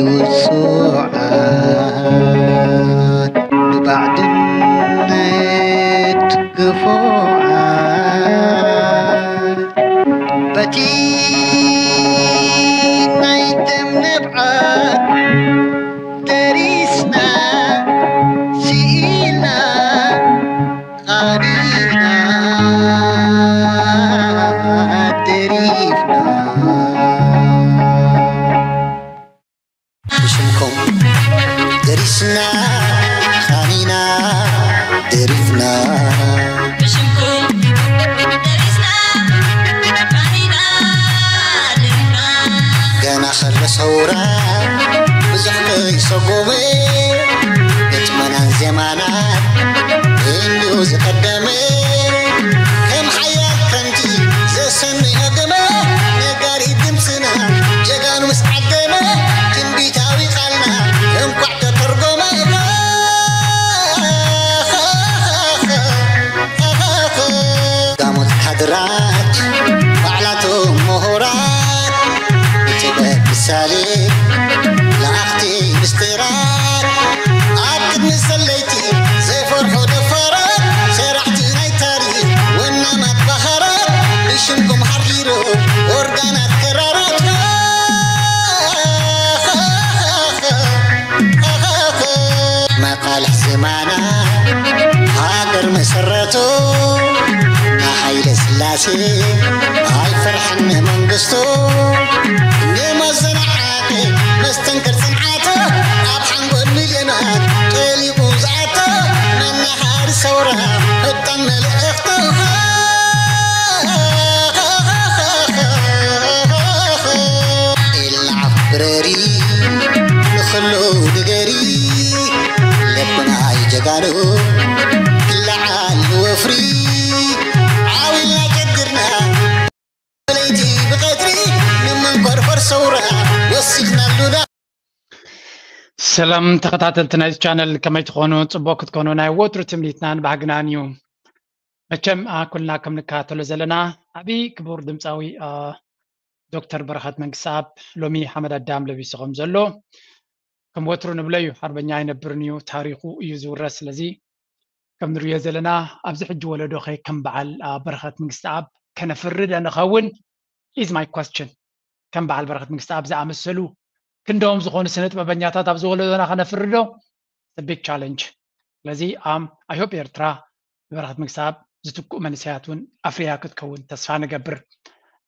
ውጹዓት ብባዕድነት ግፉዓት በቲ ናይ ደም ንብዓት ደሪስና ስኢልና ቃኒና ደሪፍና ብሽምኩም ደሪስና ቃኒና ደሪፍና ብሽምኩም ደሪስና ቃኒና ደሪፍና ገና ከሎ ሰውራ ብዙሕ ከይሰጎመ ግጥመናን ዜማናን እንዲሁ ዝቐደመ ከም ሓያል ክረምቲ ዘሰንዮ ገመ ነጋሪት ድምፅና ጀጋኑ ምስ ዓደመ ትንቢታዊ ቃልና እንኳዕ ተተርጎመ። ጋሞት ካድራት ባዕላቶም ምሁራት ብጥበብ ምሳሌ ለኣኽቲ ምስጢራት ኣብ ቅድሚ ሰለይቲ ዘይፈርሑ ደፋራት ሰራሕቲ ናይ ታሪኽ ወናማት ባህራት ብሽምኩም ሓርጊሩ ኦርጋናት ክራራት መቃልሕ ዜማና ሃገር መሰረቱ ንሃይለ ስላሴ ኣይፈርሕን መንግስቱ ንመዘናዓቂ መስተንክር ጽንዓቱ ኣብ ሓንጎል ሚልዮናት ጠሊቑ ዝኣቶ መናሃሪ ሰውራ ፈጣን መልእኽቱ ኢልና ዓፍረሪ ንኽሉ ንገሪ ለብና ይጀጋኑ ክለዓል ወፍሪ ዓዊልና ጨግርና ብለይቲ ብቐትሪ ንመንኮርኮር ሰውራ ወሲኽናሉና። ሰላም ተኸታተልቲ ናይዚ ቻነል ከመይ ትኾኑ? ጽቡቕ ክትኮኑ ናይ ወትሩ ትምኒትናን ባህግናን እዩ። መቸም ኩልና ከም ንከታተሎ ዘለና ዓቢ ክቡር ድምፃዊ ዶክተር በረኸት መንግስተኣብ ሎሚ ሓመድ ኣዳም ለቢሱ ከም ዘሎ ከም ወትሩ ንብሎ እዩ። ሓርበኛ ኣይነብርን እዩ፣ ታሪኹ እዩ ዝውረስ። ስለዚ ከም ንርእዮ ዘለና ኣብዚ ሕጂ ወለዶ ከ ከም በዓል በረኸት መንግስተኣብ ከነፍሪ ዶ ንኸውን is my question። ከም በዓል በረኸት መንግስተኣብ ዝኣመሰሉ ክንደኦም ዝኾኑ ስነ ጥበበኛታት ኣብዚ ወለዶና ከነፍሪ ዶ? It's a big challenge። ስለዚ I hope ኤርትራ ብበረኸት መንግስተኣብ ዝትክኡ መንእሰያት እውን ኣፍርያ ክትከውን ተስፋ ንገብር።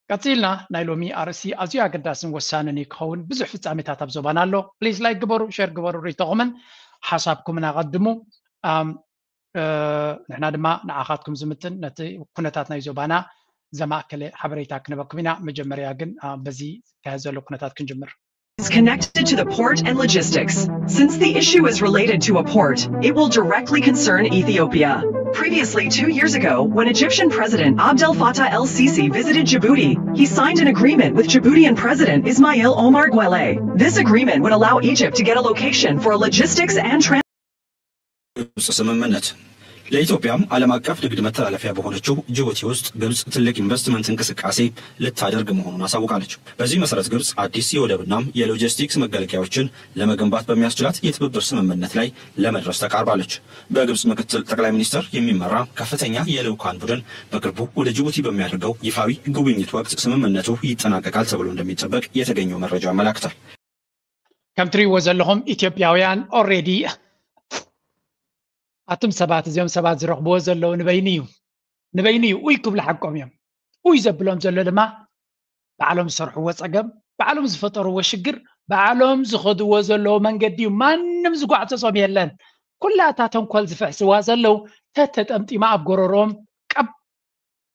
ቀጺልና ናይ ሎሚ ኣርእስቲ ኣዝዩ ኣገዳስን ወሳንን እዩ ክኸውን። ብዙሕ ፍጻሜታት ኣብ ዞባና ኣሎ። Please like ግበሩ፣ share ግበሩ፣ ርእይቶኹምን ሓሳብኩምን ኣቐድሙ። ንሕና ድማ ንዓኻትኩም ዝምጥን ነቲ ኩነታት ናይ ዞባና ዘማእከለ ሓበሬታ ክንበኩም ኢና። መጀመርያ ግን በዚ ዝካየድ ዘሎ ኩነታት ክንጅምር። Is connected to the port and logistics. Since the issue is related to a port, it will directly concern Ethiopia. Previously, two years ago, when Egyptian President Abdel Fattah el Sisi visited Djibouti, he signed an agreement with Djiboutian President Ismail Omar Guelleh. This agreement would allow Egypt to get a location for a logistics and trans- ግብጽ ስምምነት ለኢትዮጵያም ዓለም አቀፍ ንግድ መተላለፊያ በሆነችው ጅቡቲ ውስጥ ግብጽ ትልቅ ኢንቨስትመንት እንቅስቃሴ ልታደርግ መሆኑን አሳውቃለች። በዚህ መሰረት ግብጽ አዲስ የወደብና የሎጂስቲክስ መገልገያዎችን ለመገንባት በሚያስችላት የትብብር ስምምነት ላይ ለመድረስ ተቃርባለች። በግብጽ ምክትል ጠቅላይ ሚኒስትር የሚመራ ከፍተኛ የልዑካን ቡድን በቅርቡ ወደ ጅቡቲ በሚያደርገው ይፋዊ ጉብኝት ወቅት ስምምነቱ ይጠናቀቃል ተብሎ እንደሚጠበቅ የተገኘው መረጃ ያመላክታል። ከም ትሪእዎ ዘለኹም ኢትዮጵያውያን already ኣቱም ሰባት እዚኦም ሰባት ዝረኽብዎ ዘለዉ ንበይኑ እዩ ንበይኑ እዩ ኡይ ክብሉ ሓቆም እዮም። ኡይ ዘብሎም ዘሎ ድማ ባዕሎም ዝሰርሕዎ ፀገም፣ ባዕሎም ዝፈጠርዎ ሽግር፣ ባዕሎም ዝኸድዎ ዘለዉ መንገዲ እዩ። ማንም ዝጓዕፀሶም የለን። ኩላ እታ ተንኮል ዝፍሕስዋ ዘለዉ ተተጠምጢማ ኣብ ጎረሮም ቀብ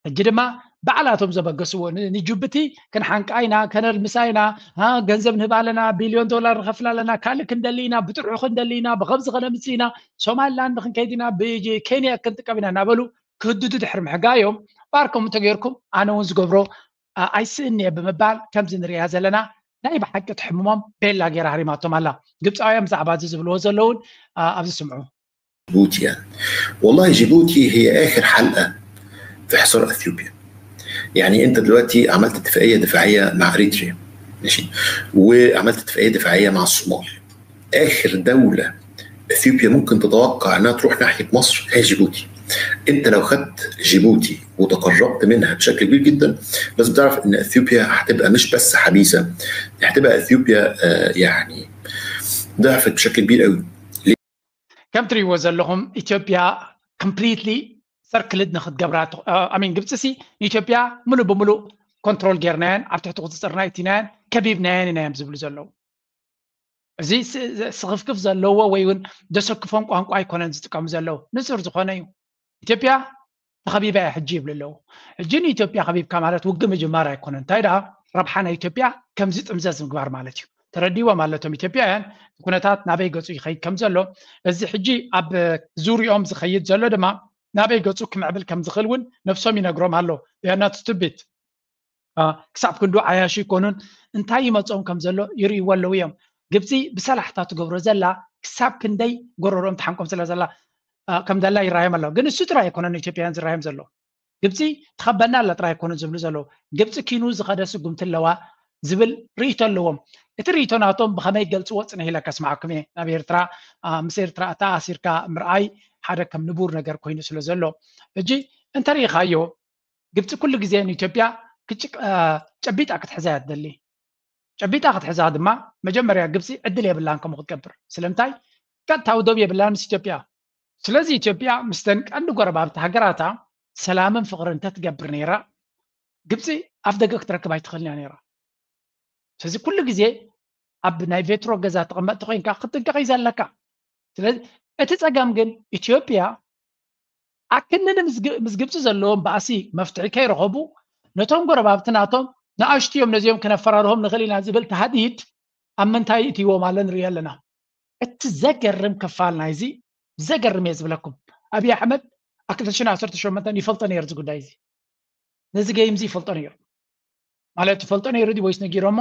ሕጂ ድማ ባዕላቶም ዘበገስዎ ንጅቡቲ ክንሓንቃ ኢና፣ ከነልምሳ ኢና፣ ገንዘብ ንህብ ኣለና፣ ቢልዮን ዶላር ንኸፍል ኣለና፣ ካልእ ክንደሊ ኢና፣ ብጥርሑ ክንደሊ ኢና፣ ብኸምዚ ከነምጽእ ኢና፣ ሶማሊላንድ ክንከይድ ኢና፣ ብኬንያ ክንጥቀም ኢና እናበሉ ክህድዱ ድሕሪ ምሕጋዮም ባርኮም እንተገይርኩም ኣነ እውን ዝገብሮ ኣይስእን እየ ብምባል ከምዚ ንሪኣ ዘለና ናይ ብሓቂ ትሕምሞም ቤላ ገይራ ሃሪማቶም ኣላ። ግብፃውያን ብዛዕባ እዚ ዝብልዎ ዘለውን ኣብዚ ስምዑ። جيبوتي يعني. والله جيبوتي هي آخر حلقة في حصار أثيوبيا. يعني أنت دلوقتي عملت اتفاقية دفاعية مع أريتريا. ماشي. وعملت اتفاقيه دفاعيه مع الصومال. اخر دوله اثيوبيا ممكن تتوقع انها تروح ناحيه مصر هي جيبوتي. انت لو خدت جيبوتي وتقربت منها بشكل كبير جدا، لازم تعرف ان اثيوبيا هتبقى مش بس حبيسه، هتبقى اثيوبيا آه، يعني ضعفت بشكل كبير قوي. ከም ትሪእዎ ዘለኹም ኢትዮጵያ completely circled ንክትገብራ ሚን ግብፂ ሲ ንኢትዮጵያ ሙሉእ ብሙሉእ ኮንትሮል ጌርናየን ኣብ ትሕቲ ቁፅፅርና እቲናየን ከቢብናየን ኢና እዮም ዝብሉ ዘለዉ። እዚ ስኽፍክፍ ዘለዎ ወይ እውን ዘሰክፎም ቋንቋ ኣይኮነን ዝጥቀሙ ዘለዉ፣ ንፁር ዝኾነ እዩ። ኢትዮጵያ ተኸቢባ እያ ሕጂ ይብሉ ኣለዉ። ሕጂ ንኢትዮጵያ ከቢብካ ማለት ውግእ ምጅማር ኣይኮነን። እንታይ ደኣ ረብሓ ናይ ኢትዮጵያ ከምዚ ጥምዘዝ ምግባር ማለት እዩ። ተረዲዎም ኣለቶም ኢትዮጵያውያን ኩነታት ናበይ ገፁ ይኸይድ ከም ዘሎ፣ እዚ ሕጂ ኣብ ዙሪኦም ዝኸይድ ዘሎ ድማ ናበይ ገፁ ክምዕብል ከም ዝኽእል እውን ነብሶም ይነግሮም ኣሎ። They are not stupid። ክሳብ ክንዱ ዓያሹ ይኮኑን እንታይ ይመፅኦም ከም ዘሎ ይርእይዎ ኣለዉ እዮም። ግብፂ ብሰላሕታ ትገብሮ ዘላ ክሳብ ክንደይ ጎረሮም ተሓንቆም ስለ ዘላ ከም ዘላ ይረኣዮም ኣለዉ። ግን እሱ ጥራይ ኣይኮነን ኢትዮጵያውያን ዝረኣዮም ዘሎ። ግብፂ ትኸበና ኣላ ጥራይ ኣይኮኑን ዝብሉ ዘለዉ። ግብፂ ኪኑ ዝኸደ ስጉምቲ ኣለዋ ዝብል ርእይቶ ኣለዎም። እቲ ርእይቶ ናቶም ብኸመይ ገልፅዎ ፅንሕ ኢለ ከስማዕኩም እየ። ናብ ኤርትራ ምስ ኤርትራ ተኣሲርካ ምርኣይ ሓደ ከም ንቡር ነገር ኮይኑ ስለ ዘሎ ሕጂ እንተሪኢኻዮ ግብፂ ኩሉ ግዜ ንኢትዮጵያ ጨቢጣ ክትሕዛ እያ ትደሊ። ጨቢጣ ክትሕዛ ድማ መጀመርያ ግብፂ ዕድል የብላን ከምኡ ክትገብር። ስለምንታይ ቀጥታ ውደብ የብላን ምስ ኢትዮጵያ። ስለዚ ኢትዮጵያ ምስተን ቀንዲ ጎረባብቲ ሃገራታ ሰላምን ፍቕርን እንተትገብር ነይራ ግብፂ ኣፍ ደገ ክትረክብ ኣይትኽእልን እያ ነይራ። ስለዚ ኩሉ ግዜ ኣብ ናይ ቬትሮ ገዛ ተቐመጥቲ ኮይንካ ክትጥንቀቕ እዩ ዘለካ። ስለዚ እቲ ፀገም ግን ኢትዮጵያ ኣክንዲ ምስ ግብፂ ዘለዎም ባእሲ መፍትሒ ከይረኸቡ ነቶም ጎረባብቲ ናቶም ንኣሽቱ እዮም ነዚኦም ክነፈራርሆም ንኽእል ኢና ዝብል ተሃዲድ ኣብ ምንታይ እትይዎም ኣሎ ንሪኦ ኣለና። እቲ ዘገርም ክፋል ናይዚ ዘገርም እየ ዝብለኩም ኣብይ ኣሕመድ ኣብ ክልተ ሽሕን ዓሰርተ ሸሞንተን ይፈልጦ ነይሩ እዚ ጉዳይ እዚ ነዚ ገይምዚ ይፈልጦ ነይሩ ማለት ይፈልጦ ነይሩ ድዩ ወይስ ነጊሮሞ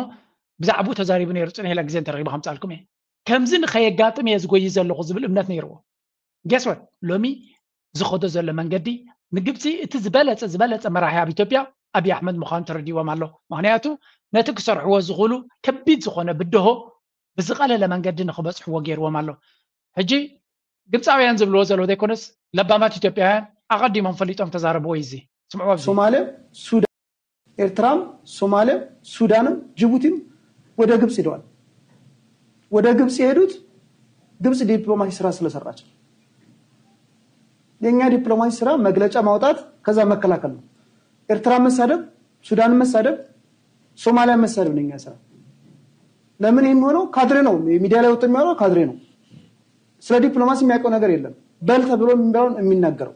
ብዛዕባኡ ተዛሪቡ ነይሩ ፅንሕ ኢለ ግዜ እንተረኺበ ከምፃልኩም እየ ከምዚ ንኸየጋጥም እየ ዝጎይ ዘለኹ ዝብል እምነት ነይርዎ guess what ሎሚ ዝኸዶ ዘሎ መንገዲ ንግብፂ እቲ ዝበለፀ ዝበለፀ መራሒ ኣብ ኢትዮጵያ ኣብይ ኣሕመድ ምዃኑ ተረዲዎም ኣሎ ምክንያቱ ነቲ ክሰርሕዎ ዝኽእሉ ከቢድ ዝኾነ ብድሆ ብዝቐለለ መንገዲ ንኽበፅሕዎ ገይርዎም ኣሎ ሕጂ ግብፃውያን ዝብልዎ ዘለዉ ዘይኮነስ ለባማት ኢትዮጵያውያን ኣቐዲሞም ፈሊጦም ተዛረብዎ እዩ እዚ ስምዕዎ ኣብዚ ሶማሌም ሱዳን ኤርትራም ሶማሌም ሱዳንም ጅቡቲም ወደ ግብፅ ሂደዋል። ወደ ግብፅ የሄዱት ግብፅ ዲፕሎማሲ ስራ ስለሰራች ነው። የእኛ ዲፕሎማሲ ስራ መግለጫ ማውጣት ከዛ መከላከል ነው። ኤርትራ መሳደብ፣ ሱዳን መሳደብ፣ ሶማሊያ መሳደብ ነው የእኛ ስራ። ለምን ይሄ የሚሆነው ካድሬ ነው ሚዲያ ላይ ወጥቶ የሚያወራው ካድሬ ነው። ስለ ዲፕሎማሲ የሚያውቀው ነገር የለም። በል ተብሎ የሚባለውን የሚናገረው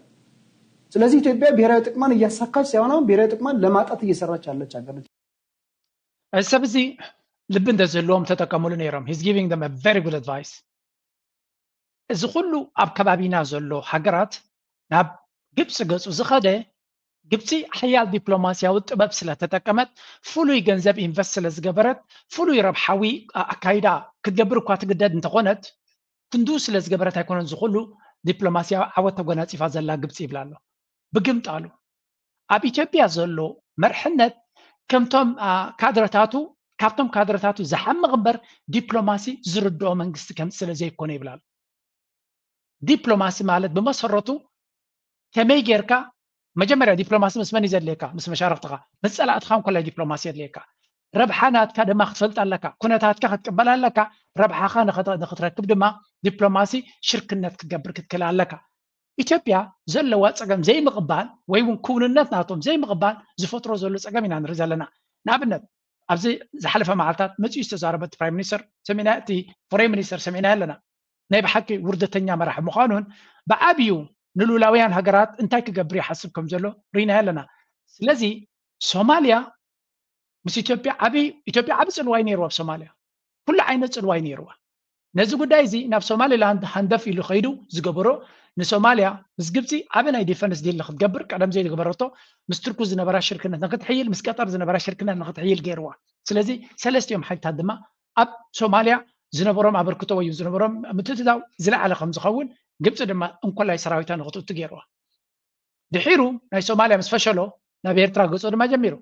ስለዚህ ኢትዮጵያ ብሔራዊ ጥቅሟን እያሳካች ሳይሆን አሁን ብሔራዊ ጥቅሟን ለማጣት እየሰራች ያለች ሀገር ነች። እዚ ሰብ እዚ ልቢ እንተዝህልዎም ተጠቀምሉ ነይሮም he's giving them a very good advice እዚ ኩሉ ኣብ ከባቢና ዘሎ ሃገራት ናብ ግብፂ ገፁ ዝኸደ ግብፂ ሓያል ዲፕሎማሲያዊ ጥበብ ስለተጠቀመት ፍሉይ ገንዘብ ኢንቨስት ስለዝገበረት ፍሉይ ረብሓዊ ኣካይዳ ክትገብር እኳ ትግደድ እንተኾነት ክንዱ ስለዝገበረት ኣይኮነን ዝኩሉ ዲፕሎማሲያዊ ዓወት ተጎናፂፋ ዘላ ግብፂ ይብላ ኣሎ ብግምጣሉ ኣብ ኢትዮጵያ ዘሎ መርሕነት ከምቶም ካድረታቱ ካብቶም ካድረታቱ ዝሓምቕ እምበር ዲፕሎማሲ ዝርድኦ መንግስቲ ከም ስለ ዘይኮነ ይብላሉ ዲፕሎማሲ ማለት ብመሰረቱ ከመይ ጌርካ መጀመርያ ዲፕሎማሲ ምስ መን ዘድልየካ ምስ መሻርክትኻ ምስ ፀላእትኻ እንኮላይ ዲፕሎማሲ የድልየካ ረብሓ ናትካ ድማ ክትፈልጥ ኣለካ ኩነታትካ ክትቅበል ኣለካ ረብሓኻ ንክትረክብ ድማ ዲፕሎማሲ ሽርክነት ክትገብር ክትክእል ኣለካ ኢትዮጵያ ዘለዋ ፀገም ዘይምቕባል ወይ እውን ክውንነት ናቶም ዘይምቕባል ዝፈጥሮ ዘሎ ፀገም ኢና ንርኢ ዘለና ንኣብነት ኣብዚ ዝሓለፈ መዓልታት መፅኡ ዝተዛረበ እቲ ፕራይም ሚኒስተር ሰሚና እቲ ፎሬን ሚኒስተር ሰሚና ኣለና ናይ ብሓቂ ውርደተኛ መራሒ ምዃኑን ብዓብዩ ንልኡላውያን ሃገራት እንታይ ክገብር ይሓስብ ከም ዘሎ ርኢና ኣለና ስለዚ ሶማልያ ምስ ኢትዮጵያ ዓብይ ኢትዮጵያ ዓብ ፅልዋይ ነይርዋ ኣብ ሶማልያ ኩሉ ዓይነት ፅልዋይ ነይርዋ ነዚ ጉዳይ እዚ ናብ ሶማሊላንድ ሃንደፍ ኢሉ ከይዱ ዝገበሮ ንሶማልያ ምስ ግብፂ ዓበ ናይ ዲፈንስ ዲል ንክትገብር ቀደም ዘይዝገበረቶ ምስ ቱርኩ ዝነበራ ሽርክነት ንክትሕይል ምስ ቀጠር ዝነበራ ሽርክነት ንክትሕይል ገይርዋ ስለዚ ሰለስቲኦም ሓይልታት ድማ ኣብ ሶማልያ ዝነበሮም ኣበርክቶ ወይ ዝነበሮም ምትእትታው ዝለዓለ ከም ዝኸውን ግብፂ ድማ እንኮላይ ሰራዊታ ንክትእቱ ገይርዋ ድሒሩ ናይ ሶማልያ ምስ ፈሸሎ ናብ ኤርትራ ገፆ ድማ ጀሚሩ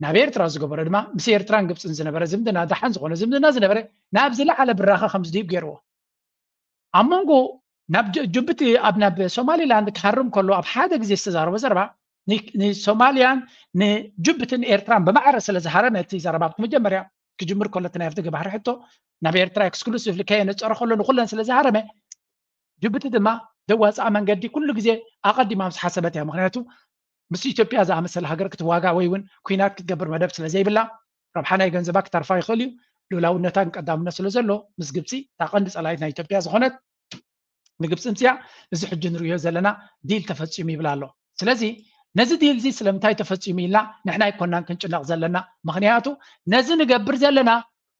ናብ ኤርትራ ዝገበሮ ድማ ምስ ኤርትራን ግብፅን ዝነበረ ዝምድና፣ ደሓን ዝኾነ ዝምድና ዝነበረ፣ ናብ ዝለዓለ ብራኸ ከም ዝድይብ ገይርዎ። ኣብ መንጎ ናብ ጅ- ጅቡቲ ኣብ ናብ ሶማሊላንድ ክሃርም ከሎ ኣብ ሓደ ግዜ ዝተዛረቦ ዘረባ ን- ንሶማልያን ንጅቡትን ኤርትራን ብማዕረ ስለ ዝሃረመ፣ እቲ ዘረባ ኣብቲ መጀመርያ ክጅምር ከሎ እቲ ናይ ኣፍደገ ባሕሪ ሕቶ ናብ ኤርትራ ኤክስክሉሲቭሊ ከየነፀረ ከሎ ንኩለን ስለ ዝሃረመ፣ ጅቡቲ ድማ ዘዋፅኣ መንገዲ ኩሉ ግዜ ኣቐዲማ ምስ ሓሰበት እያ። ምክንያቱ ምስ ኢትዮጵያ ዝኣመሰለ ሃገር ክትዋጋ ወይ እውን ኩናት ክትገብር መደብ ስለ ዘይብላ፣ ረብሓ ናይ ገንዘባ ክተርፋ ይኽእል እዩ። ልኡላውነታን ቀዳምነት ስለ ዘሎ ምስ ግብፂ እታ ቀንዲ ፀላኢት ናይ ኢትዮጵያ ዝኾነት ንግብፂ ምፅያ፣ እዚ ሕጂ ንርእዮ ዘለና ዲል ተፈፂሙ ይብል ኣሎ። ስለዚ ነዚ ዲል እዚ ስለምንታይ ተፈፂሙ ኢልና ንሕና ኣይኮናን ክንጭነቕ ዘለና። ምክንያቱ ነዚ ንገብር ዘለና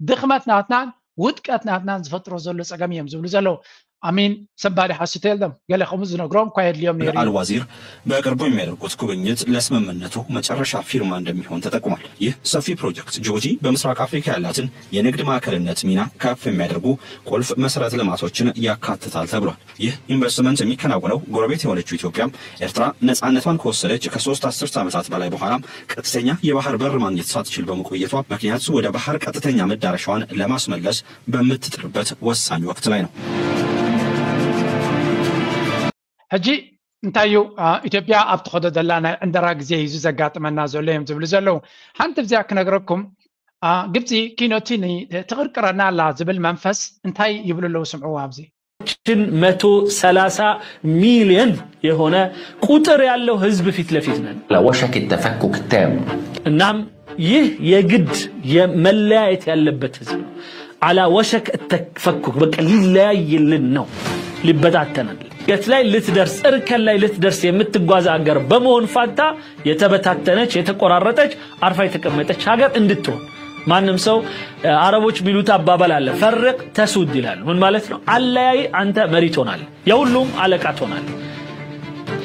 ድኽመት ናትናን ውድቀት ናትናን ዝፈጥሮ ዘሎ ፀገም እዮም ዝብሉ ዘለዉ። I mean, somebody has to tell them። ገለ ከምኡ ዝነግሮም እኳ የድልዮም ነይሩ እዩ። አልዋዚር በቅርቡ የሚያደርጉት ጉብኝት ለስምምነቱ መጨረሻ ፊርማ እንደሚሆን ተጠቁሟል። ይህ ሰፊ ፕሮጀክት ጅቡቲ በምስራቅ አፍሪካ ያላትን የንግድ ማዕከልነት ሚና ከፍ የሚያደርጉ ቁልፍ መሰረተ ልማቶችን ያካትታል ተብሏል። ይህ ኢንቨስትመንት የሚከናወነው ጎረቤት የሆነችው ኢትዮጵያ ኤርትራ ነጻነቷን ከወሰደች ከሶስት አስርት ዓመታት በላይ በኋላም ቀጥተኛ የባህር በር ማግኘት ሳትችል በመቆየቷ ምክንያት ወደ ባህር ቀጥተኛ መዳረሻዋን ለማስመለስ በምትጥርበት ወሳኝ ወቅት ላይ ነው። ሕጂ እንታይ እዩ? ኢትዮጵያ ኣብ ትኸዶ ዘላ ናይ ዕንደራ ግዜ እዩ ዘጋጥመና ዘሎ እዮም ዝብሉ ዘለዉ። ሓንቲ ብዚኣ ክነግረኩም፣ ግብፂ ኪኖቲኒ ትቕርቅረና ኣላ ዝብል መንፈስ እንታይ ይብሉ ኣለዉ? ስምዕዎ ኣብዚ። ችን መቶ ሰላሳ ሚሊዮን የሆነ ቁጥር ያለው ህዝብ ፊት ለፊት ነን። على وشك التفكك التام. እናም ይህ የግድ የመለያየት ያለበት ህዝብ ነው። على وشك التفكك፣ በቃ ሊለያይልን ነው፣ ሊበታተናል። የት ላይ ልትደርስ፣ እርከን ላይ ልትደርስ የምትጓዝ አገር በመሆን ፋንታ የተበታተነች፣ የተቆራረጠች፣ አርፋ የተቀመጠች ሀገር እንድትሆን። ማንም ሰው አረቦች የሚሉት አባባል አለ፣ ፈርቅ ተሱድ ይላሉ። ምን ማለት ነው? አለያይ፣ አንተ መሪ ትሆናል፣ የሁሉም አለቃ ትሆናል።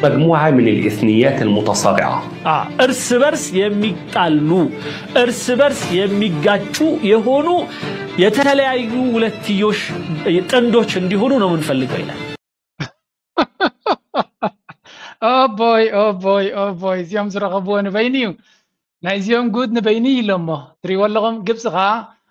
مجموعة من الإثنيات المتصارعة. እርስ በርስ የሚጣሉ፣ እርስ በርስ የሚጋጩ የሆኑ የተለያዩ ሁለትዮሽ ጥንዶች እንዲሆኑ ነው የምንፈልገው ይላል። ኦቦይ ኦቦይ ኦቦይ፣ እዚኦም ዝረኸብዎ ንበይኑ እዩ። ናይዚኦም ጉድ ንበይኑ እዩ ኢሎሞ። ትሪእዎ ኣለኹም። ግብፂ ኸዓ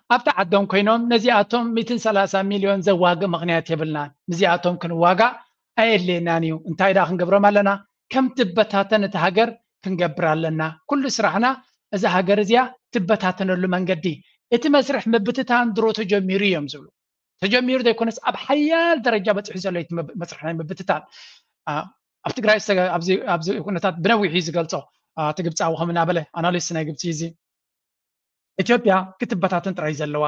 ኣብቲ ዓዶም ኮይኖም ነዚኣቶም ሚእትን ሰላሳ ሚልዮን ዘዋግእ ምኽንያት የብልናን፣ ምስዚኣቶም ክንዋጋእ ኣየድልየናን እዩ፣ እንታይ ደኣ ክንገብሮም ኣለና? ከም ትበታተን እቲ ሃገር ክንገብር ኣለና። ኩሉ ስራሕና እዛ ሃገር እዚኣ ትበታተነሉ መንገዲ፣ እቲ መስርሕ ምብትታን ድሮ ተጀሚሩ እዮም ዝብሉ። ተጀሚሩ ዘይኮነስ ኣብ ሓያል ደረጃ በፂሑ ዘሎ እቲ መስርሕ ናይ ምብትታን። ኣብ ትግራይ ኣብዚ ኩነታት ብነዊሕ እዩ ዝገልፆ። እቲ ግብፃዊ ከም እናበለ ኣናሊስት ናይ ግብፂ እዚ ኢትዮጵያ ክትበታተን ጥራይ ዘለዋ።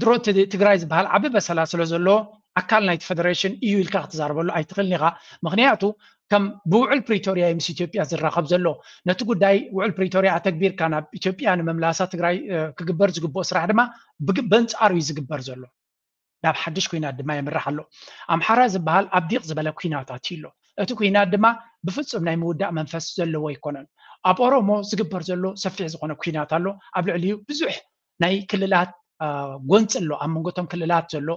ድሮ ትግራይ ዝበሃል ዓቢ በሰላ ስለ ዘሎ ኣካል ናይቲ ፈደሬሽን እዩ ኢልካ ክትዛረበሉ ኣይትኽእልን ኢኻ። ምክንያቱ ከም ብውዕል ፕሪቶርያ ምስ ኢትዮጵያ ዝራኸብ ዘሎ፣ ነቲ ጉዳይ ውዕል ፕሪቶርያ ኣተግቢርካ ናብ ኢትዮጵያ ንምምላሳ ትግራይ ክግበር ዝግብኦ ስራሕ ድማ በንፃሩ እዩ ዝግበር ዘሎ። ናብ ሓድሽ ኩናት ድማ የምርሕ ኣሎ። ኣምሓራ ዝበሃል ኣብ ዲቕ ዝበለ ኩናት ኣትዩ ኣሎ። እቲ ኩናት ድማ ብፍፁም ናይ ምውዳእ መንፈስ ዘለዎ ኣይኮነን። ኣብ ኦሮሞ ዝግበር ዘሎ ሰፊሕ ዝኾነ ኩናት ኣሎ። ኣብ ልዕሊኡ ብዙሕ ናይ ክልላት ጎንፂ ኣሎ። ኣብ መንጎቶም ክልላት ዘሎ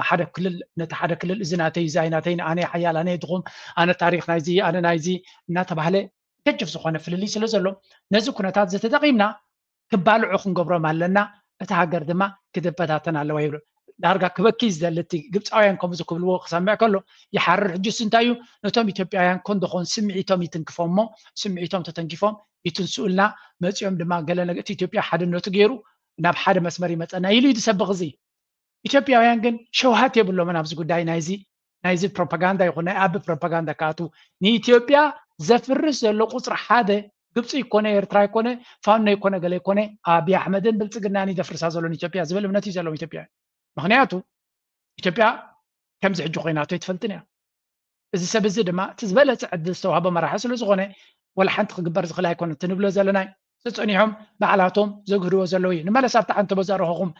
ሓደ ክልል ነቲ ሓደ ክልል እዚ ናተይ እዚ ኣይናተይ ኣነ ሓያል ኣነ ድኹም ኣነ ታሪኽ ናይዚ ኣነ ናይዚ እናተባህለ ገጅፍ ዝኾነ ፍልልይ ስለ ዘሎ ነዚ ኩነታት ዝተጠቒምና ክባልዑ ክንገብሮም ኣለና። እቲ ሃገር ድማ ክትበታተን ኣለዋ ይብሉ። ዳርጋ ክበኪ ዝደሊ እቲ ግብፃውያን ከምዚ ክብልዎ ክሰምዕ ከሎ ይሓርር። ሕጅስ እንታይ እዩ ነቶም ኢትዮጵያውያን ኮን ደኾን ስምዒቶም ይትንክፎም እሞ ስምዒቶም ተተንኪፎም ይትንስኡልና መፂኦም ድማ ገለ ነገ እቲ ኢትዮጵያ ሓድነቱ ገይሩ ናብ ሓደ መስመር ይመፀና ኢሉ እዩ ዝሰብኽ። እዚ ኢትዮጵያውያን ግን ሸውሃት የብሎምን ኣብዚ ጉዳይ ናይዚ ናይዚ ፕሮፓጋንዳ ይኹን ናይ ኣቢ ፕሮፓጋንዳ ክኣትዉ። ንኢትዮጵያ ዘፍርስ ዘሎ ቁፅሪ ሓደ ግብፂ ይኮነ ኤርትራ ይኮነ ፋኖ ይኮነ ገለ ይኮነ ኣብይ ኣሕመድን ብልፅግናን ይደፍርሳ ዘሎ ንኢትዮጵያ ዝብል እምነት እዩ ዘለዎም ኢትዮጵያውያን። ምክንያቱ ኢትዮጵያ ከምዚ ሕጂ ኮይናቶ ኣይትፈልጥን እያ። እዚ ሰብ እዚ ድማ እቲ ዝበለፀ ዕድል ዝተዋህቦ መራሒ ስለ ዝኾነ ወላ ሓንቲ ክግበር ዝኽእል ኣይኮነ እቲ ንብሎ ዘለናይ ጸኒሖም ባዕላቶም ዘግህድዎ ዘለዉ እዩ። ንመለስ ኣብቲ ሓንቲ በዛ ረኸኹም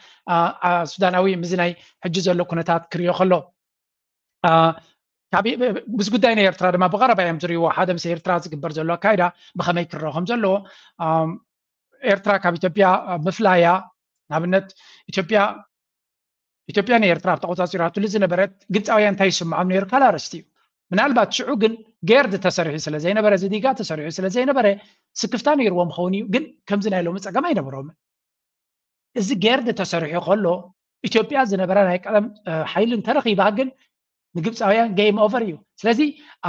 ሱዳናዊ ምዚ ናይ ሕጂ ዘሎ ኩነታት ክሪኦ ከሎ ምስ ጉዳይ ናይ ኤርትራ ድማ ብቐረባ እዮም ዝሪእዎ። ሓደ ምስ ኤርትራ ዝግበር ዘሎ ኣካይዳ ብኸመይ ክረኸም ዘለዎ ኤርትራ ካብ ኢትዮጵያ ምፍላያ ንኣብነት ኢትዮጵያ ኢትዮጵያ ንኤርትራ ኣብ ተቆጻጺራትሉ ዝነበረት ግብፃውያን እንታይ ይስምዖም ነይሩ ካልእ ኣርእስቲ እዩ። ምናልባት ሽዑ ግን ጌርድ ተሰሪሑ ስለ ዘይነበረ፣ እዚ ዲጋ ተሰሪሑ ስለ ዘይነበረ ስክፍታ ነይርዎም ኸውን እዩ። ግን ከምዚ ናይ ሎሚ ጸገም ኣይነበሮምን። እዚ ጌርድ ተሰሪሑ ከሎ ኢትዮጵያ ዝነበራ ናይ ቀለም ሓይሊ እንተረኺባ ግን ንግብፃውያን game over እዩ። ስለዚ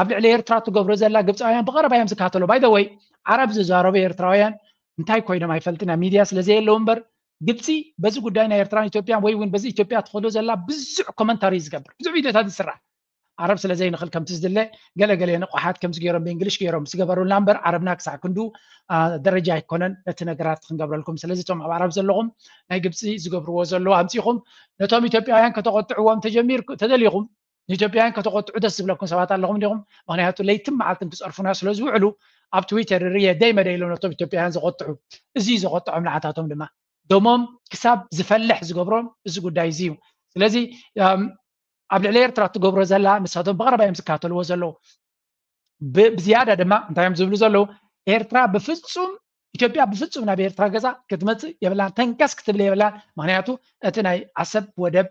ኣብ ልዕሊ ኤርትራ ትገብሮ ዘላ ግብፃውያን ብቐረባ እዮም ዝካተሎ። By the way፣ ዓረብ ዝዛረቡ ኤርትራውያን እንታይ ኮይኖም ኣይፈልጥን፣ ኣብ ሚድያ ስለ ዘየለዉ እምበር፣ ግብፂ በዚ ጉዳይ ናይ ኤርትራን ኢትዮጵያን ወይ እውን በዚ ኢትዮጵያ ትኸዶ ዘላ ብዙሕ ኮመንታሪ ዝገብር፣ ብዙሕ ቪድዮታት ዝስራሕ፣ ዓረብ ስለ ዘይንኽእል ከምቲ ዝድለ ገለ ገለ ንቑሓት ከምዚ ገይሮም ብእንግሊሽ ገይሮም ዝገበሩልና እምበር፣ ዓረብና ክሳዕ ክንዱ ደረጃ ኣይኮነን ነቲ ነገራት ክንገብረልኩም። ስለዚ እቶም ኣብ ዓረብ ዘለኹም ናይ ግብፂ ዝገብርዎ ዘለዉ ኣምፂኹም ነቶም ኢትዮጵያውያን ከተቆጥዕዎም ተጀሚርኩ ተደሊኹም ንኢትዮጵያውያን ከተቆጥዑ ደስ ዝብለኩም ሰባት ኣለኹም ዲኹም? ምክንያቱ ለይትን መዓልትን ክፀርፉና ስለ ዝውዕሉ ኣብ ትዊተር ርየ ደይ መደይ ኢሎም ነቶም ኢትዮጵያውያን ዘቆጥዑ። እዚ እዩ ዘቆጥዖም ንዓታቶም ድማ ደሞም ክሳብ ዝፈልሕ ዝገብሮም እዚ ጉዳይ እዚ እዩ። ስለዚ ኣብ ልዕሊ ኤርትራ ትገብሮ ዘላ ንሳቶም ብቐረባ እዮም ዝከታተልዎ ዘለዉ። ብዝያዳ ድማ እንታይ እዮም ዝብሉ ዘለዉ? ኤርትራ ብፍጹም ኢትዮጵያ ብፍጹም ናብ ኤርትራ ገዛ ክትመጽእ የብላን፣ ተንከስ ክትብል የብላን። ምክንያቱ እቲ ናይ ዓሰብ ወደብ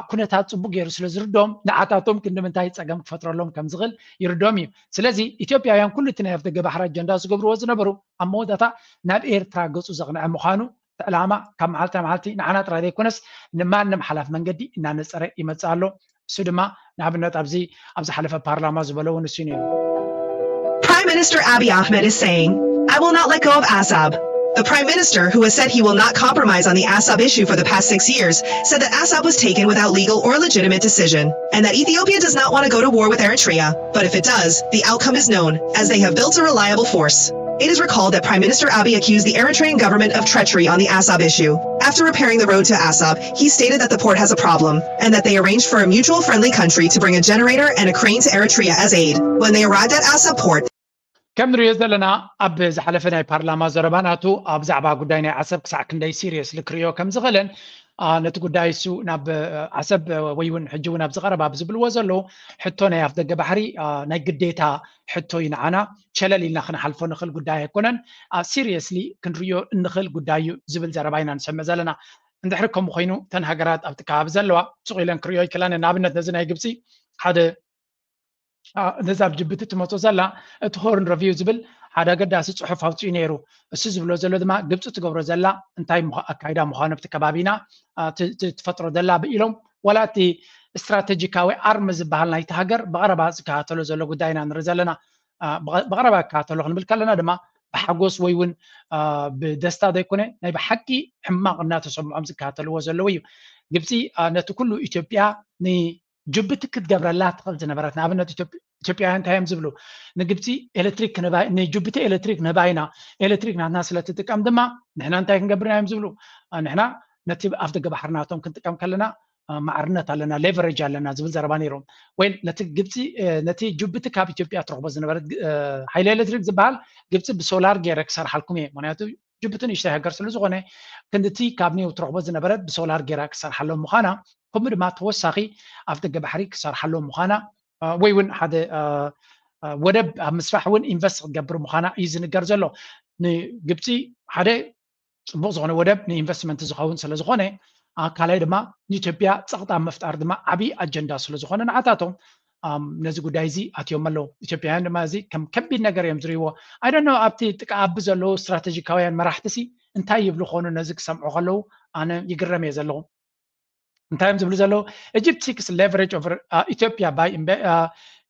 ኩነታት ጽቡቅ ገይሩ ስለ ዝርድኦም ንዓታቶም ክንዲ ምንታይ ጸገም ክፈጥረሎም ከም ዝኽእል ይርድኦም እዩ። ስለዚ ኢትዮጵያውያን ኩሉ እቲ ናይ ኣፍደገ ባሕሪ ኣጀንዳ ዝገብርዎ ዝነበሩ ኣብ መወዳእታ ናብ ኤርትራ ገጹ ዘቕንዐ ምዃኑ እቲ ዕላማ ካብ መዓልቲ ናብ መዓልቲ ንዓና ጥራይ ዘይኮነስ ንማንም ሓላፍ መንገዲ እናነጸረ ይመጽእ ኣሎ። እሱ ድማ ንኣብነት ኣብዚ ኣብ ዝሓለፈ ፓርላማ ዝበሎ እውን እሱ ነይሩ። Prime Minister Abiy Ahmed is saying, I will not let go of Assab. The Prime Minister, who has said he will not compromise on the Assab issue for the past six years, said that Assab was taken without legal or legitimate decision, and that Ethiopia does not want to go to war with Eritrea. But if it does, the outcome is known, as they have built a reliable force. It is recalled that Prime Minister Abiy accused the Eritrean government of treachery on the Assab issue. After repairing the road to Assab, he stated that the port has a problem and that they arranged for a mutual friendly country to bring a generator and a crane to Eritrea as aid. When they arrived at Assab port, ከም ንሪኦ ዘለና ኣብ ዝሓለፈ ናይ ፓርላማ ዘረባ ናቱ ኣብ ዛዕባ ጉዳይ ናይ ዓሰብ ክሳዕ ክንደይ ሲሪየስሊ ክሪኦ ከም ዝኽእልን ነቲ ጉዳይ እሱ ናብ ዓሰብ ወይ እውን ሕጂ እውን ኣብ ዝቐረባ ኣብ ዝብልዎ ዘለዉ ሕቶ ናይ ኣፍደገ ባሕሪ ናይ ግዴታ ሕቶ እዩ ንዓና ሸለል ኢልና ክንሓልፎ ንኽእል ጉዳይ ኣይኮነን። ሲሪየስሊ ክንሪኦ እንኽእል ጉዳይ እዩ ዝብል ዘረባ ኢና ንሰምዕ ዘለና። እንድሕሪ ከምኡ ኮይኑ እተን ሃገራት ኣብቲ ከባቢ ዘለዋ ስቕ ኢለን ክሪኦ ይክእላን። ንኣብነት ነዚ ናይ ግብፂ ሓደ ነዛ ኣብ ጅብቲ ትመፆ ዘላ እቲ ሆርን ረቪው ዝብል ሓደ ኣገዳሲ ፅሑፍ ኣውፅኡ ነይሩ። እሱ ዝብሎ ዘሎ ድማ ግብፂ ትገብሮ ዘላ እንታይ ኣካይዳ ምዃኑ ኣብቲ ከባቢና ትፈጥሮ ዘላ ብኢሎም ዋላ እቲ ስትራቴጂካዊ ኣርሚ ዝበሃል ናይቲ ሃገር ብቐረባ ዝከታተሎ ዘሎ ጉዳይ ኢና ንርኢ ዘለና። ብቐረባ ክከታተሎ ክንብል ከለና ድማ ብሓጎስ ወይ እውን ብደስታ ዘይኮነ ናይ ብሓቂ ሕማቕ እናተሰምዖም ዝከታተልዎ ዘለዉ እዩ። ግብፂ ነቲ ኩሉ ኢትዮጵያ ንጅቡቲ ክትገብረላ ትኽእል ዝነበረት ንኣብነት ኢትዮጵያውያን እንታይ እዮም ዝብሉ? ንግብፂ ኤሌክትሪክ ንጅቡቲ ኤሌክትሪክ ንህባ ኢና፣ ኤሌክትሪክ ናትና ስለ ትጥቀም ድማ ንሕና እንታይ ክንገብር ኢና እዮም ዝብሉ። ንሕና ነቲ ኣፍደገ ባሕሪ ናቶም ክንጥቀም ከለና ማዕርነት ኣለና፣ ሌቨሬጅ ኣለና ዝብል ዘረባ ነይሮም። ወይ ነቲ ግብፂ ነቲ ጅቡቲ ካብ ኢትዮጵያ ትረኽቦ ዝነበረት ሓይሊ ኤሌክትሪክ ዝበሃል ግብፂ ብሶላር ገይረ ክሰርሓልኩም እየ፣ ምክንያቱ ጅቡቲ ንእሽተይ ሃገር ስለ ዝኾነ ክንድቲ ካብ ኒው ትረኽቦ ዝነበረት ብሶላር ገይራ ክሰርሓሎም ምዃና ከምኡ ድማ ተወሳኺ ኣፍደገ ባሕሪ ክሰርሓሎም ምዃና ወይ እውን ሓደ ወደብ ኣብ ምስራሕ እውን ኢንቨስት ክትገብር ምዃና እዩ ዝንገር ዘሎ። ንግብፂ ሓደ ፅቡቕ ዝኾነ ወደብ ንኢንቨስትመንት ዝኸውን ስለ ዝኾነ ካልኣይ ድማ ንኢትዮጵያ ፀቕጣ ምፍጣር ድማ ዓብዪ ኣጀንዳ ስለ ዝኾነ ንዓታቶም ነዚ ጉዳይ እዚ ኣትዮም ኣለዉ። ኢትዮጵያውያን ድማ እዚ ከም ከቢድ ነገር እዮም ዝርእይዎ። I don't know ኣብቲ ጥቃ ኣቢ ዘለዉ ስትራቴጂካውያን መራሕቲ ሲ እንታይ ይብሉ ኾኑ ነዚ ክሰምዑ ከለዉ ኣነ ይግረም እየ ዘለኹ። እንታይ እዮም ዝብሉ ዘለዉ? Egypt seeks leverage over Ethiopia by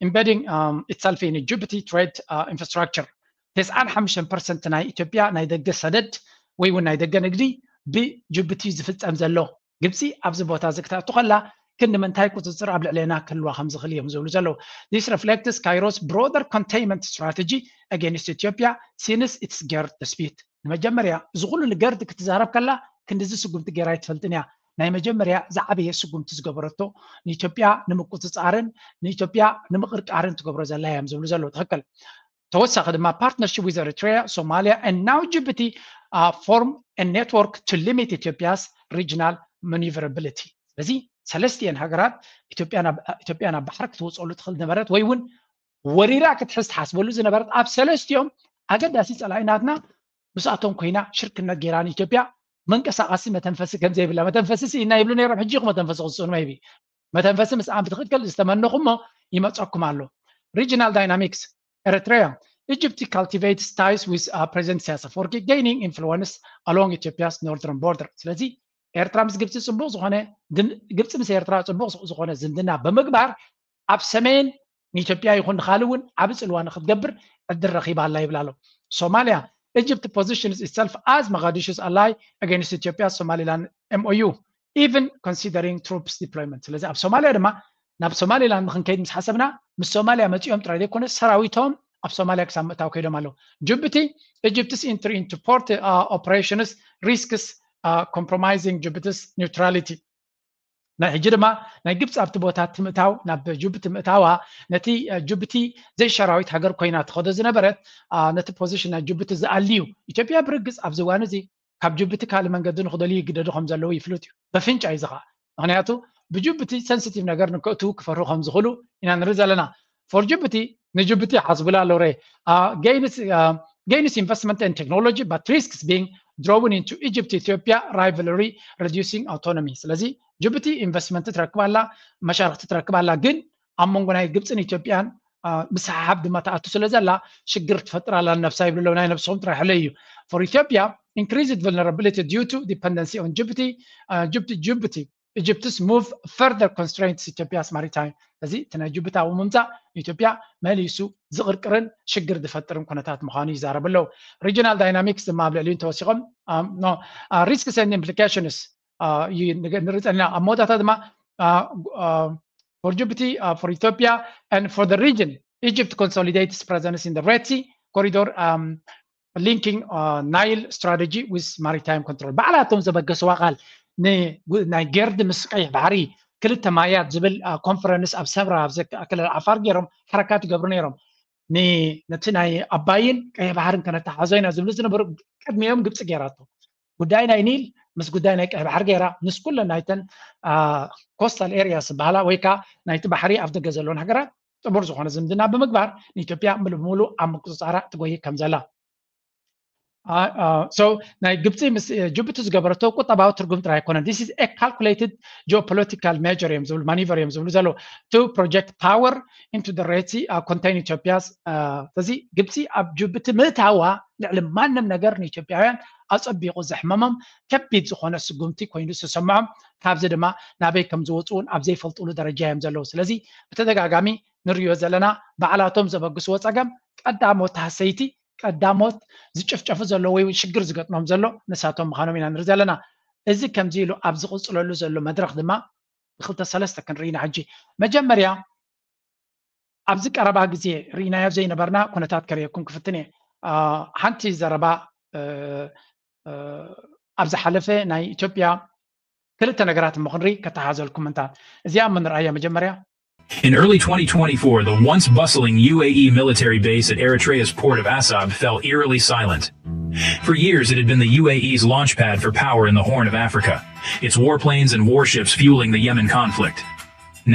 embedding itself in Djibouti trade infrastructure. ተስዓን ሓሙሽተን ፐርሰንት ናይ ኢትዮጵያ ናይ ደገ ሰደድ ወይ እውን ናይ ደገ ንግዲ ብጅቡቲ ዝፍፀም ዘሎ። ግብፂ ኣብዚ ቦታ እዚ ክትኣቱ ከላ ክንዲ ምንታይ ቁፅፅር ኣብ ልዕሌና ክህልዋ ከም ዝኽእል እዮም ዝብሉ ዘለዉ። This reflects Cairo's broader containment strategy against Ethiopia since its Gerd dispute. ንመጀመርያ እዚ ኩሉ ንገርድ ክትዛረብ ከላ ክንድዚ ስጉምቲ ገይራ ኣይትፈልጥን እያ። ናይ መጀመርያ ዝዓበየ ስጉምቲ ዝገበረቶ ንኢትዮጵያ ንምቁፅፃርን ንኢትዮጵያ ንምቕርቃርን ትገብሮ ዘላ እዮም ዝብሉ ዘለዉ። ትኽክል። ተወሳኺ ድማ partnership with Eritrea, Somalia and now Djibouti form a network to limit Ethiopia's regional maneuverability. ስለዚ ሰለስቲኤን ሃገራት ኢትዮጵያ ናብ ባሕሪ ክትወፅኦሉ ትኽእል ነበረት ወይ እውን ወሪራ ክትሕዝ ትሓስበሉ ዝነበረት ኣብ ሰለስቲኦም ኣገዳሲ ፀላኢ ናትና ምስኣቶም ኮይና ሽርክነት ገይራ ንኢትዮጵያ መንቀሳቐሲ መተንፈሲ ከም ዘይብላ መተንፈሲ ስኢና ይብሉ ነይሮም። ሕጂ ኢኹም መተንፈሲ ክትስእኑ maybe መተንፈሲ ምስኣን ብትኽክል ዝተመነኹሞ ይመፀኩም ኣሎ። Regional dynamics. Eritrea, Egypt cultivates ties with uh, President Isaias Afwerki, gaining influence along Ethiopia's northern border. ስለዚ ኤርትራ ምስ ግብፂ ፅቡቕ ዝኾነ፣ ግብፂ ምስ ኤርትራ ፅቡቕ ዝኾነ ዝምድና ብምግባር ኣብ ሰሜን ንኢትዮጵያ ይኹን ንኻልእ እውን ዓቢ ፅልዋ ንክትገብር ዕድል ረኺባ ኣላ ይብል ኣሎ። ሶማልያ፣ Egypt positions itself as Mogadishu's ally against Ethiopia Somaliland M O U, even considering troops deployment። ስለዚ ኣብ ሶማልያ ድማ ናብ ሶማሊላንድ ንክንከይድ ምስ ሓሰብና ምስ ሶማልያ መፂኦም ጥራይ ዘይኮነ ሰራዊቶም ኣብ ሶማልያ ክሳብ ምእታው ከይዶም ኣለዉ። ጅቡቲ፣ Egypt's entry into port uh, operations risks uh, compromising Djibouti's neutrality። ናይ ሕጂ ድማ ናይ ግብፂ ኣብቲ ቦታ ትምእታው ናብ ጅቡቲ ምእታዋ ነቲ ጅቡቲ ዘይሸራዊት ሃገር ኮይና ትኸዶ ዝነበረት ነቲ ፖዚሽን ናይ ጅቡቲ ዝኣልዩ ኢትዮጵያ ብርግፅ ኣብዚ እዋን እዚ ካብ ጅቡቲ ካልእ መንገዲ ንክደልዩ ይግደዱ ከም ዘለዉ ይፍሉጥ እዩ። በፍንጫ እዩ ዝኸዓ ምክንያቱ ብጅቡቲ ሰንስቲቭ ነገር ንክእትዉ ክፈርሁ ከም ዝኽእሉ ኢና ንርኢ ዘለና። For Djibouti ንጅቡቲ ሓስብላ ኣለውረ gains investment and technology but risks being drawn into Egypt Ethiopia rivalry reducing autonomy። ስለዚ ጅቡቲ ኢንቨስትመንት ትረክብ ኣላ፣ መሻርክቲ ትረክብ ኣላ፣ ግን ኣብ መንጎ ናይ ግብፅን ኢትዮጵያን ምስሓሓብ ድማ ትኣቱ ስለ ዘላ ሽግር ትፈጥር ኣላ ንነብሳ ይብሉ ኣለዉ። ናይ ነብስኹም ጥራሕ ሕለዩ እዩ። For Ethiopia increased vulnerability due to dependency on Djibouti Djibouti Egypt's move further constraints Ethiopia's maritime። እዚ እቲ ናይ ጅቡቲ ኣብኡ ምምፃእ ንኢትዮጵያ መሊሱ ዝቕርቅርን ሽግር ዝፈጥርን ኩነታት ምዃኑ ይዛረቡ ኣለዉ። Regional dynamics ድማ ኣብ ልዕሊኡ ተወሲኾም risks and implications ንርኢ ጸኒና ኣብ መወዳእታ ድማ for Djibouti for Ethiopia and for the region Egypt consolidates presence in the Red Sea corridor linking Nile strategy with maritime control። ባዕላቶም ዘበገስዋ ቃል ናይ ገርድ ምስ ቀይሕ ባሕሪ ክልተ ማያት ዝብል ኮንፈረንስ ኣብ ሰምራ ኣብ ክልል ዓፋር ገይሮም ሓረካት ይገብሩ ነይሮም። ነቲ ናይ ኣባይን ቀይሕ ባሕርን ከነተሓዞ ኢና ዝብሉ ዝነበሩ ቅድሚኦም ግብፂ ገይራቶ። ጉዳይ ናይ ኒል ምስ ጉዳይ ናይ ቀይሕ ባሕሪ ገይራ ምስ ኩለን ናይተን ኮስታል ኤሪያስ ዝበሃላ ወይ ከዓ ናይቲ ባሕሪ ኣብ ደገ ዘለውን ሃገራት ጥሙር ዝኾነ ዝምድና ብምግባር ንኢትዮጵያ ምሉእ ብምሉእ ኣብ ምቁፅፃራ ትጎይ ከም ዘላ so ናይ ግብፂ ምስ ጅቡቲ ዝገበረቶ ቁጠባዊ ትርጉም ጥራይ ኣይኮነን። This is a calculated geopolitical measure እዮም ዝብሉ ማኒቨር እዮም ዝብሉ ዘለዉ to project power into the Red Sea contain Ethiopia's ስለዚ ግብፂ ኣብ ጅቡቲ ምእታዋ ልዕሊ ማንም ነገር ንኢትዮጵያውያን ኣፀቢቑ ዘሕመሞም ከቢድ ዝኾነ ስጉምቲ ኮይኑ ዝተሰምዖም ካብዚ ድማ ናበይ ከም ዝወፁ እውን ኣብ ዘይፈልጥሉ ደረጃ እዮም ዘለዉ። ስለዚ ብተደጋጋሚ ንሪኦ ዘለና ባዕላቶም ዘበግስዎ ፀገም ቀዳሞት ሃሰይቲ ቀዳሞት ዝጭፍጨፉ ዘሎ ወይ ሽግር ዝገጥሞም ዘሎ ንሳቶም ምዃኖም ኢና ንርኢ ዘለና። እዚ ከምዚ ኢሉ ኣብ ዝቕፅለሉ ዘሎ መድረኽ ድማ ብክልተ ሰለስተ ክንርኢ ኢና። ሕጂ መጀመርያ ኣብዚ ቀረባ ግዜ ርኢናዮ ዘይነበርና ኩነታት ከርእየኩም ክፍትን እየ። ሓንቲ ዘረባ ኣብ ዝሓለፈ ናይ ኢትዮጵያ ክልተ ነገራት እሞ ክንርኢ ከተሓዘልኩም እንታ እዚኣ እሞ ንርኣያ መጀመርያ In early twenty twenty-four, the once bustling U A E military base at Eritrea's port of Asab fell eerily silent. For years, it had been the U A E's launchpad for power in the Horn of Africa, its warplanes and warships fueling the Yemen conflict.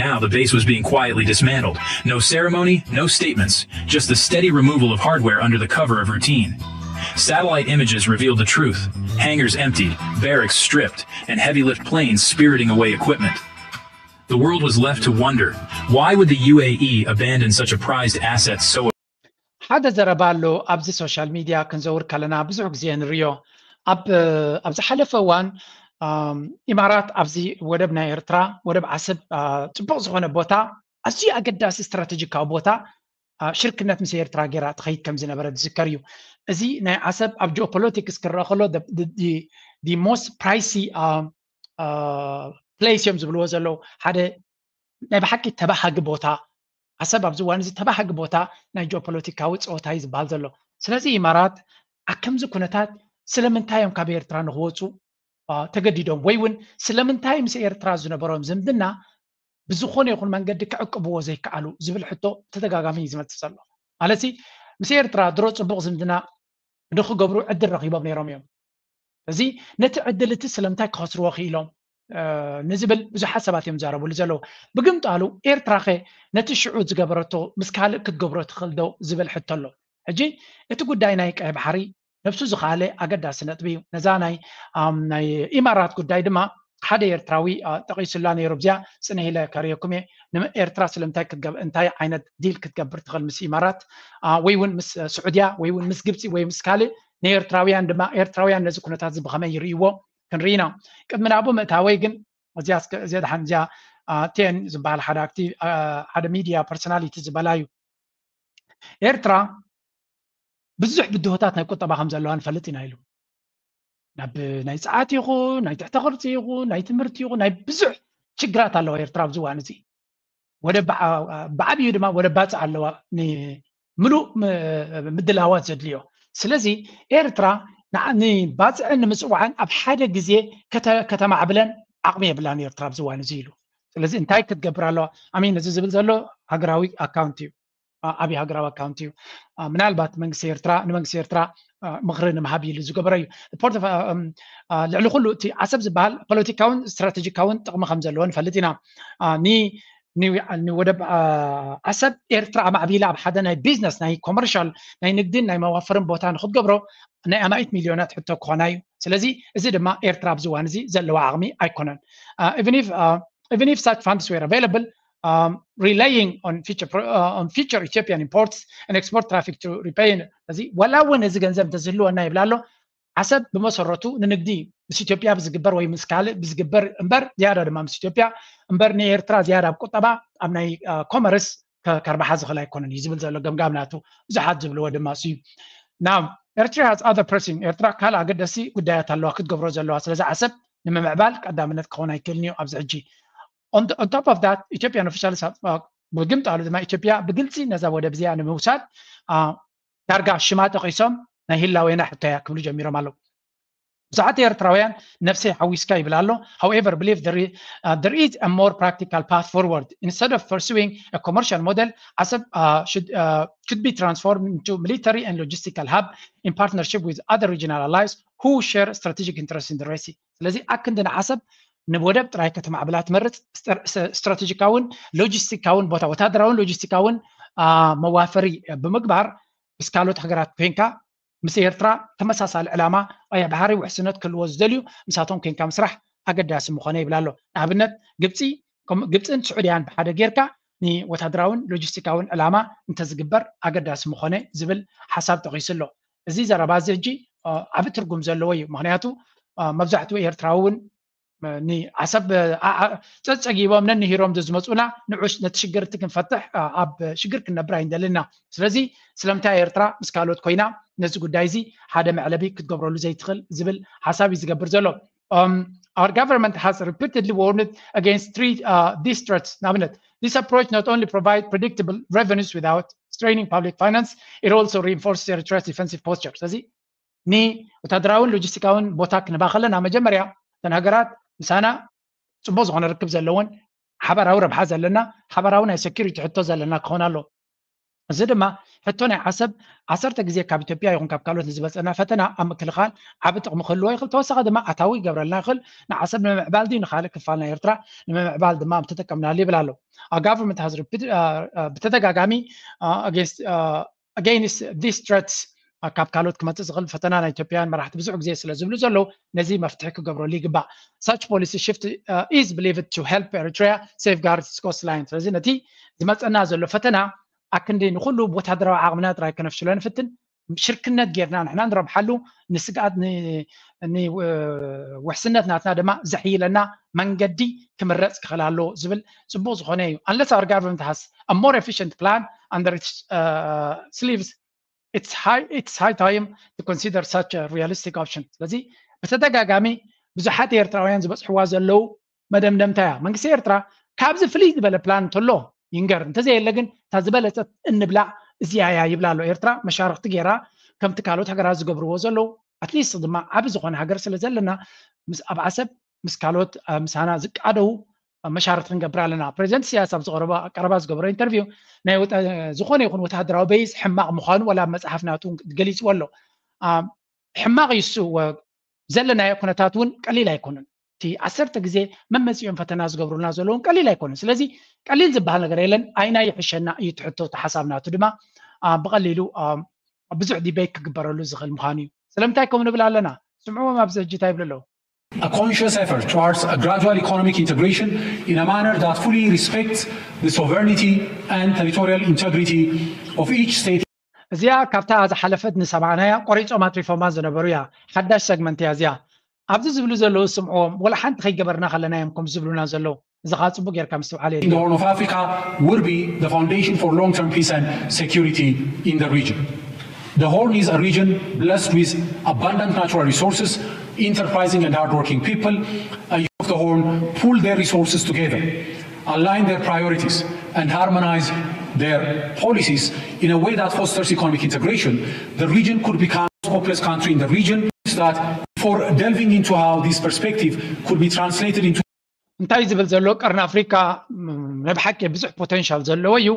Now the base was being quietly dismantled. No ceremony, no statements, just the steady removal of hardware under the cover of routine. Satellite images revealed the truth: hangars emptied, barracks stripped, and heavy lift planes spiriting away equipment. The world was left to wonder, why would the U A E abandon such a prized asset so ሓደ ዘረባ ኣሎ ኣብዚ ሶሻል ሚድያ ክንዘውር ከለና ብዙሕ ግዜ ንርዮ ኣብ ኣብ ዝሓለፈ እዋን ኢማራት ኣብዚ ወደብ ናይ ኤርትራ ወደብ ዓሰብ ፅቡቅ ዝኾነ ቦታ ኣዝዩ ኣገዳሲ ስትራቴጂካዊ ቦታ ሽርክነት ምስ ኤርትራ ገይራ ትኸይድ ከም ዝነበረ ዝዝከር እዩ። እዚ ናይ ዓሰብ ኣብ ጂኦፖለቲክስ ክረአ ከሎ most pricey place እዮም ዝብልዎ ዘለዉ ሓደ ናይ ብሓቂ ተባሃጊ ቦታ ዓሰብ ኣብዚ እዋን እዚ ተባሃጊ ቦታ ናይ ጂኦፖለቲካዊ ፀወታ እዩ ዝበሃል ዘሎ። ስለዚ ኢማራት ኣብ ከምዚ ኩነታት ስለምንታይ እዮም ካብ ኤርትራ ንክወፁ ተገዲዶም ወይ እውን ስለምንታይ ምስ ኤርትራ ዝነበሮም ዝምድና ብዝኾነ ይኹን መንገዲ ክዕቅብዎ ዘይከኣሉ ዝብል ሕቶ ብተደጋጋሚ እዩ ዝመፅእ ዘሎ። ማለት ምስ ኤርትራ ድሮ ፅቡቕ ዝምድና ንክገብሩ ዕድል ረኺቦም ነይሮም እዮም። እዚ ነቲ ዕድል እቲ ስለምንታይ ክኸስርዎ ክኢሎም ንዝብል ብዙሓት ሰባት እዮም ዝዛረብሉ ዘለዉ። ብግምጣሉ ኤርትራኸ ነቲ ሽዑ ዝገበረቶ ምስ ካልእ ክትገብሮ ትኽእል ዶ ዝብል ሕቶ ኣሎ። ሕጂ እቲ ጉዳይ ናይ ቀይ ባሕሪ ነብሱ ዝኸኣለ ኣገዳሲ ነጥቢ እዩ። ነዛ ናይ ናይ ኢማራት ጉዳይ ድማ ሓደ ኤርትራዊ ጠቂሱላ ነይሩ። ብዚኣ ጽንሕ ኢለ ከርእየኩም እየ። ኤርትራ ስለምንታይ ክትገብ እንታይ ዓይነት ዲል ክትገብር ትኽእል ምስ ኢማራት ወይ እውን ምስ ስዑድያ ወይ እውን ምስ ግብፂ ወይ ምስ ካልእ ንኤርትራውያን ድማ ኤርትራውያን ነዚ ኩነታት እዚ ብኸመይ ይርእይዎ ክንርኢ ኢና። ቅድሚ ናብኡ ምእታወይ ግን እዚኣ እስከ እዚኣ ደሓን እዚኣ ቴን ዝበሃል ሓደ ኣክቲ ሓደ ሚድያ ፐርሶናሊቲ ዝበላ እዩ። ኤርትራ ብዙሕ ብድሆታት ናይ ቁጠባ ከም ዘለዋ ንፈልጥ ኢና ኢሉ። ናብ ናይ ጸዓት ይኹን ናይ ትሕተ ቅርጺ ይኹን ናይ ትምህርቲ ይኹን ናይ ብዙሕ ችግራት ኣለዋ ኤርትራ ኣብዚ እዋን እዚ። ወደ ብዓብዩ ድማ ወደ ባጽዕ ኣለዋ ንምሉእ ምድላዋት ዘድልዮ። ስለዚ ኤርትራ ንባጽዕን ንምጽዋዕን ኣብ ሓደ ግዜ ከተማዕብለን ዓቕሚ የብላን ኤርትራ ኣብዚ እዋን እዚ ኢሉ። ስለዚ እንታይ ክትገብር ኣለዋ? ኣሚን እዚ ዝብል ዘሎ ሃገራዊ ኣካውንት እዩ። ዓብዪ ሃገራዊ ኣካውንት እዩ። ምናልባት መንግስቲ ኤርትራ ንመንግስቲ ኤርትራ ምኽሪ ንምሃብ ኢሉ ዝገበረ እዩ። ልዕሊ ኩሉ እቲ ዓሰብ ዝበሃል ፖለቲካውን ስትራቴጂካውን ጥቕሚ ከም ዘለዎ ንፈልጥ ኢና። ንወደብ ዓሰብ ኤርትራ ኣማዕቢላ ኣብ ሓደ ናይ ቢዝነስ ናይ ኮመርሻል ናይ ንግድን ናይ መዋፈርን ቦታ ንክትገብሮ ናይ ኣማኢት ሚልዮናት ሕቶ ክኾና እዩ። ስለዚ እዚ ድማ ኤርትራ ኣብዚ እዋን እዚ ዘለዋ ዓቕሚ ኣይኮነን። Even if such funds were available, um, relying on future, uh, on future Ethiopian imports and export traffic to repay እዚ ወላ እውን እዚ ገንዘብ እንተዝህልወና ይብላ ኣሎ። ዓሰብ ብመሰረቱ ንንግዲ ምስ ኢትዮጵያ ብዝግበር ወይ ምስ ካልእ ብዝግበር እምበር ዝያዳ ድማ ምስ ኢትዮጵያ እምበር ንኤርትራ ዝያዳ ኣብ ቁጠባ ኣብ ናይ ኮመርስ ከርባሓ ዝኽእል ኣይኮነን እዩ ዝብል ዘሎ ገምጋም ናቱ። ብዙሓት ዝብልዎ ድማ እሱ እዩ። Now Eritrea has other pressing ኤርትራ ካልእ ኣገደሲ ጉዳያት ኣለዋ ክትገብሮ ዘለዋ። ስለዚ ዓሰብ ንምምዕባል ቀዳምነት ክኸውን ኣይክእልን እዩ ኣብዚ ሕጂ። On top of that Ethiopian officials ብግምጣሉ ድማ ኢትዮጵያ ብግልፂ ነዛ ወደብ እዚኣ ንምውሳድ ዳርጋ ሽማ ጠቒሶም ናይ ህላዌና ሕቶ እያ ክብሉ ጀሚሮም ኣለዉ። ብዙሓት ኤርትራውያን ነፍሰይ ሓዊስካ ይብል ኣሎ። However, believe there is, uh, there is a more practical path forward. Instead of pursuing a commercial model, Asab uh, should uh, could be transformed into military and logistical hub in partnership with other regional allies who share strategic interests in the Red Sea. ስለዚ ኣክንዲ ንዓሰብ ንወደብ ጥራይ ከተማዕብላ ትመርጽ ስትራቴጂካውን ሎጂስቲካውን ቦታ ወታደራውን ሎጂስቲካውን መዋፈሪ ብምግባር ምስ ካልኦት ሃገራት ኮይንካ ምስ ኤርትራ ተመሳሳሊ ዕላማ ቀይሕ ባሕሪ ውሕስነት ክህልዎ ዝደልዩ ምሳቶም ኮይንካ ምስራሕ ኣገዳሲ ምኾነ ይብል ኣሎ። ንኣብነት ግብፂ ግብፅን ስዑድያን ብሓደ ጌርካ ንወታደራውን ሎጂስቲካውን ዕላማ እንተዝግበር ኣገዳሲ ምኾነ ዝብል ሓሳብ ጠቒሱ ኣሎ። እዚ ዘረባ እዚ ሕጂ ዓቢ ትርጉም ዘለዎ እዩ። ምክንያቱ መብዛሕትኡ ኤርትራዊ እውን ንዓሰብ ጸጸጊቦም ነንሂሮም ዝመፁና ንዑሽ ነቲ ሽግር እቲ ክንፈትሕ ኣብ ሽግር ክንነብር ኣይንደልና። ስለዚ ስለምንታይ ኤርትራ ምስ ካልኦት ኮይና ነዚ ጉዳይ እዚ ሓደ መዕለቢ ክትገብረሉ ዘይትኽእል ዝብል ሓሳብ እዩ ዝገብር ዘሎ። Um, our government has repeatedly warned against three uh, these threats. ንኣብነት this approach not only provides predictable revenues without straining public finance, it also reinforces Eritrea's defensive posture. ስለዚ ንወታደራውን ሎጂስቲካውን ቦታ ክንባ ከለና መጀመርያ እተን ሃገራት ምሳና ፅቡቅ ዝኾነ ርክብ ዘለውን ሓበራዊ ረብሓ ዘለና ሓበራዊ ናይ ሴኩሪቲ ሕቶ ዘለና ክኾን ኣሎ። እዚ ድማ ሕቶ ናይ ዓሰብ ዓሰርተ ግዜ ካብ ኢትዮጵያ ይኹን ካብ ካልኦት ንዝመፀና ፈተና ኣብ ምክልኻል ዓቢ ጥቕሚ ክህልዎ ይኽእል። ተወሳኺ ድማ ኣታዊ ይገብረልና ይኽእል። ንዓሰብ ንምምዕባል ድዩ ንኻልእ ክፋል ናይ ኤርትራ ንምምዕባል ድማ ምተጠቀምናሉ ይብል ኣሎ። Our government has repeated ብተደጋጋሚ against against these threats ካብ ካልኦት ክመፅእ ዝኽእል ፈተና ናይ ኢትዮጵያውያን መራሕቲ ብዙሕ ግዜ ስለ ዝብሉ ዘለዉ ነዚ መፍትሒ ክገብረሉ ይግባእ። Such policy shift is believed to help Eritrea safeguard its coastline። ስለዚ ነቲ ዝመፀና ዘሎ ፈተና ኣክንዲ ንኩሉ ወታደራዊ ዓቕምና ጥራይ ከነፍሽሎ ንፍትን ሽርክነት ጌርና ንሕና ንረብሓሉ ንስግኣት ውሕስነት ናትና ድማ ዘሕይለና መንገዲ ክምረፅ ክኽእል ኣለዎ ዝብል ፅቡቅ ዝኾነ እዩ። Unless our government has a more efficient plan under its uh, sleeves, it's high, it's high time to consider such a realistic option. ስለዚ ብተደጋጋሚ ብዙሓት ኤርትራውያን ዝበፅሕዋ ዘለዉ መደምደምታ እያ። መንግስቲ ኤርትራ ካብዚ ፍልይ ዝበለ ፕላን እንተሎ ይንገር፣ እንተዘየለ ግን እታ ዝበለፀት እንብላ እዚኣ እያ ይብላ ኣሎ። ኤርትራ መሻርክቲ ገይራ ከምቲ ካልኦት ሃገራት ዝገብርዎ ዘለዉ ኣትሊስት ድማ ዓቢ ዝኾነ ሃገር ስለ ዘለና ኣብ ዓሰብ ምስ ካልኦት ምሳና ዝቃደዉ መሻርክቲ ክንገብር ኣለና። ፕሬዚደንት ኢሳያስ ኣብ ዝቀረባ ቀረባ ዝገበሮ ኢንተርቪው ናይ ዝኾነ ይኹን ወታደራዊ በይዝ ሕማቕ ምዃኑ ወላ ኣብ መፅሓፍ ናቱ ገሊፅዎ ኣሎ። ሕማቕ እዩ እሱ ዘለናዮ ኩነታት እውን ቀሊል ኣይኮነን። እቲ ዓሰርተ ግዜ መመፂኦም ፈተና ዝገብሩልና ዘለውን ቀሊል ኣይኮነን። ስለዚ ቀሊል ዝበሃል ነገር የለን። ኣይና ይሕሸና እዩ ትሕቶ ተሓሳብ ናቱ ድማ ብቐሊሉ ብዙሕ ዲቤት ክግበረሉ ዝኽእል ምዃኑ እዩ። ስለምንታይ ከምኡ ንብል ኣለና? ስምዕዎም ኣብዚ ሕጂ እንታይ ይብሉ ኣለዉ? A conscious effort towards a gradual economic integration in a manner that fully respects the sovereignty and territorial integrity of each state. እዚኣ ካብታ ዝሓለፈት ንሰማዕናያ ቆሪጾም ኣትሪፎማ ዝነበሩ እያ። ሓዳሽ ሰግመንት እያ እዚኣ። ኣብዚ ዝብሉ ዘለዉ ስምዕዎም፣ ወላ ሓንቲ ከይገበርና ከለና እዮም ከም ዝብሉና ዘለዉ። እዚ ከዓ ጽቡቅ ጌርካ ምስትውዓል In the Horn of Africa will be the foundation for long-term peace and security in the region. The Horn is a region blessed with abundant natural resources, enterprising and hardworking people, and of the Horn pool their resources together, align their priorities, and harmonize their policies in a way that fosters economic integration. The region could become the most populous country in the region. That for delving into how this perspective could be translated into እንታይ ዝብል ዘሎ ቀርኒ ኣፍሪካ ናይ ብሓቂ ብዙሕ ፖቴንሻል ዘለዎ እዩ።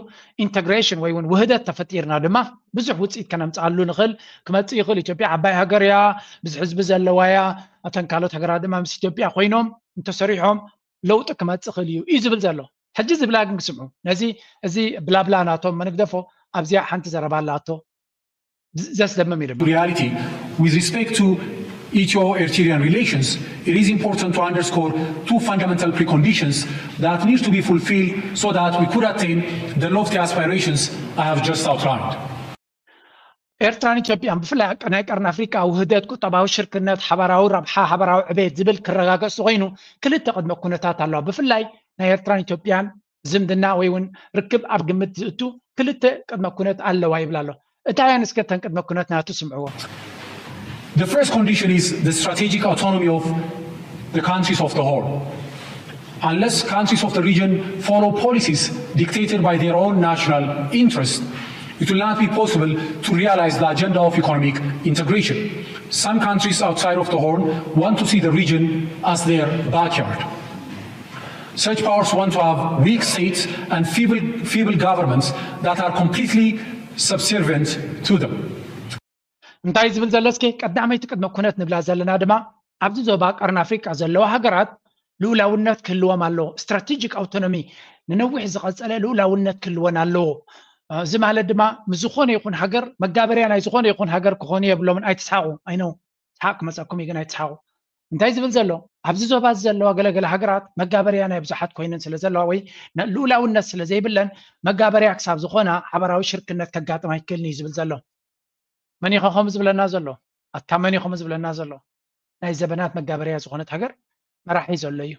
ኢንተግሬሽን ወይ እውን ውህደት ተፈጢርና ድማ ብዙሕ ውፅኢት ከነምፅኣሉ ንኽእል። ክመፅእ ይኽእል። ኢትዮጵያ ዓባይ ሃገር እያ፣ ብዙሕ ህዝቢ ዘለዋ እያ። እተን ካልኦት ሃገራት ድማ ምስ ኢትዮጵያ ኮይኖም እንተሰሪሖም ለውጢ ክመፅእ ይኽእል እዩ እዩ ዝብል ዘሎ። ሕጂ ዝብላ ግን ክስምዑ ነዚ እዚ ብላብላ ናቶም መንግደፎ ኣብዚኣ ሓንቲ ዘረባ ኣላቶ ዘስደምም እዩ ድማ reality with respect to Ethio-Eritrean relations, it is important to underscore two fundamental preconditions that need to be fulfilled so that we could attain the lofty aspirations I have just outlined. ኤርትራን ኢትዮጵያን ብፍላይ ናይ ቀርኒ ኣፍሪቃ ውህደት፣ ቁጠባዊ ሽርክነት፣ ሓባራዊ ረብሓ፣ ሓባራዊ ዕቤት ዝብል ክረጋገጽ ኮይኑ ክልተ ቅድመ ኩነታት ኣለዋ። ብፍላይ ናይ ኤርትራን ኢትዮጵያን ዝምድና ወይ እውን ርክብ ኣብ ግምት ዝእቱ ክልተ ቅድመ ኩነት ኣለዋ ይብል ኣሎ። እታያን እስከ እተን ቅድመ ኩነት ናቱ ስምዕዎ። The first condition is the strategic autonomy of the countries of the Horn. Unless countries of the region follow policies dictated by their own national interest, it will not be possible to realize the agenda of economic integration. Some countries outside of the Horn want to see the region as their backyard. Such powers want to have weak states and feeble, feeble governments that are completely subservient to them. እንታይ ዝብል ዘሎ እስኪ ቀዳመይቲ ቅድመ ኩነት ንብላ ዘለና ድማ ኣብዚ ዞባ ቀርኒ ኣፍሪቃ ዘለዋ ሃገራት ልኡላውነት ክህልዎም ኣለዎ። ስትራቴጂክ ኣውቶኖሚ ንነዊሕ ዝቐጸለ ልኡላውነት ክህልወን ኣለዎ። እዚ ማለት ድማ ምስ ዝኾነ ይኹን ሃገር መጋበርያ ናይ ዝኾነ ይኹን ሃገር ክኾኑ የብሎምን። ኣይትስሓቑ። ኣይነው ስሓቕ ክመፀኩም እዩ ግን ኣይትስሓቑ። እንታይ ዝብል ዘሎ ኣብዚ ዞባ እዚ ዘለዋ ገለገለ ሃገራት መጋበርያ ናይ ብዙሓት ኮይነን ስለ ዘለዋ ወይ ልኡላውነት ስለ ዘይብለን መጋበርያ ክሳብ ዝኾና ሓበራዊ ሽርክነት ከጋጥም ኣይክእልን እዩ ዝብል ዘሎ። መን እዩ ከምኡ ዝብለና ዘሎ? ኣታ መን እዩ ከምኡ ዝብለና ዘሎ? ናይ ዘበናት መጋበርያ ዝኾነት ሃገር መራሒ ዘሎ እዩ።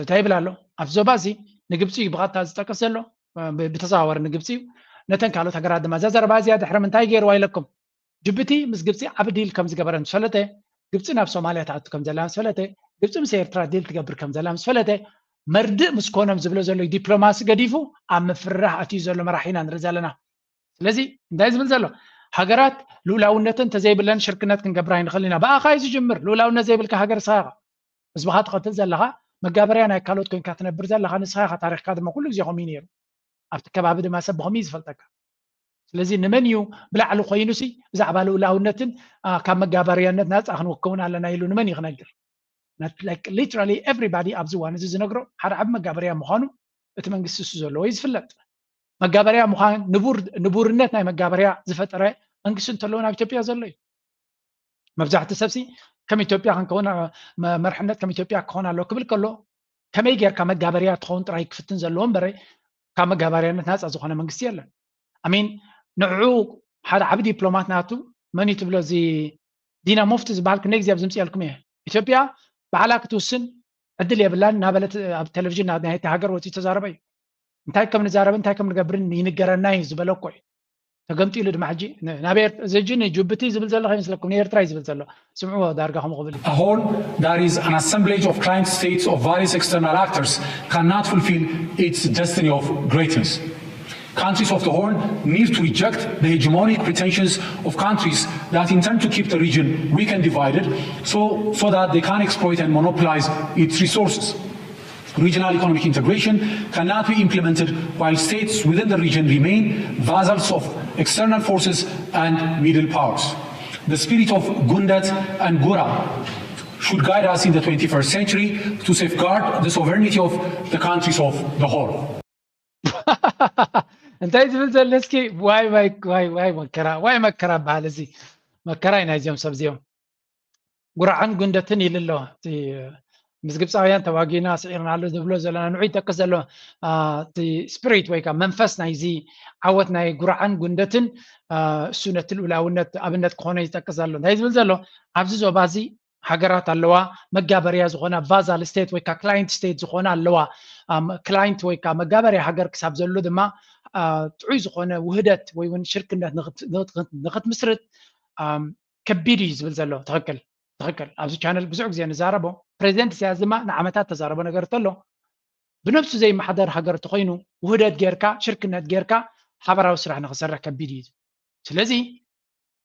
እንታይ ይብል ኣሎ ኣብዚ ዞባ እዚ? ንግብፂ እዩ ብቐጥታ ዝጠቅስ ዘሎ፣ ብተዘዋወሪ ንግብፂ እዩ። ነተን ካልኦት ሃገራት ድማ እዛ ዘረባ እዚኣ ድሕሪ ምንታይ ገይርዋ ኢለኩም? ጅቡቲ ምስ ግብፂ ዓቢ ዲል ከም ዝገበረ ምስ ፈለጠ፣ ግብፂ ናብ ሶማልያ ትኣቱ ከም ዘላ ምስ ፈለጠ፣ ግብፂ ምስ ኤርትራ ዲል ትገብር ከም ዘላ ምስ ፈለጠ፣ መርድእ ምስ ኮኖም ዝብሎ ዘሎ ዲፕሎማሲ ገዲፉ ኣብ ምፍርራህ ኣትዩ ዘሎ መራሒ ኢና ንርኢ ዘለና። ስለዚ እንታይ ዝብል ዘሎ? ሃገራት ልኡላውነትን እንተዘይብለን ሽርክነት ክንገብር ኣይንኽእል ኢና። ብኣኻ እዩ ዝጅምር። ልኡላውነት ዘይብልካ ሃገር ንስኻ ኢኻ ህዝብኻ ትቐትል ዘለኻ፣ መጋበርያ ናይ ካልኦት ኮንካ ትነብር ዘለኻ ንስኻ ኢኻ። ታሪኽካ ድማ ኩሉ ግዜ ከምኡ እዩ ነይሩ። ኣብቲ ከባቢ ድማ ሰብ ብኸምኡ እዩ ዝፈልጠካ። ስለዚ ንመን እዩ ብላዕሊ ኮይኑሲ ብዛዕባ ልኡላውነትን ካብ መጋበርያነት ናፃ ክንወከውን ኣለና ኢሉ ንመን እዩ ክነግር? Literally everybody ኣብዚ እዋን እዚ ዝነግሮ ሓደ ዓቢ መጋበርያ ምዃኑ እቲ መንግስቲ እሱ ዘለዎ እዩ ዝፍለጥ። መጋበርያ ምዃን ንቡርነት ናይ መጋበርያ ዝፈጠረ መንግስቲ እንተለዎ ናብ ኢትዮጵያ ዘሎ እዩ። መብዛሕቲ ሰብሲ ከም ኢትዮጵያ ክንከውን መርሕነት ከም ኢትዮጵያ ክኸውን ኣለዎ ክብል ከሎ ከመይ ጌርካ መጋበርያ ትኸውን ጥራይ ክፍትን ዘለዎ እምበረ ካብ መጋበርያነት ናፃ ዝኾነ መንግስቲ የለን። ኣሚን ንዑ ሓደ ዓቢ ዲፕሎማት ናቱ መን እዩ ትብሎ? እዚ ዲና ሙፍቲ ዝበሃል ክንደይ ግዜ ኣብ ዝምፅኣልኩም እየ። ኢትዮጵያ ባዕላ ክትውስን ዕድል የብላን እናበለት ኣብ ቴሌቪዥን ናይቲ ሃገር ወፂኡ ተዛረበ እዩ። እንታይ ከም ንዛረብ እንታይ ከም ንገብርን ይንገረና እዩ ዝበለ እኮ እዩ። ተገምጢሉ ድማ ሕጂ ናብ እዚ ሕጂ ንጅቡቲ ዝብል ዘሎ ከይመስለኩም ንኤርትራ እዩ ዝብል ዘሎ። ስምዕዎ ዳርጋ ከምኡ ክብል እዩ። A whole that is an assemblage of client states of various external actors cannot fulfill its destiny of greatness. Countries of the Horn need to reject the hegemonic pretensions of countries that intend to keep the region weak and divided so, so that they can exploit and monopolize its resources. Regional economic integration cannot be implemented while states within the region remain vassals of external forces and middle powers. The spirit of Gundat and Gura should guide us in the twenty-first century to safeguard the sovereignty of the countries of the Horn. እንታይ ዝብል ዘሎ እስኪ ዋይ ዋይ ዋይ ዋይ መከራ ዋይ መከራ በሃል እዚ መከራ እዩ ናይዚኦም ሰብ እዚኦም። ጉራዕን ጉንደትን ኢሉ ኣሎ። እቲ ምስ ግብፃውያን ተዋጊና ስዒርና ኣሎ ዝብሎ ዘለና ንዑ ይጠቅስ ዘሎ። እቲ ስፒሪት ወይ ከዓ መንፈስ ናይዚ ዓወት ናይ ጉራዕን ጉንደትን እሱ ነቲ ልኡላውነት ኣብነት ክኾነ ይጠቅስ ዘሎ። እንታይ ዝብል ዘሎ? ኣብዚ ዞባ እዚ ሃገራት ኣለዋ፣ መጋበርያ ዝኾና ቫዛል ስቴት ወይ ከዓ ክላይንት ስቴት ዝኾና ኣለዋ። ክላይንት ወይ ከዓ መጋበርያ ሃገር ክሳብ ዘሎ ድማ ጥዑይ ዝኾነ ውህደት ወይ እውን ሽርክነት ንክትምስርት ከቢድ እዩ ዝብል ዘሎ። ትኽክል፣ ትኽክል። ኣብዚ ቻነል ብዙሕ ግዜ ንዛረቦ። ፕሬዚደንት ኢሳያስ ድማ ንዓመታት ተዛረቦ ነገር ተሎ፣ ብነብሱ ዘይመሓደር ሃገር ተኮይኑ ውህደት ጌርካ ሽርክነት ጌርካ ሓበራዊ ስራሕ ንክሰርሕ ከቢድ እዩ። ስለዚ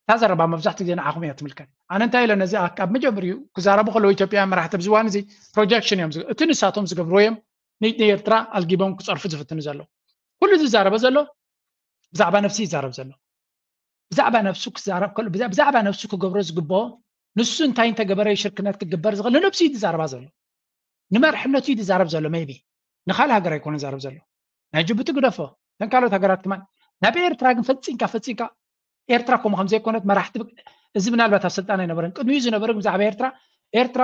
እታ ዘረባ መብዛሕትኡ ግዜ ንዓኹም እያ ትምልከት። ኣነ እንታይ ኢለ ነዚ ኣብ መጀመሪኡ ክዛረቡ ከለዉ ኢትዮጵያ መራሕቲ ኣብዚ እዋን እዚ ፕሮጀክሽን እዮም፣ እቲ ንሳቶም ዝገብርዎ እዮም። ንኤርትራ ኣልጊቦም ክፀርፉ ዝፍትኑ ዘለዉ። ኩሉ ዝዛረበ ዘሎ ብዛዕባ ነብሲ ይዛረብ ዘሎ። ብዛዕባ ነብሱ ክዛረብ ከሎ ብዛዕባ ነብሱ ክገብሮ ዝግብኦ ንሱ እንታይ እንተገበረ ሽርክነት ክግበር ዝኽእል ንነብሱ እዩ ዝዛረባ ዘሎ። ንመርሕነቱ እዩ ዝዛረብ ዘሎ። ሜይቢ ንካልእ ሃገር ኣይኮነ ዝዛረብ ዘሎ። ናይ ጅቡቲ ግደፎ፣ ተን ካልኦት ሃገራት ክማን። ናብ ኤርትራ ግን ፈፂንካ ፈፂንካ ኤርትራ ከምኡ ከም ዘይኮነት መራሕቲ እዚ ምናልባት ኣብ ስልጣን ኣይነበረን ቅድሚኡ ዝነበረ ብዛዕባ ኤርትራ ኤርትራ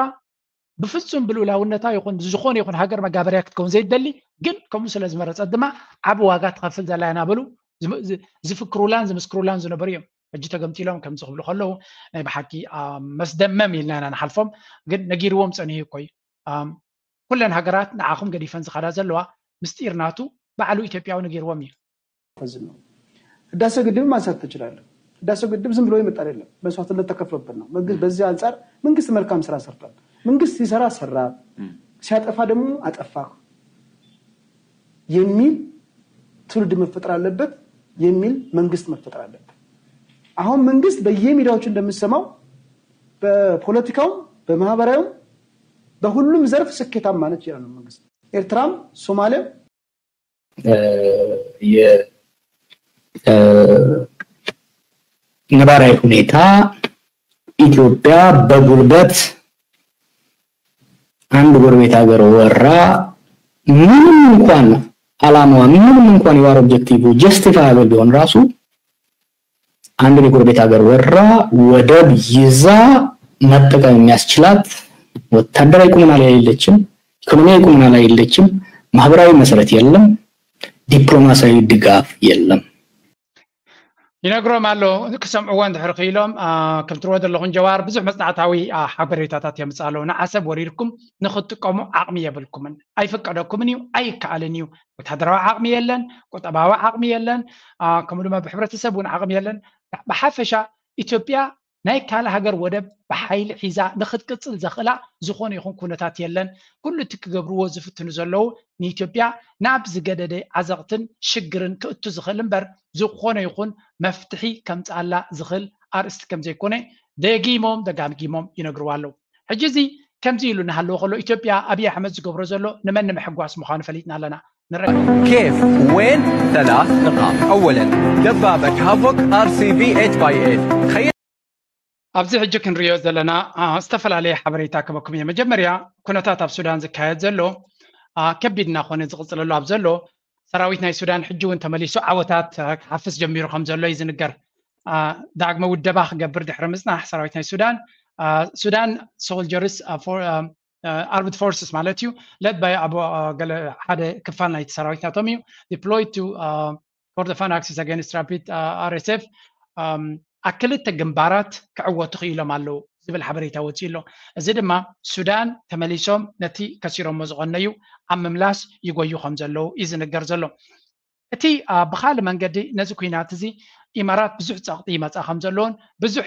ብፍጹም ብልኡላውነታ ይኹን ዝኾነ ይኹን ሃገር መጋበርያ ክትከውን ዘይደሊ ግን ከምኡ ስለ ዝመረፀት ድማ ዓቢ ዋጋ ትኸፍል ዘላ እያ እናበሉ ዝፍክሩላን ዝምስክሩላን ዝነበሩ እዮም። ሕጂ ተገምጢሎም ከምዚ ክብሉ ከለዉ ናይ ብሓቂ መስደመም ኢልና ኢና ንሓልፎም። ግን ነጊርዎም ፀኒሑ እኮ እዩ። ኩለን ሃገራት ንዓኹም ገዲፈን ዝኸዳ ዘለዋ ምስጢር ናቱ ባዕሉ ኢትዮጵያዊ ነጊርዎም እዩ። ዝፈዝን ነው። ህዳሴ ግድብ ማንሳት ትችላለህ። ህዳሴ ግድብ ዝም ብሎ የመጣ አይደለም፣ መስዋዕትነት ተከፍሎበት ነው። መንግስት በዚህ አንጻር መንግስት መልካም ስራ ሰርቷል። መንግስት ሲሰራ ሰራ፣ ሲያጠፋ ደግሞ አጠፋ የሚል ትውልድ መፈጠር አለበት የሚል መንግስት መፈጠር አለበት። አሁን መንግስት በየሚዲያዎቹ እንደምትሰማው በፖለቲካውም በማህበራዊም በሁሉም ዘርፍ ስኬታማ ነች ይላል መንግስት። ኤርትራም ሶማሊያም የነባራዊ ሁኔታ ኢትዮጵያ በጉልበት አንድ ጎረቤት ሀገር ወራ ምንም እንኳን አላማዋ ምንም እንኳን የዋር ኦብጀክቲቭ ጀስቲፋያብል ቢሆን ራሱ አንድ የጎረቤት ሀገር ወራ ወደብ ይዛ መጠቀም የሚያስችላት ወታደራዊ ቁመና ላይ የለችም፣ ኢኮኖሚያዊ ቁመና ላይ የለችም፣ ማህበራዊ መሰረት የለም፣ ዲፕሎማሲያዊ ድጋፍ የለም። ይነግሮም ኣሎ ክሰምዕዎ እንድሕር ክኢሎም። ከም ትርዎ ዘለኹም ጀዋር ብዙሕ መፅናዕታዊ ሓበሬታታት የምፅእ ኣለዉ። ንዓሰብ ወሪድኩም ንክትጥቀሙ ዓቕሚ የብልኩምን፣ ኣይፍቀደኩምን እዩ፣ ኣይከኣልን እዩ። ወታደራዊ ዓቕሚ የለን፣ ቁጠባዊ ዓቕሚ የለን፣ ከምኡ ድማ ብሕብረተሰብ እውን ዓቕሚ የለን። ብሓፈሻ ኢትዮጵያ ናይ ካልእ ሃገር ወደብ ብሓይሊ ሒዛ ንክትቅፅል ዘኽእላ ዝኾነ ይኹን ኩነታት የለን። ኩሉ እቲ ክገብርዎ ዝፍትኑ ዘለዉ ንኢትዮጵያ ናብ ዝገደደ ዓዘቕትን ሽግርን ክእቱ ዝኽእል እምበር ዝኾነ ይኹን መፍትሒ ከምፅኣላ ዝኽእል ኣርእስቲ ከም ዘይኮነ ደጊሞም ደጋጊሞም ይነግርዋ ኣለዉ። ሕጂ እዚ ከምዚ ኢሉ እናሃለወ ከሎ ኢትዮጵያ ኣብይ ኣሕመድ ዝገብሮ ዘሎ ንመን ንምሕጓስ ምዃኑ ፈሊጥና ኣለና። ንረአ። كيف؟ وين؟ ثلاث نقاط. أولا، دبابة هافوك RCV eight by eight. ኣብዚ ሕጂ ክንሪኦ ዘለና ዝተፈላለየ ሓበሬታ ክበኩም እየ። መጀመርያ ኩነታት ኣብ ሱዳን ዝካየድ ዘሎ ከቢድ እናኾነ ዝቕፅለሉ ኣብ ዘሎ ሰራዊት ናይ ሱዳን ሕጂ እውን ተመሊሱ ዓወታት ክሓፍስ ጀሚሩ ከም ዘሎ እዩ ዝንገር። ዳግመ ውደባ ክገብር ድሕሪ ምፅናሕ ሰራዊት ናይ ሱዳን ሱዳን ሶልጀርስ ኣርምድ ፎርስስ ማለት እዩ led by ኣቦ ገለ ሓደ ክፋል ናይቲ ሰራዊት ናቶም እዩ deployed to Kordofan axis against Rapid RSF ኣብ ክልተ ግንባራት ክዕወቱ ክኢሎም ኣለዉ ዝብል ሓበሬታ ወፂኡ ኣሎ። እዚ ድማ ሱዳን ተመሊሶም ነቲ ከሲሮሞ ዝቐነዩ ኣብ ምምላስ ይጎዩ ከም ዘለዉ እዩ ዝንገር ዘሎ። እቲ ብካልእ መንገዲ ነዚ ኩናት እዚ ኢማራት ብዙሕ ፀቕጢ ይመፃ ከም ዘለዎን ብዙሕ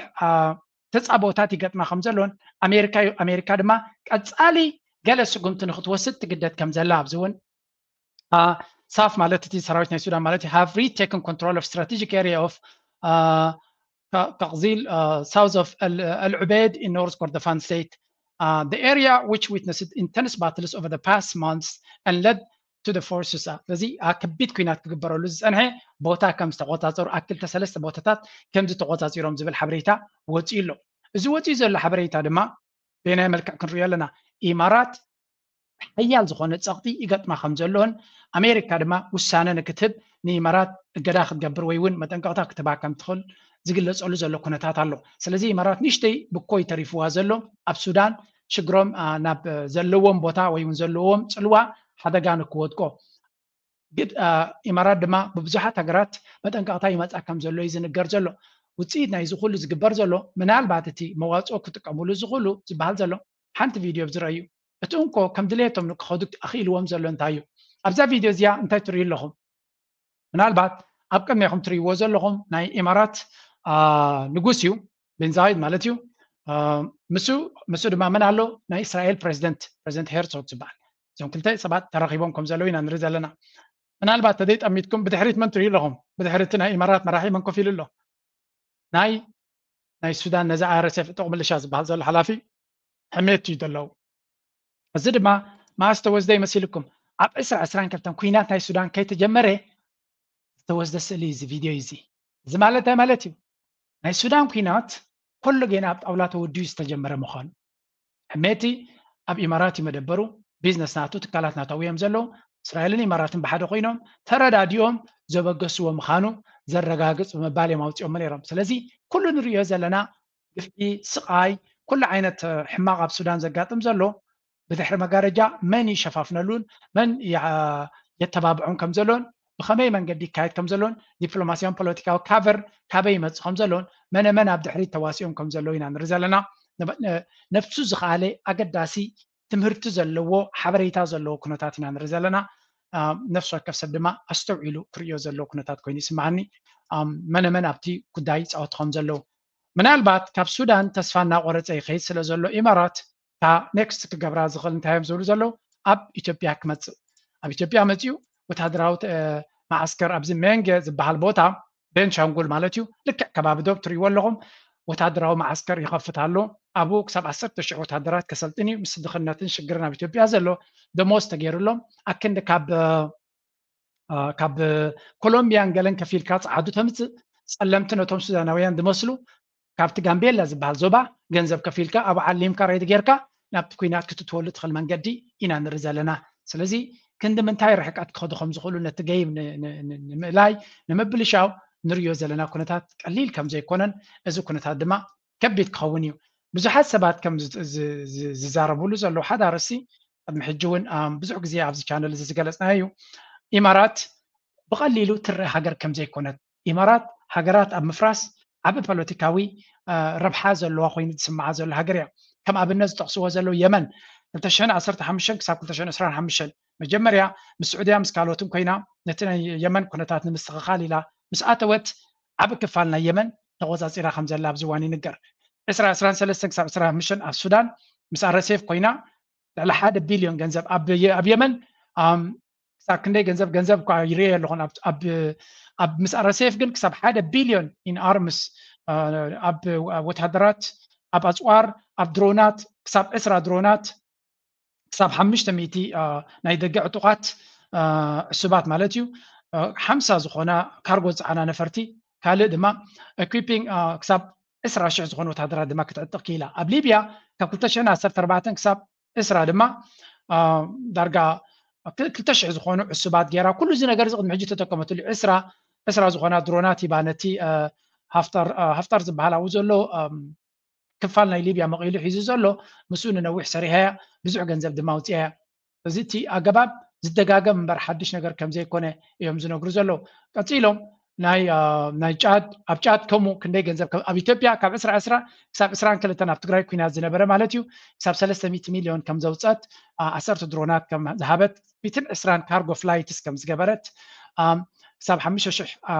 ተፃቦታት ይገጥማ ከም ዘለዎን ኣሜሪካ ኣሜሪካ ድማ ቀፃሊ ገለ ስጉምቲ ንክትወስድ ትግደድ ከም ዘላ ኣብዚ እውን ሳፍ ማለት እቲ ሰራዊት ናይ ሱዳን ማለት have retaken control of strategic area of ተቅዚል south of Al Ubaid in North Kordofan state, the area which witnessed intense battles over the past months and led to the forces. ስለዚ ከቢድ ኩናት ክግበረሉ ዝፀንሐ ቦታ ከም ዝተቆፃፀሩ ኣብ ክልተ ሰለስተ ቦታታት ከም ዝተቆፃፂሮም ዝብል ሓበሬታ ወፂኡ ኣሎ። እዚ ወፂኡ ዘሎ ሓበሬታ ድማ በየናይ መልክዕ ክንሪኦ ኣለና? ኢማራት ሓያል ዝኾነ ጸቕጢ ይገጥማ ከም ዘሎን ኣሜሪካ ድማ ውሳነ ንክትህብ ንኢማራት እገዳ ክትገብር ወይ እውን መጠንቀቕታ ክትህባ ከም ትኽእል ዝግለጸሉ ዘሎ ኩነታት ኣሎ። ስለዚ ኢማራት ንእሽተይ ብኮይ ተሪፍዋ ዘሎ ኣብ ሱዳን ሽግሮም ናብ ዘለዎም ቦታ ወይ እውን ዘለዎም ጽልዋ ሓደጋ ንክወድቆ ኢማራት ድማ ብብዙሓት ሃገራት መጠንቀቕታ ይመፅኣ ከም ዘሎ እዩ ዝንገር ዘሎ። ውፅኢት ናይዚ ኩሉ ዝግበር ዘሎ ምናልባት እቲ መዋፅኦ ክጥቀምሉ ዝኽእሉ ዝበሃል ዘሎ ሓንቲ ቪድዮ ዝረኣዩ እቲ እንኮ ከም ድሌቶም ንክኸዱ ኣኽኢልዎም ዘሎ እንታይ እዩ? ኣብዛ ቪድዮ እዚኣ እንታይ ትርእዩ ኣለኹም? ምናልባት ኣብ ቅድሜኹም ትርእይዎ ዘለኹም ናይ ኢማራት ንጉስ እዩ፣ ቤን ዛይድ ማለት እዩ። ምስ ምስ ድማ መን ኣሎ? ናይ እስራኤል ፕሬዚደንት ፕሬዚደንት ሄርዞግ ዝበሃል። እዞም ክልተ ሰባት ተራኺቦም ከም ዘለዉ ኢና ንርኢ ዘለና። ምናልባት ተዘይጠሚትኩም ብድሕሪት መን ትርእዩ ኣለኹም? ብድሕሪ እቲ ናይ ኢማራት መራሒ መን ኮፍ ኢሉ ኣሎ? ናይ ናይ ሱዳን ነዚ ኣረሴፍ ጥቕ ምልሻ ዝበሃል ዘሎ ሓላፊ ሕሜት እዩ ዘለዉ። እዚ ድማ መዓስ ተወስደ ይመስልኩም? ኣብ ዕስራ ዕስራን ክልተን ኩናት ናይ ሱዳን ከይተጀመረ ዝተወስደ ስእሊ እዚ ቪድዮ እዚ። እዚ ማለት እንታይ ማለት እዩ? ናይ ሱዳን ኩናት ኩሉ ገና ኣብ ጣውላ ተወዲዩ ዝተጀመረ ምዃኑ። ሕሜቲ ኣብ ኢማራት እዩ መደበሩ፣ ቢዝነስ ናቱ፣ ትካላት ናቱ እዮም ዘለዉ። እስራኤልን ኢማራትን ብሓደ ኮይኖም ተረዳዲኦም ዘበገስዎ ምዃኑ ዘረጋግፅ ብምባል እዮም ኣውፅኦሞ ነይሮም። ስለዚ ኩሉ ንሪኦ ዘለና ግፍዒ፣ ስቓይ፣ ኩሉ ዓይነት ሕማቕ ኣብ ሱዳን ዘጋጥም ዘሎ ብድሕሪ መጋረጃ መን ይሸፋፍነሉን መን የተባብዖም ከም ዘሎን ብኸመይ መንገዲ ይካየድ ከም ዘሎን ዲፕሎማሲያውን ፖለቲካዊ ካቨር ካበይ ይመፅእ ከም ዘሎን መነ መን ኣብ ድሕሪት ተዋሲኦም ከም ዘለዉ ኢና ንርኢ ዘለና። ነፍሱ ዝኸኣለ ኣገዳሲ ትምህርቲ ዘለዎ ሓበሬታ ዘለዎ ኩነታት ኢና ንርኢ ዘለና። ነፍሲ ወከፍ ሰብ ድማ ኣስተውዒሉ ክርእዮ ዘለዎ ኩነታት ኮይኑ ይስማዓኒ። መነ መን ኣብቲ ጉዳይ ይፃወቱ ከም ዘለዉ ምናልባት ካብ ሱዳን ተስፋ እናቆረፀ ይኸይድ ስለ ዘሎ ኢማራት እታ ኔክስት ክገብራ ዝኽእል እንታይ እዮም ዝብሉ ዘለዉ? ኣብ ኢትዮጵያ ክመፅእ ኣብ ኢትዮጵያ መፅኡ ወታደራዊ መዓስከር ኣብዚ መንገ ዝበሃል ቦታ ቤንሻንጉል ማለት እዩ። ልክዕ ከባቢ ዶብ ትርእይዎ ኣለኹም ወታደራዊ መዓስከር ይኸፍት ኣሎ። ኣብኡ ክሳብ ዓሰርተ ሽሕ ወታደራት ከሰልጥን እዩ። ምስ ድኽነትን ሽግርን ኣብ ኢትዮጵያ ዘሎ ደሞዝ ተገይሩሎም ኣክንዲ ካብ ካብ ኮሎምቢያን ገለን ከፊልካ ፀዓዱ ተምፅእ ፀለምቲ ነቶም ሱዳናውያን ዝመስሉ ካብቲ ጋምቤላ ዝበሃል ዞባ ገንዘብ ከፊልካ ኣብ ዓሊምካ ሬድ ጌርካ ናብቲ ኩናት ክትትወሉ ትኽእል መንገዲ ኢና ንርኢ ዘለና። ስለዚ ክንዲ ምንታይ ርሕቀት ክኸዱ ከም ዝኽእሉ ነቲ ገይም ንምእላይ ንምብልሻው ንርእዮ ዘለና ኩነታት ቀሊል ከም ዘይኮነን እዚ ኩነታት ድማ ከቢድ ክኸውን እዩ። ብዙሓት ሰባት ከም ዝዛረብሉ ዘለዉ ሓደ ኣርእስቲ ቅድሚ ሕጂ እውን ብዙሕ ግዜ ኣብዚ ቻነል እዚ ዝገለፅናዮ እዩ። ኢማራት ብቐሊሉ ትረአ ሃገር ከም ዘይኮነት ኢማራት ሃገራት ኣብ ምፍራስ ዓቢ ፖለቲካዊ ረብሓ ዘለዋ ኮይኑ ዝስምዓ ዘሎ ሃገር እያ። ከም ኣብነት ዝጠቕስዎ ዘለዉ የመን ክልተ ሽሕን ዓሰርተ ሓሙሽተን ክሳብ ክልተ ሽሕን ዕስራን ሓሙሽተን መጀመርያ ምስ ስዑድያ ምስ ካልኦትን ኮይና ነቲ ናይ የመን ኩነታት ንምስትኽኻል ኢላ ምስ ኣተወት ዓቢ ክፋል ናይ የመን ተቖጻጺራ ከም ዘላ ኣብዚ እዋን ይንገር። ዕስራ ዕስራን ሰለስተን ክሳብ ዕስራን ሓሙሽተን ኣብ ሱዳን ምስ ኣረሴፍ ኮይና ልዕሊ ሓደ ቢልዮን ገንዘብ ኣብ የመን ክሳብ ክንደይ ገንዘብ ገንዘብ እኳ ይርኤ ኣለኹን ኣብ ምስ ኣረሴፍ ግን ክሳብ ሓደ ቢልዮን ኢን ኣርምስ ኣብ ወታደራት ኣብ ኣፅዋር ኣብ ድሮናት ክሳብ ዕስራ ድሮናት ክሳብ ሓሙሽተ ሚእቲ ናይ ደገ ዕጡቓት ዕሱባት ማለት እዩ ሓምሳ ዝኾና ካርጎ ዝፀዓና ነፈርቲ ካልእ ድማ ኢኩፒንግ ክሳብ ዕስራ ሽሕ ዝኾኑ ወታደራት ድማ ክትዕጥቕ ክኢላ ኣብ ሊብያ ካብ ክልተ ሽሕን ዓሰርተ ኣርባዕተን ክሳብ ዕስራ ድማ ዳርጋ ክልተ ሽሕ ዝኾኑ ዕሱባት ገይራ ኩሉ እዚ ነገር እዚ ቅድሚ ሕጂ ተጠቀመትሉ ዕስራ ዕስራ ዝኾና ድሮናት ሂባ ነቲ ሃፍታር ዝበሃል ኣብኡ ዘሎ ክፋል ናይ ሊብያ መቒሉ ሒዙ ዘሎ ምስኡ ንነዊሕ ሰሪሐያ ብዙሕ ገንዘብ ድማ ኣውፅኣያ። እዚ እቲ ኣገባብ ዝደጋገም እምበር ሓድሽ ነገር ከም ዘይኮነ እዮም ዝነግሩ ዘለዉ። ቀፂሎም ናይ ናይ ጫድ ኣብ ጫድ ከምኡ ክንደይ ገንዘብ ኣብ ኢትዮጵያ ካብ ዕስራ ዕስራ ክሳብ ዕስራን ክልተን ኣብ ትግራይ ኩናት ዝነበረ ማለት እዩ ክሳብ ሰለስተ ሚእቲ ሚልዮን ከም ዘውፀት ዓሰርተ ድሮናት ከም ዝሃበት ሚእትን ዕስራን ካርጎ ፍላይትስ ከም ዝገበረት ክሳብ ሓሙሽተ ሽሕ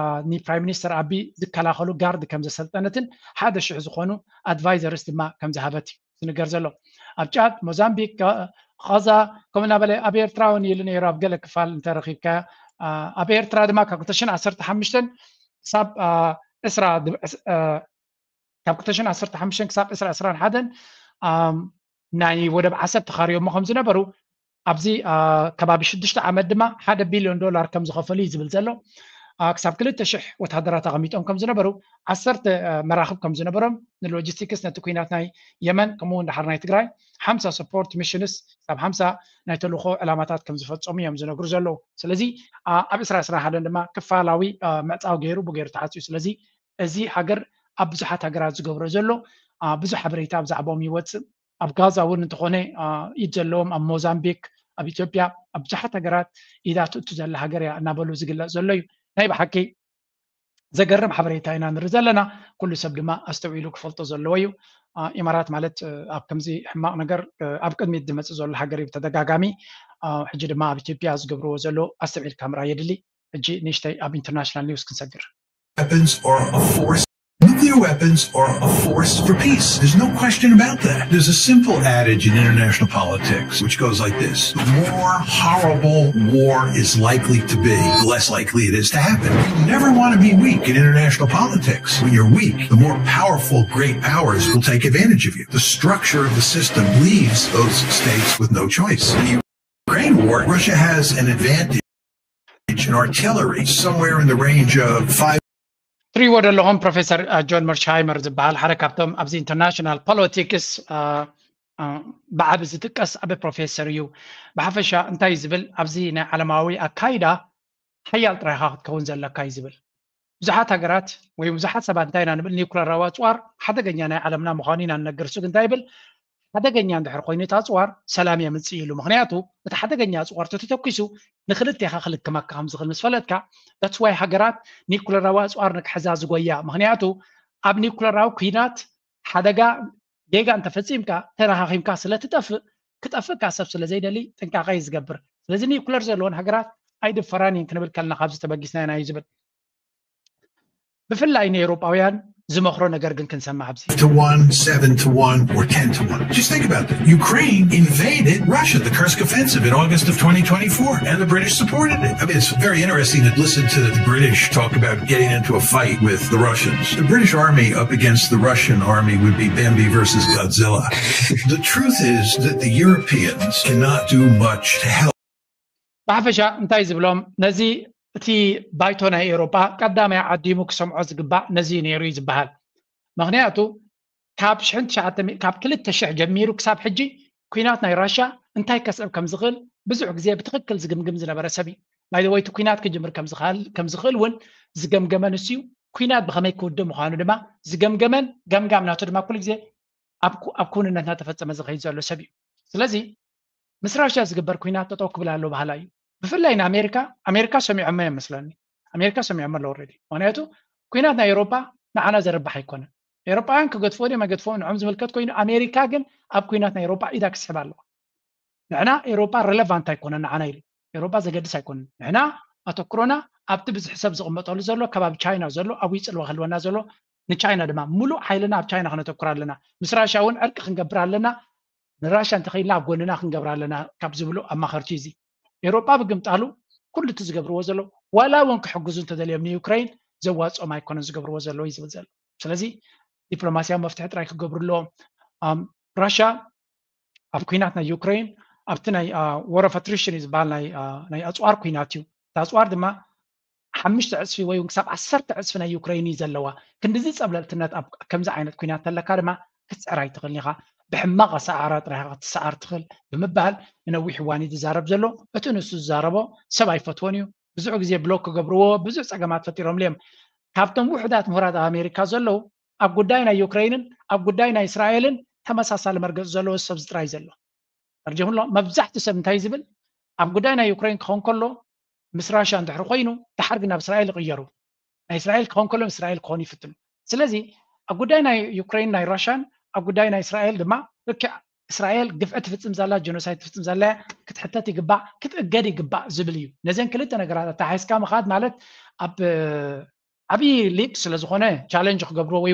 ንፕራይም ሚኒስተር ኣቢ ዝከላኸሉ ጋርድ ከም ዘሰልጠነትን ሓደ ሽሕ ዝኾኑ ኣድቫይዘርስ ድማ ከም ዝሃበት እዩ ዝንገር ዘሎ። ኣብ ጫድ፣ ሞዛምቢክ፣ ቃዛ ከምኡ እናበለ ኣብ ኤርትራ እውን ኢሉ ነይሩ ኣብ ገለ ክፋል እንተረኺብካ ኣብ ኤርትራ ድማ ካብ ክልተ ሽሕን ዓሰርተ ሓሙሽተን ክሳብ ዕስራ ካብ ክልተ ሽሕን ዓሰርተ ሓሙሽተን ክሳብ ዕስራ ዕስራን ሓደን ናይ ወደብ ዓሰብ ተኻርዮሞ ከም ዝነበሩ ኣብዚ ከባቢ ሽዱሽተ ዓመት ድማ ሓደ ቢልዮን ዶላር ከም ዝኸፈሉ እዩ ዝብል ዘሎ። ክሳብ ክልተ ሽሕ ወታደራት ኣቐሚጦም ከም ዝነበሩ፣ ዓሰርተ መራኽብ ከም ዝነበሮም፣ ንሎጂስቲክስ ነቲ ኩናት ናይ የመን ከምኡ እውን ዳሓር ናይ ትግራይ ሓምሳ ሰፖርት ሚሽንስ፣ ክሳብ ሓምሳ ናይ ተልእኾ ዕላማታት ከም ዝፈፀሙ እዮም ዝነግሩ ዘለዉ። ስለዚ ኣብ ዕስራ ዕስራን ሓደን ድማ ክፋላዊ ምዕፃው ገይሩ ብገይሩ ተዓፅዩ። ስለዚ እዚ ሃገር ኣብ ብዙሓት ሃገራት ዝገብሮ ዘሎ ብዙሕ ሓበሬታ ብዛዕባኦም ይወፅእ። ኣብ ጋዛ እውን እንተኾነ ኢድ ዘለዎም ኣብ ሞዛምቢክ፣ ኣብ ኢትዮጵያ፣ ኣብ ብዙሓት ሃገራት ኢዳ ትእቱ ዘላ ሃገር እያ እናበሉ ዝግለፅ ዘሎ እዩ። ናይ ብሓቂ ዘገርም ሓበሬታ ኢና ንርኢ ዘለና። ኩሉ ሰብ ድማ ኣስተውዒሉ ክፈልጦ ዘለዎ እዩ። ኢማራት ማለት ኣብ ከምዚ ሕማቕ ነገር ኣብ ቅድሚት ዝመፅእ ዘሎ ሃገር እዩ ብተደጋጋሚ። ሕጂ ድማ ኣብ ኢትዮጵያ ዝገብርዎ ዘሎ ኣስተብዒልካ ምርኣይ የድሊ። ሕጂ ንእሽተይ ኣብ ኢንተርናሽናል ኒውስ ክንሰግር። Weapons are a force. Nuclear weapons are a force for peace. There's no question about that. There's a simple adage in international politics, which goes like this. The more horrible war is likely to be, the less likely it is to happen. You never want to be weak in international politics. When you're weak, the more powerful great powers will take advantage of you. The structure of the system leaves those states with no choice. In the Ukraine war, Russia has an advantage in artillery somewhere in the range of five ትሪእዎ ዘለኹም ፕሮፌሰር ጆን መርሽሃይመር ዝበሃል ሓደ ካብቶም ኣብዚ ኢንተርናሽናል ፖለቲክስ ብዓቢ ዝጥቀስ ዓቢ ፕሮፌሰር እዩ። ብሓፈሻ እንታይ ዝብል ኣብዚ ናይ ዓለማዊ ኣካይዳ ሓያል ጥራይኻ ክትከውን ዘለካ እዩ ዝብል። ብዙሓት ሃገራት ወይ ብዙሓት ሰባት እንታይ ኢና ንብል፣ ኒውክለራዊ ኣፅዋር ሓደገኛ ናይ ዓለምና ምዃኑ ኢና ንነገር። እሱ ግን እንታይ ይብል? ሓደገኛ እንድሕር ኮይኑ እቲ ኣፅዋር ሰላም የምፅእ ኢሉ። ምክንያቱ እቲ ሓደገኛ ኣፅዋር ተተተኪሱ ንክልቴኻ ክልክመካ ከም ዝኽእል ምስ ፈለጥካ፣ that's why ሃገራት ኒውክለራዊ ኣፅዋር ንክሕዛ ዝጎያ። ምክንያቱ ኣብ ኒውክለራዊ ኩናት ሓደጋ ጌጋ እንተፈፂምካ ተረኻኺምካ ስለ ትጠፍእ፣ ክጠፍእካ ሰብ ስለ ዘይደሊ ጥንቃቐ እዩ ዝገብር። ስለዚ ኒውክለር ዘለወን ሃገራት ኣይድፈራን እየን ክንብል ከለና ካብዚ ተበጊስና ኢና እዩ ዝብል። ብፍላይ ንኤውሮጳውያን ዝመኽሮ ነገር ግን ክንሰምዕ ኣብዚ to one, seven to one, or ten to one. Just think about that. Ukraine invaded Russia, the Kursk offensive in August of twenty twenty-four, and the British supported it. I mean, it's very interesting to listen to the British talk about getting into a fight with the Russians. The British army up against the Russian army would be Bambi versus Godzilla. The truth is that the Europeans cannot do much to help. ብሓፈሻ እንታይ ዝብሎም ነዚ እቲ ባይቶ ናይ ኤውሮጳ ቀዳማይ ዓዲሙ ክሰምዖ ዝግባእ ነዚ ነይሩ እዩ ዝበሃል። ምክንያቱ ካብ ሽሕን ትሽዓተ ሚእቲ ካብ ክልተ ሽሕ ጀሚሩ ክሳብ ሕጂ ኩናት ናይ ራሻ እንታይ ከስዕብ ከም ዝኽእል ብዙሕ ግዜ ብትኽክል ዝግምግም ዝነበረ ሰብ እዩ። ናይ ወይቲ ኩናት ክጅምር ከም ዝኽእል እውን ዝገምገመ ንሱ እዩ። ኩናት ብኸመይ ክውድእ ምዃኑ ድማ ዝገምገመን ገምጋም ናቱ ድማ ኩሉ ግዜ ኣብ ኩ- ኣብ ክውንነት እናተፈጸመ ዝኸይድ ዘሎ ሰብ እዩ። ስለዚ ምስ ራሽያ ዝግበር ኩናት ጠጠው ክብል ኣሎ በሃላይ እዩ። ብፍላይ ንኣሜሪካ ኣሜሪካ ሰሚዖሞ እዮም መስለኒ። ኣሜሪካ ሰሚዖሞ ኣለዉ ኦልሬዲ። ምክንያቱ ኩናት ናይ ኤውሮጳ ንዓና ዘርባሕ ኣይኮነን። ኤውሮጳውያን ክገድፍዎ ድዮም ኣይገድፍዎ ንዖም ዝምልከት ኮይኑ ኣሜሪካ ግን ኣብ ኩናት ናይ ኤውሮጳ ኢዳ ክስሕብ ኣለዋ። ንዕና ኤውሮጳ ረለቫንት ኣይኮነን ንዓና ኢሉ ኤውሮጳ ዘገድስ ኣይኮነን። ንሕና ኣተኩሮና ኣብቲ ብዙሕ ሰብ ዝቕመጠሉ ዘሎ ከባቢ ቻይና ዘሎ ኣብይ ጽልዋ ክህልወና ዘሎ ንቻይና ድማ ሙሉእ ሓይልና ኣብ ቻይና ክነተኩር ኣለና። ምስ ራሽያ እውን ዕርቂ ክንገብር ኣለና። ንራሽያ እንተኸይልና ኣብ ጎንና ክንገብር ኣለና ካብ ዝብሉ ኣማኸርቲ እዚ ኤውሮጳ ብግምጣሉ ኩሉ እቲ ዝገብርዎ ዘሎ ዋላ እውን ክሕግዙ እንተደልዮም ንዩክሬን ዘዋፅኦም ኣይኮነን ዝገብርዎ ዘለዉ እዩ ዝብል ዘሎ። ስለዚ ዲፕሎማሲያዊ መፍትሒ ጥራይ ክገብሩ ኣለዎም። ራሽያ ኣብ ኩናት ናይ ዩክሬን ኣብቲ ናይ ወረፈትሪሽን እዩ ዝበሃል ናይ ኣፅዋር ኩናት እዩ። እቲ ኣፅዋር ድማ ሓሙሽተ ዕፅፊ ወይ እውን ክሳብ ዓሰርተ ዕፅፊ ናይ ዩክሬን እዩ ዘለዋ። ክንድዚ ፀብለልትነት ኣብ ከምዚ ዓይነት ኩናት ተለካ ድማ ክትፅዕር ኣይትኽእልን ኢኻ። ብሕማቕ ኣሰዓዕራ ጥራይ ክትሰዓር ትኽእል ብምባል ንነዊሕ እዋን እዩ ዝዛረብ ዘሎ። እቲ ንሱ ዝዛረቦ ሰብ ኣይፈትዎን እዩ። ብዙሕ ግዜ ብሎክ ክገብርዎ ብዙሕ ፀገማት ፈጢሮምሉ እዮም። ካብቶም ውሑዳት ምሁራት ኣብ ኣሜሪካ ዘለዉ ኣብ ጉዳይ ናይ ዩክሬንን ኣብ ጉዳይ ናይ እስራኤልን ተመሳሳሊ መርገፂ ዘለዎ ሰብ ጥራይ ዘሎ። ተርጀምሎ መብዛሕትኡ ሰብ እንታይ ዝብል ኣብ ጉዳይ ናይ ዩክሬን ክኸውን ከሎ ምስ ራሽያ እንድሕር ኮይኑ ድሓር ግን ናብ እስራኤል ይቕየሩ። ናይ እስራኤል ክኸውን ከሎ ምስ እስራኤል ክኾኑ ይፍትኑ። ስለዚ ኣብ ጉዳይ ናይ ዩክሬን ናይ ራሽያን ኣብ ጉዳይ ናይ እስራኤል ድማ ልክዕ እስራኤል ግፍዒ ትፍጽም ዘላ ጀኖሳይድ ትፍጽም ዘላ ክትሕተት ይግባእ ክትእገድ ይግባእ ዝብል እዩ። ነዘን ክልተ ነገራት ኣተሓሒዝካ ምኻድ ማለት ኣብ ዓብዪ ሊግ ስለ ዝኾነ ቻለንጅ ክገብርዎ ወይ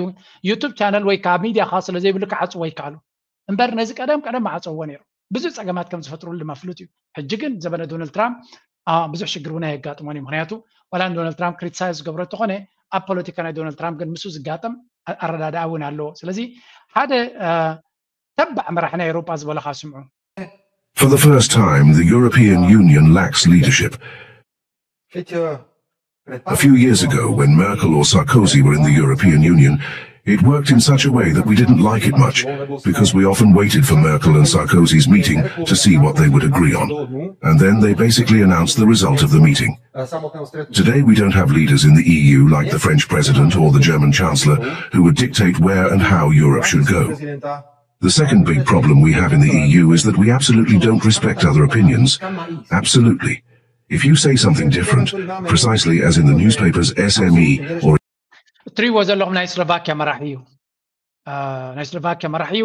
ዩቱብ ቻነል ወይ ካብ ሚድያኻ ስለ ዘይብሉ ክዓፅዎ ይከኣሉ። እምበር ነዚ ቀደም ቀደም መዓፀዎ ነይሩ። ብዙሕ ፀገማት ከም ዝፈጥሩሉ ድማ ፍሉጥ እዩ። ሕጂ ግን ዘበነ ዶናልድ ትራምፕ ብዙሕ ሽግር እውን ኣየጋጥሞን እዩ። ምክንያቱ ዋላ ንዶናልድ ትራምፕ ክሪቲሳይዝ ዝገብሮ እንተኾነ ኣብ ፖለቲካ ናይ ዶናልድ ትራምፕ ግን ምስኡ ዝጋጠም ኣረዳድኣ እውን ኣለዎ። ስለዚ ሓደ ተባዕ መራሒ ናይ ኤውሮጳ ዝበለኻ ስምዑ። For the first time, the European Union lacks leadership. Хотя A few years ago, when Merkel or Sarkozy were in the European Union, it worked in such a way that we didn't like it much, because we often waited for Merkel and Sarkozy's meeting to see what they would agree on. And then they basically announced the result of the meeting. Today, we don't have leaders in the E U like the French president or the German chancellor who would dictate where and how Europe should go. The second big problem we have in the E U is that we absolutely don't respect other opinions. Absolutely. If you say something different, precisely as in the newspapers S M E or እትሪእዎ ዘለኹም ናይ ስሎቫኪያ መራሒ እዩ። ናይ ስሎቫኪያ መራሒ እዩ።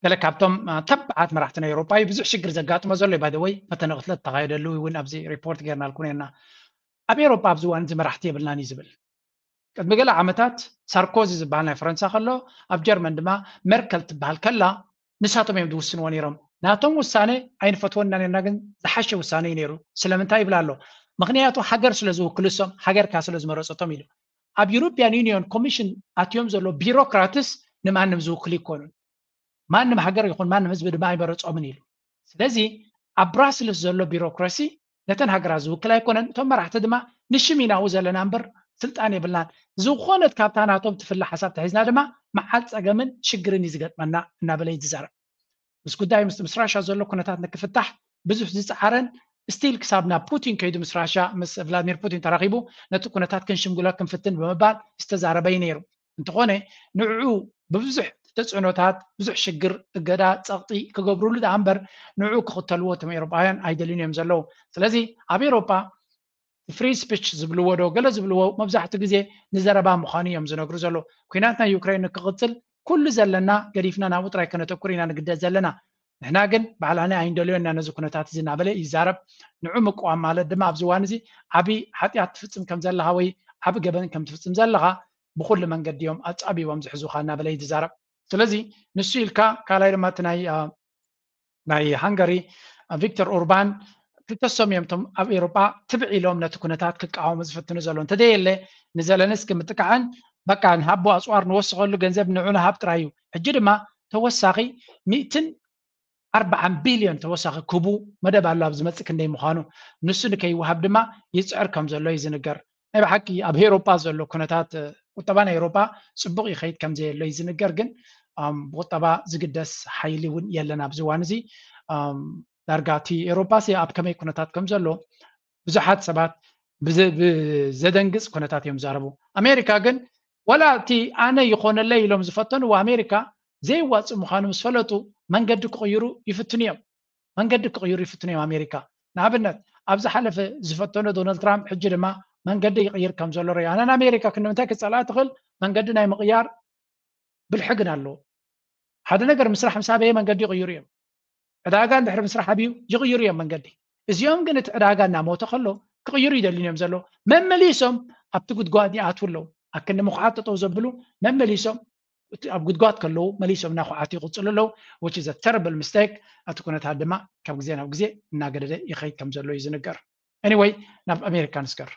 ገለ ካብቶም ተባዓት መራሕቲ ናይ ኤውሮጳ እዩ። ብዙሕ ሽግር ዘጋጥሞ ዘሎ እዩ። ባይ ወይ ፈተነ ቅትለት ተኻየደሉ እውን ኣብዚ ሪፖርት ጌርናልኩም ነርና። ኣብ ኤውሮጳ ኣብዚ እዋን እዚ መራሕቲ የብልናን እዩ ዝብል። ቅድሚ ገለ ዓመታት ሳርኮዚ ዝበሃል ናይ ፈረንሳ ከሎ፣ ኣብ ጀርመን ድማ ሜርከል ትበሃል ከላ፣ ንሳቶም እዮም ዝውስንዎ ነይሮም። ናቶም ውሳነ ኣይንፈትወና ነርና፣ ግን ዝሓሸ ውሳነ እዩ ነይሩ። ስለምንታይ ይብል ኣሎ? ምክንያቱ ሃገር ስለ ዝውክሉ እሶም፣ ሃገር ከኣ ስለ ዝመረጸቶም ኢሉ። ኣብ ዩሮፒያን ዩኒዮን ኮሚሽን ኣትዮም ዘሎ ቢሮክራትስ ንማንም ዝውክሉ ኣይኮኑን። ማንም ሃገር ይኹን ማንም ህዝቢ ድማ ኣይመረጾምን ኢሉ። ስለዚ ኣብ ብራስልስ ዘሎ ቢሮክራሲ ነተን ሃገራት ዝውክል ኣይኮነን። እቶም መራሕቲ ድማ ንሽም ኢና ኣብኡ ዘለና እምበር ስልጣን የብልናን። ዝኾነት ካብታ ናቶም ትፍለ ሓሳብ ተሒዝና ድማ መዓል ጸገምን ሽግርን እዩ ዝገጥመና እናበለ እዩ ዝዛረብ። ምስ ጉዳይ ምስ ምስ ራሻ ዘሎ ኩነታት ንክፍታሕ ብዙሕ ዝጸዓረን ስቲል ክሳብ ናብ ፑቲን ከይዱ ምስ ራሻ ምስ ቭላድሚር ፑቲን ተራኺቡ ነቲ ኩነታት ክንሽምግሎ ክንፍትን ብምባል ዝተዛረበ እዩ ነይሩ። እንተኾነ ንዕኡ ብብዙሕ ተጽዕኖታት ብዙሕ ሽግር እገዳ ጸቕጢ ክገብሩሉ ደኣ እምበር ንዕኡ ክኽተልዎ እቶም ኤውሮጳውያን ኣይደልዩን እዮም ዘለዉ። ስለዚ ኣብ ኤውሮጳ ፍሪ ስፒች ዝብልዎ ዶ ገለ ዝብልዎ መብዛሕትኡ ግዜ ንዘረባ ምዃኑ እዮም ዝነግሩ ዘለዉ። ኩናት ናይ ዩክሬን ንክቕጽል ኩሉ ዘለና ገዲፍና ናብኡ ጥራይ ከነተኩር ኢና ንግደድ ዘለና። ንሕና ግን ባዕላና ኣይንደልዮ ኢና ነዚ ኩነታት እዚ እናበለ ይዛረብ። ንዑ ምቅዋም ማለት ድማ ኣብዚ እዋን እዚ ዓቢ ሓጢኣት ትፍጽም ከም ዘለኻ ወይ ዓቢ ገበን ከም ትፍጽም ዘለኻ ብኹሉ መንገዲ እዮም ኣጻቢቦም ዝሕዙኻ እናበለ እዩ ዝዛረብ። ስለዚ ንሱ ኢልካ ካልኣይ ድማ እቲ ናይ ናይ ሃንጋሪ ቪክተር ኡርባን ክልተሶም እዮም እቶም ኣብ ኤውሮጳ ትብዕ ኢሎም ነቲ ኩነታት ክቃወሙ ዝፍትኑ ዘሎ። እንተዘየለ ንዘለንስኪ ምጥቃዕን በቃ ንሃቦ ኣጽዋር ንወስኸሉ ገንዘብ ንዑ ንሃብ ጥራይ እዩ። ሕጂ ድማ ተወሳኺ ሚእትን ኣርባዓን ቢልዮን ተወሳኺ ክቡ መደብ ኣሎ ኣብ ዝመጽእ ክንደይ ምዃኑ። ንሱ ንከይወሃብ ድማ ይጽዕር ከም ዘሎ እዩ ዝንገር። ናይ ብሓቂ ኣብ ኤውሮጳ ዘሎ ኩነታት ቁጠባ ናይ ኤውሮጳ ጽቡቕ ይኸይድ ከም ዘየሎ እዩ ዝንገር። ግን ብቁጠባ ዝግደስ ሓይሊ እውን የለን ኣብዚ እዋን እዚ። ዳርጋ እቲ ኤውሮጳ ሲ ኣብ ከመይ ኩነታት ከም ዘሎ ብዙሓት ሰባት ብዘደንግጽ ኩነታት እዮም ዛረቡ። ኣሜሪካ ግን ወላ እቲ ኣነ ይኾነለይ ኢሎም ዝፈተንዎ ኣሜሪካ ዘይዋጽእ ምዃኑ ምስ ፈለጡ መንገዲ ክቕይሩ ይፍትኑ እዮም። መንገዲ ክቕይሩ ይፍትኑ እዮም ኣሜሪካ። ንኣብነት ኣብ ዝሓለፈ ዝፈተኖ ዶናልድ ትራምፕ ሕጂ ድማ መንገዲ ይቕይር ከም ዘሎ ርእ ኣነ ንኣሜሪካ ክንምንታይ ክጸልኣ ትኽእል መንገዲ ናይ ምቕያር ብልሒ ግን ኣለዎ። ሓደ ነገር ምስራሕ ምስ ኣበየ መንገዲ ይቕይሩ እዮም። ዕዳጋ እንድሕር ምስራሕ ኣብዩ ይቕይሩ እዮም መንገዲ። እዚኦም ግን እቲ ዕዳጋ እናሞተ ከሎ ክቕይሩ ይደልዩን እዮም ዘሎ። መመሊሶም ኣብቲ ጉድጓድ ይኣትዉ ኣለዉ። ኣክንዲ ምኹዓት ጠጠው ዘብሉ መመሊሶም ኣብ ጉድጓድ ከለዉ መሊሶም እናኹዓቱ ይቕፅሉ ኣለዉ። Which is a terrible mistake። እቲ ኩነታት ድማ ካብ ግዜ ናብ ግዜ እናገደደ ይኸይድ ከም ዘሎ እዩ ዝንገር። Anyway ናብ ኣሜሪካ ንስገር።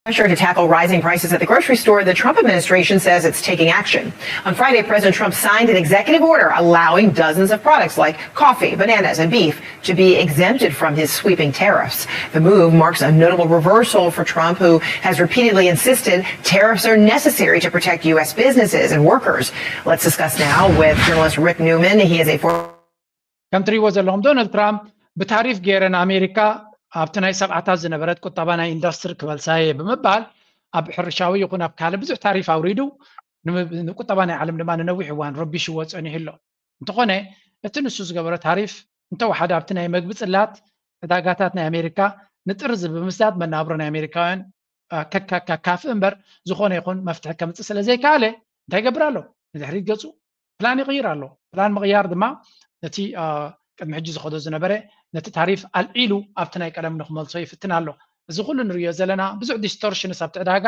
Pressure to tackle rising prices at the grocery store, the Trump administration says it's taking action. On Friday, President Trump signed an executive order allowing dozens of products like coffee, bananas, and beef to be exempted from his sweeping tariffs. The move marks a notable reversal for Trump, who has repeatedly insisted tariffs are necessary to protect U S businesses and workers. Let's discuss now with journalist Rick Newman. He is a former ከም ትሪእዎ ዘለኹም ዶናልድ ትራምፕ ብታሪፍ ገይረ ንኣሜሪካ ኣብቲ ናይ ሰብዓታት ዝነበረት ቁጠባ ናይ ኢንዱስትሪ ክበልሳየ ብምባል ኣብ ሕርሻዊ ይኹን ኣብ ካልእ ብዙሕ ታሪፍ ኣውሪዱ ንቁጠባ ናይ ዓለም ድማ ንነዊሕ እዋን ረቢሽዎ ጸኒሑ ኣሎ። እንተኾነ እቲ ንሱ ዝገበሮ ታሪፍ እንተወሓደ ኣብቲ ናይ መግቢ ጽላት ዕዳጋታት ናይ ኣሜሪካ ንጥርዚ ብምስዳድ መናብሮ ናይ ኣሜሪካውያን ከካካ ካፍእ እምበር ዝኾነ ይኹን መፍትሒ ከምፅእ ስለ ዘይከኣለ እንታይ ይገብር ኣሎ? ንድሕሪት ገፁ ፕላን ይቕይር ኣሎ። ፕላን ምቕያር ድማ ነቲ ቅድሚ ሕጂ ዝኸዶ ዝነበረ ነቲ ታሪፍ ኣልዒሉ ኣብቲ ናይ ቀደም ንክመልሶ ይፍትን ኣሎ። እዚ ኩሉ ንሪኦ ዘለና ብዙሕ ዲስቶርሽንስ ኣብቲ ዕዳጋ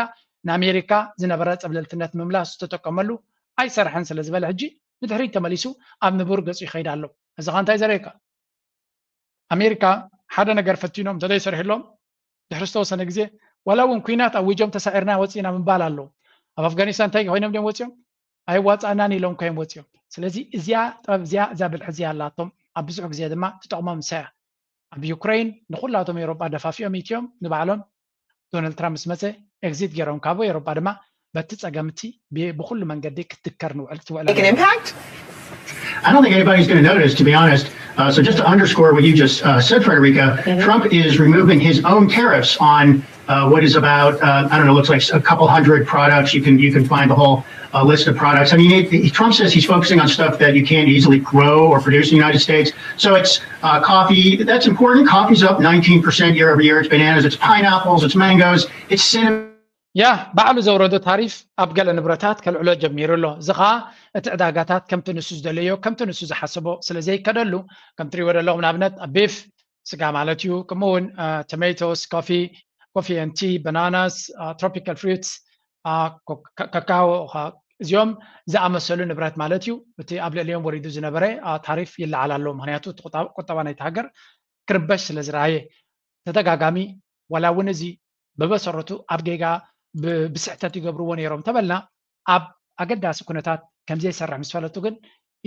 ንኣሜሪካ ዝነበረ ፀብለልትነት ምምላስ ዝተጠቀመሉ ኣይሰርሐን ስለ ዝበለ ሕጂ ንድሕሪት ተመሊሱ ኣብ ንቡር ገፁ ይኸይድ ኣሎ። እዚ ኸ እንታይ ዘርእየካ? ኣሜሪካ ሓደ ነገር ፈቲኖም እንተዘይሰርሕሎም ድሕሪ ዝተወሰነ ግዜ ዋላ እውን ኩናት ኣዊጆም ተሳዒርና ወፂእና ምባል ኣለዉ። ኣብ ኣፍጋኒስታን እንታይ ኮይኖም ድዮም ወፂኦም? ኣይዋፃእናን ኢሎም ኮይም ወፂኦም። ስለዚ እዚኣ ጥበብ እዚኣ እዛ ብልሒ እዚኣ ኣላቶም ኣብ ብዙሕ ግዜ ድማ ትጠቕሞም ንሳ እያ። ኣብ ዩክረይን ንኩላቶም ኤውሮጳ ደፋፊኦም ኢትዮም ንባዕሎም ዶናልድ ትራምፕ ምስ መፀ ኤግዚት ገይሮም ካብ ኤሮጳ ድማ በቲ ጸገምቲ ብኩሉ መንገዲ ክትትከር ንውዕል ትውዕል Make an impact? I don't think anybody's going to notice, to be honest. Uh, so just to underscore what you just uh, said, Frederica, Trump is removing his own tariffs on uh, what is about uh, I don't know, looks like a couple hundred products. You can you can find the whole uh, list of products. I mean, it, it- Trump says he's focusing on stuff that you can't easily grow or produce in the United States. So it's uh, coffee. That's important. Coffee's up nineteen percent year over year. It's bananas. It's pineapples. It's mangoes. It's cinnamon. ያ ባዕሉ ዘውረዶ ታሪፍ ኣብ ገለ ንብረታት ከልዕሎ ጀሚሩ ኣሎ። እዚ ኸዓ እቲ ዕዳጋታት ከምቲ ንሱ ዝደለዮ ከምቲ ንሱ ዝሓሰቦ ስለ ዘይከደሉ፣ ከም ትሪእዎ ዘለኹም ንኣብነት ኣብ ቤፍ ስጋ ማለት እዩ፣ ከምኡ እውን ቶሜቶስ፣ ኮፊ፣ ኮፊ ን ቲ፣ በናናስ፣ ትሮፒካል ፍሩትስ፣ ካካዎ፣ እዚኦም ዝኣመሰሉ ንብረት ማለት እዩ። እቲ ኣብ ልዕሊኦም ወሪዱ ዝነበረ ታሪፍ ይለዓል ኣሎ። ምክንያቱ ቁጠባ ናይቲ ሃገር ክርበሽ ስለ ዝረኣየ ተደጋጋሚ ዋላ እውን እዚ ብመሰረቱ ኣብ ጌጋ ብስሕተት ይገብርዎ ነይሮም ተበልና ኣብ ኣገዳሲ ኩነታት ከምዘይሰርሕ ምስ ፈለጡ ግን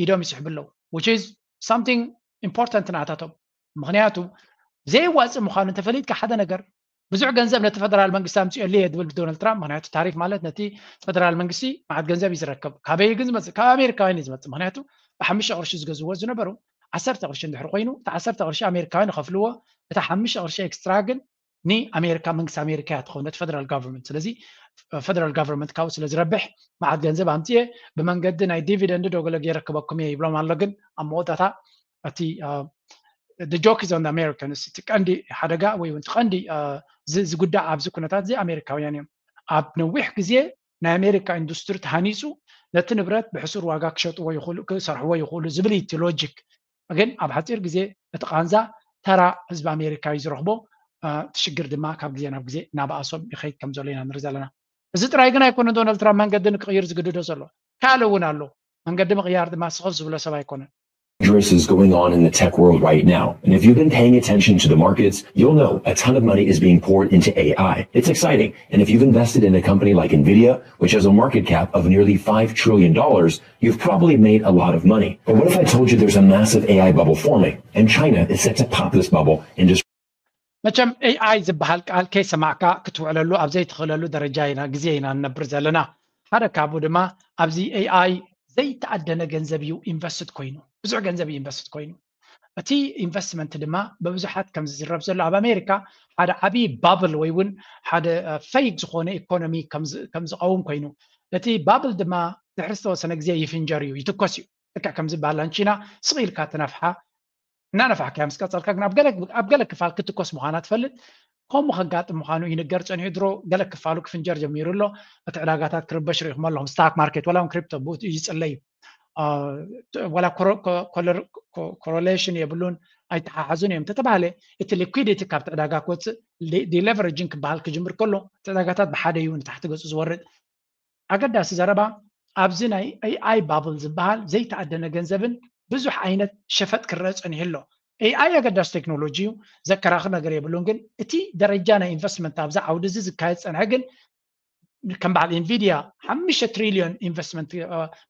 ኢዶም ይስሕቡ ኣለዉ። Which is something important ናታቶም። ምክንያቱ ዘየዋፅእ ምዃኑ እንተፈሊጥካ ሓደ ነገር ብዙሕ ገንዘብ ነቲ ፈደራል መንግስቲ ኣምፅኦሉ እየ ዝብል ዶናልድ ትራምፕ። ምክንያቱ ታሪፍ ማለት ነቲ ፈደራል መንግስቲ መዓት ገንዘብ እዩ ዝረከብ። ካበይ ግን ዝመፅእ? ካብ ኣሜሪካውያን እዩ ዝመፅእ። ምክንያቱ ብሓሙሽተ ቅርሺ ዝገዝዎ ዝነበሩ ዓሰርተ ቅርሺ እንድሕር ኮይኑ እቲ ዓሰርተ ቅርሺ ኣሜሪካውያን ይኸፍልዎ። እታ ሓሙሽተ ቅርሺ ኤክስትራ ግን ንኣሜሪካ መንግስቲ ኣሜሪካ እያ ትኸውን ነቲ ፈደራል ጋቨርንመንት። ስለዚ ፈደራል ጋቨርንመንት ካብኡ ስለ ዝረብሕ መዓት ገንዘብ ኣምፅኤ ብመንገዲ ናይ ዲቪደንድ ዶ ገለ ገይረ ክበኩም እየ ይብሎም ኣሎ። ግን ኣብ መወዳእታ እቲ ጆክ ዞን ኣሜሪካንስ እቲ ቀንዲ ሓደጋ ወይ እውን እቲ ቀንዲ ዝጉዳእ ኣብዚ ኩነታት እዚ ኣሜሪካውያን እዮም። ኣብ ነዊሕ ግዜ ናይ ኣሜሪካ ኢንዱስትሪ ተሃኒፁ ነቲ ንብረት ብሕሱር ዋጋ ክሸጥዎ ይኽእሉ ክሰርሕዎ ይኽእሉ ዝብል እዩ እቲ ሎጂክ። ግን ኣብ ሓፂር ግዜ እቲ ቃንዛ ተራ ህዝቢ ኣሜሪካ እዩ ዝረኽቦ። እቲ ሽግር ድማ ካብ ግዜ ናብ ግዜ እናበኣሶም ይኸይድ ከም ዘሎ ኢና ንርኢ ዘለና። እዚ ጥራይ ግን ኣይኮነን ዶናልድ ትራምፕ መንገዲ ንክቕይር ዝግድዶ ዘሎ። ካልእ እውን ኣሎ። መንገዲ ምቕያር ድማ ስኽፍ ዝብሎ ሰብ ኣይኮነን። Dangerous is going on in the tech world right now. And if you've been paying attention to the markets, you'll know a ton of money is being poured into A I. It's exciting. And if you've invested in a company like Nvidia, which has a market cap of nearly five trillion dollars, you've probably made a lot of money. But what if I told you there's a massive A I bubble forming, and China is set to pop this bubble in just መቸም ኤኣይ ዝበሃል ቃል ከይሰማዕካ ክትውዕለሉ ኣብ ዘይትኽእለሉ ደረጃ ኢና ግዜ ኢና ንነብር ዘለና። ሓደ ካብኡ ድማ ኣብዚ ኤኣይ ዘይተኣደነ ገንዘብ እዩ ኢንቨስትድ ኮይኑ፣ ብዙሕ ገንዘብ እዩ ኢንቨስትድ ኮይኑ። እቲ ኢንቨስትመንት ድማ ብብዙሓት ከም ዝዝረብ ዘሎ ኣብ ኣሜሪካ ሓደ ዓብዪ ባብል ወይ እውን ሓደ ፈይክ ዝኾነ ኢኮኖሚ ከም ዝቐውም ኮይኑ፣ እቲ ባብል ድማ ድሕሪ ዝተወሰነ ግዜ ይፍንጀር እዩ፣ ይትኮስ እዩ። ልክዕ ከም ዝበሃል ላንቺና ስቕ ኢልካ ትነፍሓ እናነፋሕካያ ምስ ቀፀልካ ግን ኣብ ገለ ክፋል ክትኮስ ምዃና ትፈልጥ። ከምኡ ከጋጥም ምዃኑ ይንገር ፀኒሑ። ድሮ ገለ ክፋሉ ክፍንጀር ጀሚሩ ኣሎ። እቲ ዕዳጋታት ክርበሽ ርኢኹም ኣለኹም። ስታክ ማርኬት ዋላ እውን ክሪፕቶ ብኡ ይፅለይ እዩ። ዋላ ኮሮሌሽን የብሉን ኣይተሓሓዙን እዮም ተተባሃለ እቲ ሊኩዲቲ ካብቲ ዕዳጋ ክወፅእ ዲሌቨሬጂንግ ክበሃል ክጅምር ከሎ እቲ ዕዳጋታት ብሓደ እዩ ንታሕቲ ገፁ ዝወርድ። ኣገዳሲ ዘረባ ኣብዚ ናይ ኤኣይ ባብል ዝበሃል ዘይተኣደነ ገንዘብን ብዙሕ ዓይነት ሸፈጥ ክረአ ፀኒሑ ኣሎ። ኤኣይ ኣገዳሲ ቴክኖሎጂ እዩ፣ ዘከራኽር ነገር የብሉን። ግን እቲ ደረጃ ናይ ኢንቨስትመንት ኣብዚ ዓውዲ እዚ ዝካየድ ፀንሐ ግን ከም በዓል ኢንቪድያ ሓሙሽተ ትሪልዮን ኢንቨስትመንት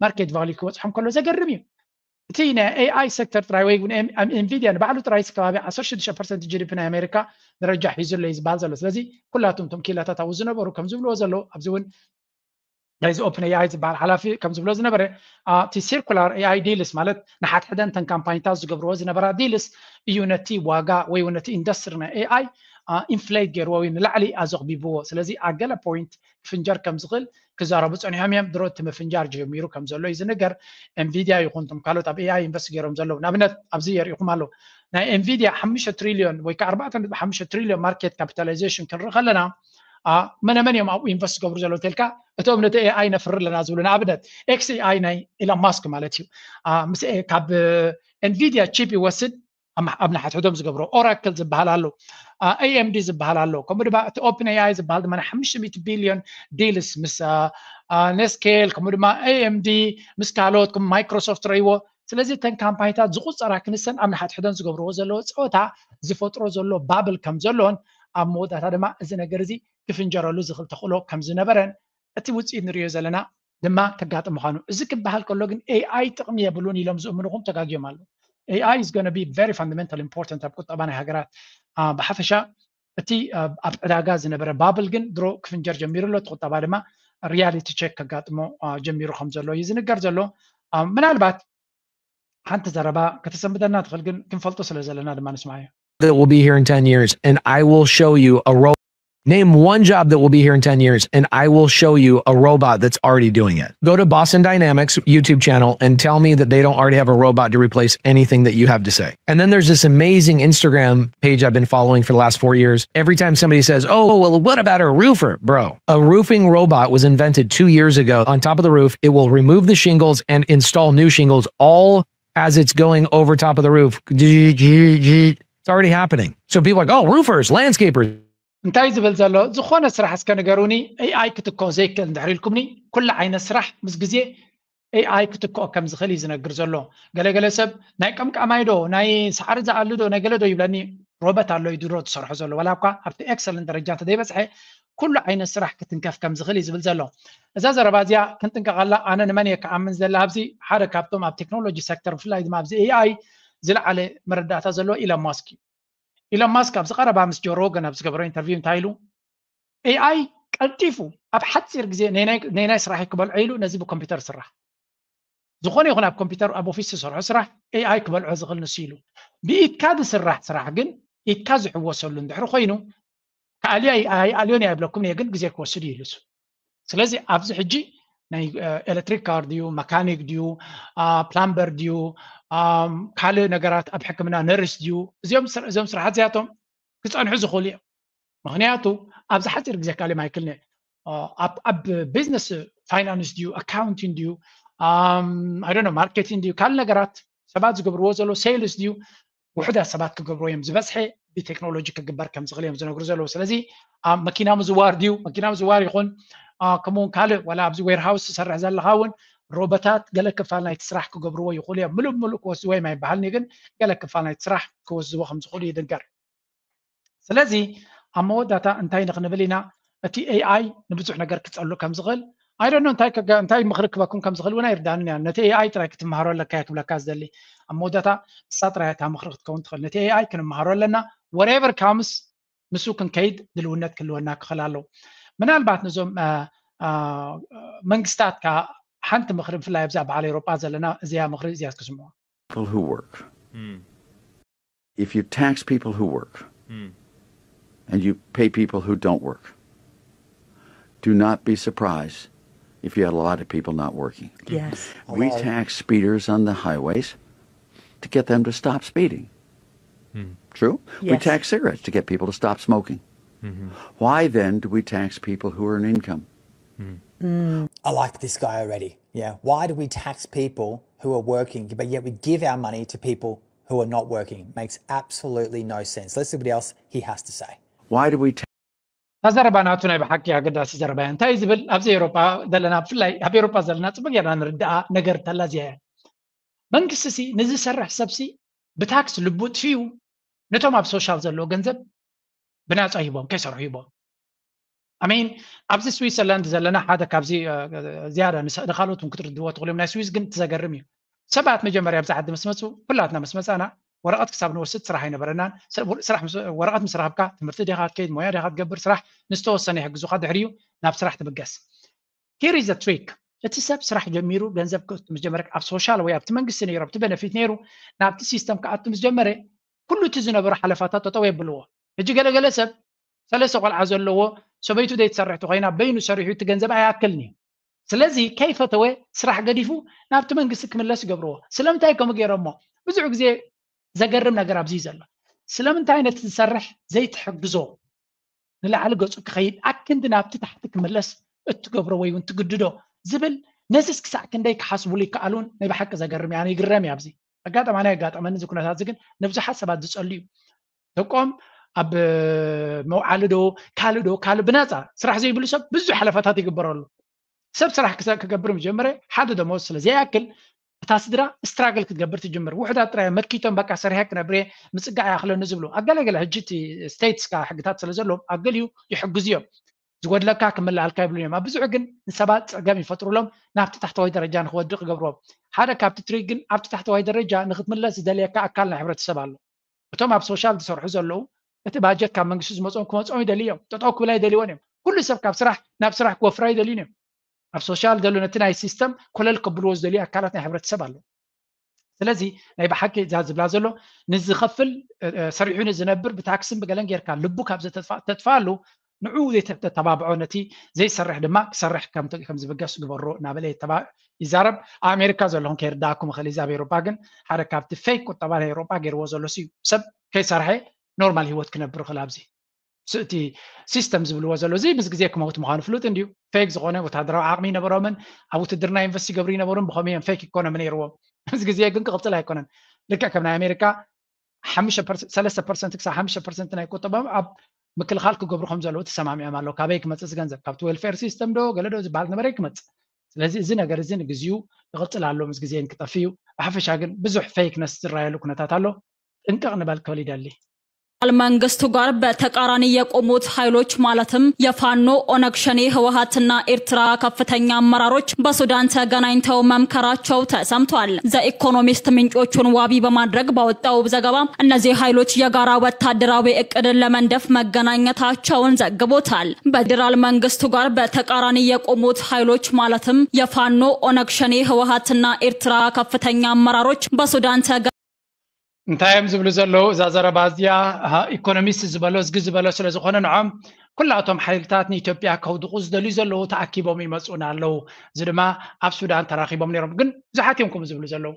ማርኬት ቫልዩ ክበፅሖም ከሎ ዘገርም እዩ። እቲ ናይ ኤኣይ ሴክተር ጥራይ ወይ እውን ኤንቪድያ ንባዕሉ ጥራይ ከባቢ ዓሰርተ ሽዱሽተ ፐርሰንት ጂዲፒ ናይ ኣሜሪካ ደረጃ ሒዙ ኣሎ እዩ ዝበሃል ዘሎ። ስለዚ ኩላቶም እቶም ኪላታት ኣብኡ ዝነበሩ ከም ዝብልዎ ዘለዉ ኣብዚ እውን ናይዚ ኦፕን ኤኣይ ዝበሃል ሓላፊ ከም ዝብሎ ዝነበረ እቲ ሲርኩላር ኤኣይ ዲልስ ማለት ንሓድሕደን ተን ካምፓኒታት ዝገብርዎ ዝነበራ ዲልስ እዩ ነቲ ዋጋ ወይ እውን ነቲ ኢንዱስትሪ ናይ ኤኣይ ኢንፍሌት ገይርዎ ወይ ንላዕሊ ኣዘቕቢብዎ። ስለዚ ኣብ ገለ ፖይንት ክፍንጀር ከም ዝኽእል ክዛረቡ ፀኒሖም እዮም። ድሮ እቲ ምፍንጃር ጀሚሩ ከም ዘሎ እዩ ዝንገር። ኤንቪድያ ይኹን እቶም ካልኦት ኣብ ኤኣይ ኢንቨስት ገይሮም ዘለዉ ንኣብነት ኣብዚ የርእኹም ኣለዉ ናይ ኤንቪድያ ሓሙሽተ ትሪልዮን ወይ ከዓ ኣርባዕተ ነጥቢ ሓሙሽተ ትሪልዮን ማርኬት ካፒታላይዜሽን ክንርኢ ከለና መነመን እዮም ኣብኡ ኢንቨስት ዝገብሩ ዘለዉ እንተልካ እቶም ነቲ ኤኣይ ነፍሪ ኣለና ዝብሉ ንኣብነት ኤክስ ኤኣይ ናይ ኢሎን ማስክ ማለት እዩ። ምስ ካብ ኤንቪድያ ቺፕ ይወስድ ኣብ ንሓድሕዶም ዝገብሮ ኦራክል ዝበሃል ኣሎ፣ ኤኤምዲ ዝበሃል ኣሎ፣ ከምኡ ድማ እቲ ኦፕን ኤኣይ ዝበሃል ድማ ሓሙሽተ ሚእቲ ቢልዮን ዲልስ ምስ ኔስኬል ከምኡ ድማ ኤኤምዲ ምስ ካልኦት ከም ማይክሮሶፍት ረይዎ። ስለዚ እተን ካምፓኒታት ዝቁፀራ ክንሰን ኣብ ንሓድሕደን ዝገብርዎ ዘለዎ ፀወታ ዝፈጥሮ ዘሎ ባብል ከም ዘሎን ኣብ መወዳእታ ድማ እዚ ነገር እዚ ክፍንጀረሉ ዝኽእል ተኽእሎ ከም ዝነበረን እቲ ውፅኢት ንሪኦ ዘለና ድማ ከጋጥም ምዃኑ። እዚ ክበሃል ከሎ ግን ኤኣይ ጥቕሚ የብሉን ኢሎም ዝእምኑኹም ተጋግዮም ኣለዉ። ኤኣይ is gonna be very fundamental important ኣብ ቁጠባ ናይ ሃገራት ብሓፈሻ እቲ ኣብ ዕዳጋ ዝነበረ ባብል ግን ድሮ ክፍንጀር ጀሚሩ ኣሎ። እቲ ቁጠባ ድማ ሪያሊቲ ቸክ ከጋጥሞ ጀሚሩ ከም ዘሎ እዩ ዝንገር ዘሎ። ምናልባት ሓንቲ ዘረባ ከተሰንብደና ትኽእል፣ ግን ክንፈልጦ ስለ ዘለና ድማ ንስማዮ። That will be here in ten years, and I will show you a robot. Name one job that will be here in ten years, and I will show you a robot that's already doing it. Go to Boston Dynamics YouTube channel and tell me that they don't already have a robot to replace anything that you have to say. And then there's this amazing Instagram page I've been following for the last four years. Every time somebody says, "Oh, well, what about a roofer?" Bro, a roofing robot was invented two years ago. On top of the roof, it will remove the shingles and install new shingles all as it's going over top of the roof. It's already happening. So people are like, "Oh, roofers, landscapers." እንታይ ዝብል ዘሎ? ዝኾነ ስራሕ እስከ ንገሩኒ። ኤኣይ ክትኮ ዘይክእል እንድሕር ኢልኩምኒ፣ ኩሉ ዓይነት ስራሕ ምስ ግዜ ኤኣይ ክትክኦ ከም ዝኽእል እዩ ዝነግር ዘሎ። ገለገለ ሰብ ናይ ቀምቃማይ ዶ ናይ ሳዕሪ ዝኣሊ ዶ ናይ ገለ ዶ ይብለኒ። ሮበት ኣሎ እዩ ድሮ ዝሰርሖ ዘሎ፣ ዋላ እኳ ኣብቲ ኤክሰለንት ደረጃ እንተዘይበፅሐ ኩሉ ዓይነት ስራሕ ክትንከፍ ከም ዝኽእል እዩ ዝብል ዘሎ። እዛ ዘረባ እዚኣ ክንጥንቀቐላ ኣነ ንመን እየ ክኣምን ዘለ ኣብዚ ሓደ ካብቶም ኣብ ቴክኖሎጂ ሴክተር ብፍላይ ድማ ኣብዚ ኤኣይ ዝለዓለ መረዳእታ ዘለዎ ኢሎን ማስክ እዩ። ኢሎን ማስክ ኣብዚ ቀረባ ምስ ጆሮ ወገን ኣብ ዝገበሮ ኢንተርቪው እንታይ ኢሉ? ኤኣይ ቀልጢፉ ኣብ ሓፂር ግዜ ነናይ ስራሕ ክበልዖ ኢሉ ነዚ ብኮምፒውተር ስራሕ ዝኾነ ይኹን ኣብ ኮምፒውተር ኣብ ኦፊስ ዝሰርሖ ስራሕ ኤኣይ ክበልዖ ዝኽእል ንሱ ኢሉ። ብኢድካ ዝስራሕ ስራሕ ግን ኢድካ ዝሕወሰሉ እንድሕር ኮይኑ ከኣልዮ ኣይኣልዮን እያ ይብለኩም እየ፣ ግን ግዜ ክወስድ እዩ ኢሉ እሱ። ስለዚ ኣብዚ ሕጂ ናይ ኤሌክትሪክ ካር ድዩ፣ መካኒክ ድዩ፣ ፕላምበር ድዩ፣ ካልእ ነገራት ኣብ ሕክምና ነርስ ድዩ፣ እዚኦም ስራሓት እዚኣቶም ክፀንሑ ዝኽእሉ እዮም። ምክንያቱ ኣብዚ ሓፂር ግዜ ካልእ ማይክል ኣብ ቢዝነስ ፋይናንስ ድዩ፣ ኣካውንቲንግ ድዩ፣ ኣይዶኖ ማርኬቲንግ ድዩ፣ ካልእ ነገራት ሰባት ዝገብርዎ ዘሎ ሴልስ ድዩ፣ ውሑዳት ሰባት ክገብርዎ እዮም ዝበዝሐ ብቴክኖሎጂ ክግበር ከም ዝኽእል እዮም ዝነግሩ ዘለዉ። ስለዚ ኣብ መኪና ምዝዋር ድዩ፣ መኪና ምዝዋር ይኹን ከምኡውን ካልእ ዋላ ኣብዚ ዌርሃውስ ትሰርሕ ዘለኻ እውን ሮቦታት ገለ ክፋል ናይቲ ስራሕ ክገብርዎ ይኽእሉ እዮም። ምሉእ ምሉእ ክወስድዎ እዮም ኣይበሃልን እዩ፣ ግን ገለ ክፋል ናይቲ ስራሕ ክወስድዎ ከም ዝኽእሉ ይድንገር። ስለዚ ኣብ መወዳእታ እንታይ ንክንብል ኢና? እቲ ኤኣይ ንብዙሕ ነገር ክፀሉ ከም ዝኽእል ኣይደኖ እንታይ ምኽሪ ክበኩም ከም ዝኽእል እውን ኣይርዳንን እያ። ነቲ ኤኣይ ጥራይ ክትመሃሮ ኣለካ እየ ክብለካ ዝደሊ። ኣብ መወዳእታ እሳ ጥራይ እታ ምኽሪ ክትከውን ትኽእል። ነቲ ኤኣይ ክንመሃሮ ኣለና። ወሬቨር ካምስ ምስ ክንከይድ ድልውነት ክህልወና ክኽእል ኣለዎ። ምናልባት ነዞም መንግስታት ከዓ ሓንቲ ምኽሪ ብፍላይ ኣብዛ በዓል ኤውሮጳ ዘለና እዚኣ ምኽሪ እዚኣ ክስምዑ። People who work. If you tax people who work and you pay people who don't work, do not be surprised if you had a lot of people not working. Yes. We tax speeders on the highways to get them to stop speeding. True? We Yes. tax cigarettes to get people to stop smoking. Why then do we tax people who earn income? I like this guy already. Yeah. Why do we tax people who are working, but yet we give our money to people who are not working? Makes absolutely no sense. Let's see what else he has to say. Why do we tax እታ ዘረባ ናቱ ናይ ብሓቂ ኣገዳሲ ዘረባ እያ። እንታይ እዩ ዝብል? ኣብዚ ኤውሮጳ ዘለና፣ ብፍላይ ኣብ ኤውሮጳ ዘለና ፅቡቅ ጌርና ንርድኣ ነገር እንተላ እዚኣ እያ። መንግስቲ ሲ ንዝሰርሕ ሰብሲ ብታክስ ልቡ ጥፊኡ ነቶም ኣብ ሶሻል ዘለዎ ገንዘብ ብናፃ ሂቦም ከይሰርሑ ሂቦም። ኣሜን። ኣብዚ ስዊዘርላንድ ዘለና ሓደ ካብዚ ዝያዳ ንካልኦት እውን ክትርድዎ ትኽእሉ እዮም። ናይ ስዊዝ ግን ትዘገርም እዩ። ሰባት መጀመርያ ኣብዚ ዓዲ ምስ መፁ፣ ኩላትና ምስ መፃና ወረቐት ክሳብ ንወስድ ስራሕ ኣይነበረናን። ወረቐት ምስ ረኸብካ ትምህርቲ ዲኻ ትከይድ፣ ሞያ ዲኻ ትገብር፣ ስራሕ ንዝተወሰነ ይሕግዙኻ፣ ድሕሪኡ ናብ ስራሕ ትብገስ። Here is the trick። እቲ ሰብ ስራሕ ጀሚሩ ገንዘብ ክእቱ ምስ ጀመረ፣ ኣብ ሶሻል ወይ ኣብቲ መንግስቲ ነይሩ ኣብቲ በነፊት ነይሩ ናብቲ ሲስተም ክኣቱ ምስ ጀመረ ኩሉ እቲ ዝነበሩ ሓለፋታት ጠጠው የብልዎ። ሕጂ ገለገለ ሰብ ሰለስተ ቆልዓ ዘለዎ ሰበይቱ ዘይትሰርሕ ተኮይና በይኑ ሰሪሑ እቲ ገንዘብ ኣይኣክልን እዩ። ስለዚ ከይፈተወ ስራሕ ገዲፉ ናብቲ መንግስቲ ክምለስ ይገብርዎ። ስለምንታይ ከምኡ ገይሮሞ? ብዙሕ ግዜ ዘገርም ነገር ኣብዚ እዩ ዘሎ። ስለምንታይ ነቲ ዝሰርሕ ዘይትሕግዞ? ንላዕሊ ገፁ ክኸይድ ኣክንዲ ናብቲ ታሕቲ ክምለስ እትገብሮ ወይ እውን ትግድዶ ዝብል ነዚስ ክሳዕ ክንደይ ክሓስቡሉ ይከኣሉን ናይ ብሓቂ ዘገርም እያ። ይግረም እያ ኣብዚ ኣጋጠማ ናይ ኣጋጠመኒ እዚ ኩነታት እዚ ግን ንብዙሓት ሰባት ዝፀሉ እዩ። ደቆም ኣብ መውዓሊ ዶ ካልእ ዶ ካልእ ብናፃ ስራሕ ዘይብሉ ሰብ ብዙሕ ሓለፋታት ይግበረሉ። ሰብ ስራሕ ክገብር ምጀመረ ሓደ ደሞዝ ስለ ዘይኣክል እታ ስድራ ስትራግል ክትገብር ትጅምር። ውሕዳት ጥራይ መኪቶም በቃ ሰሪሐ ክነብር እየ ምፅጋዕ ይኣኽለኒ ዝብሉ ኣገለገለ ሕጂ እቲ ስቴትስ ከዓ ሕግታት ስለ ዘለዎም ኣብ ገሊኡ ይሕግዙ እዮም። ዝጎድለካ ክመላኣልካ ይብሉን እዮም። ኣብ ብዙሕ ግን ንሰባት ፀገም ይፈጥሩሎም፣ ናብቲ ታሕተዋይ ደረጃ ንክወድቕ ይገብርዎም። ሓደ ካብቲ ትሪክ ግን ኣብቲ ታሕተዋይ ደረጃ ንክትምለስ ዝደልየካ ኣካል ናይ ሕብረተሰብ ኣሎ። እቶም ኣብ ሶሻል ዝሰርሑ ዘለዉ እቲ ባጀት ካብ መንግስቲ ዝመፅኦም ክመፅኦም ይደልዩ እዮም። ጠጠው ክብላ ይደልይዎን እዮም። ኩሉ ሰብ ካብ ስራሕ ናብ ስራሕ ክወፍራ ይደልዩን እዮም። ኣብ ሶሻል ዘሎ ነቲ ናይ ሲስተም ኮለል ከብልዎ ዝደልዩ ኣካላት ናይ ሕብረተሰብ ኣለዉ። ስለዚ ናይ ብሓቂ እዛ ዝብላ ዘሎ ንዝኸፍል ሰሪሑ ንዝነብር ብታክስን ብገለን ጌርካ ልቡ ካብ ዘተጥፋኣሉ ንዑ ዘይተተባብዖ ነቲ ዘይሰርሕ ድማ ክሰርሕ ከም ዝብገስ ግበሮ እናበለ ይዛረብ። ኣብ ኣሜሪካ ዘለኹም ከይርዳእኩም ይኽእል እዩ። ኣብ ኤሮጳ ግን ሓደ ካብቲ ፌክ ቁጠባ ናይ ኤሮጳ ገይርዎ ዘሎ እዩ። ሰብ ከይሰርሐ ኖርማል ህይወት ክነብር ይኽእል ኣብዚ እቲ ሲስተም ዝብልዎ ዘሎ እዚ ምስ ግዜ ክመውት ምዃኑ ፍሉጥ እንድዩ። ፌክ ዝኾነ ወታደራዊ ዓቕሚ ይነበሮምን ኣብ ውትድርና ኢንቨስት ይገብሩ ይነበሩን ብኸመይ እዮም ፌክ ኢኮኖሚ ነይርዎም። ምስ ግዜ ግን ክቕፅል ኣይኮነን። ልክዕ ከም ናይ ኣሜሪካ ሰለስተ ፐርሰንት ክሳብ ሓሙሽተ ፐርሰንት ናይ ቁጠባም ኣብ ምክልኻል ክገብሩ ከም ዘለዉ ተሰማሚዖም ኣለዉ። ካበይ ክመፅእ እዚ ገንዘብ? ካብቲ ዌልፌር ሲስተም ዶ ገለ ዶ ዝበሃል ነበረ ክመፅእ። ስለዚ እዚ ነገር እዚ ንግዚኡ ክቕፅል ኣሎ፣ ምስ ግዜ ክጠፍእ እዩ። ብሓፈሻ ግን ብዙሕ ፌክነስ ዝረኣየሉ ኩነታት ኣሎ። ጥንቅቕ ንበል ክብል ይደሊ። መንግስቱ ጋር በተቃራኒ የቆሙት ኃይሎች ማለትም የፋኖ፣ ኦነግ ሸኔ፣ ህወሓትና ኤርትራ ከፍተኛ አመራሮች በሱዳን ተገናኝተው መምከራቸው ተሰምቷል። ዘኢኮኖሚስት ምንጮቹን ዋቢ በማድረግ ባወጣው ዘገባ እነዚህ ኃይሎች የጋራ ወታደራዊ እቅድን ለመንደፍ መገናኘታቸውን ዘግቦታል። በፌዴራል መንግስቱ ጋር በተቃራኒ የቆሙት ኃይሎች ማለትም የፋኖ፣ ኦነግ ሸኔ፣ ህወሓትና ኤርትራ ከፍተኛ አመራሮች በሱዳን ተገ እንታይ እዮም ዝብሉ ዘለዉ? እዛ ዘረባ እዚኣ ኢኮኖሚስት ዝበሎ እዝጊ ዝበሎ ስለ ዝኾነ ንዖም ኩላቶም ሓይልታት ንኢትዮጵያ ከውድቑ ዝደልዩ ዘለዉ ተኣኪቦም ይመፁና ኣለዉ። እዚ ድማ ኣብ ሱዳን ተራኺቦም ነይሮም። ግን ብዙሓት እዮም ከምኡ ዝብሉ ዘለዉ።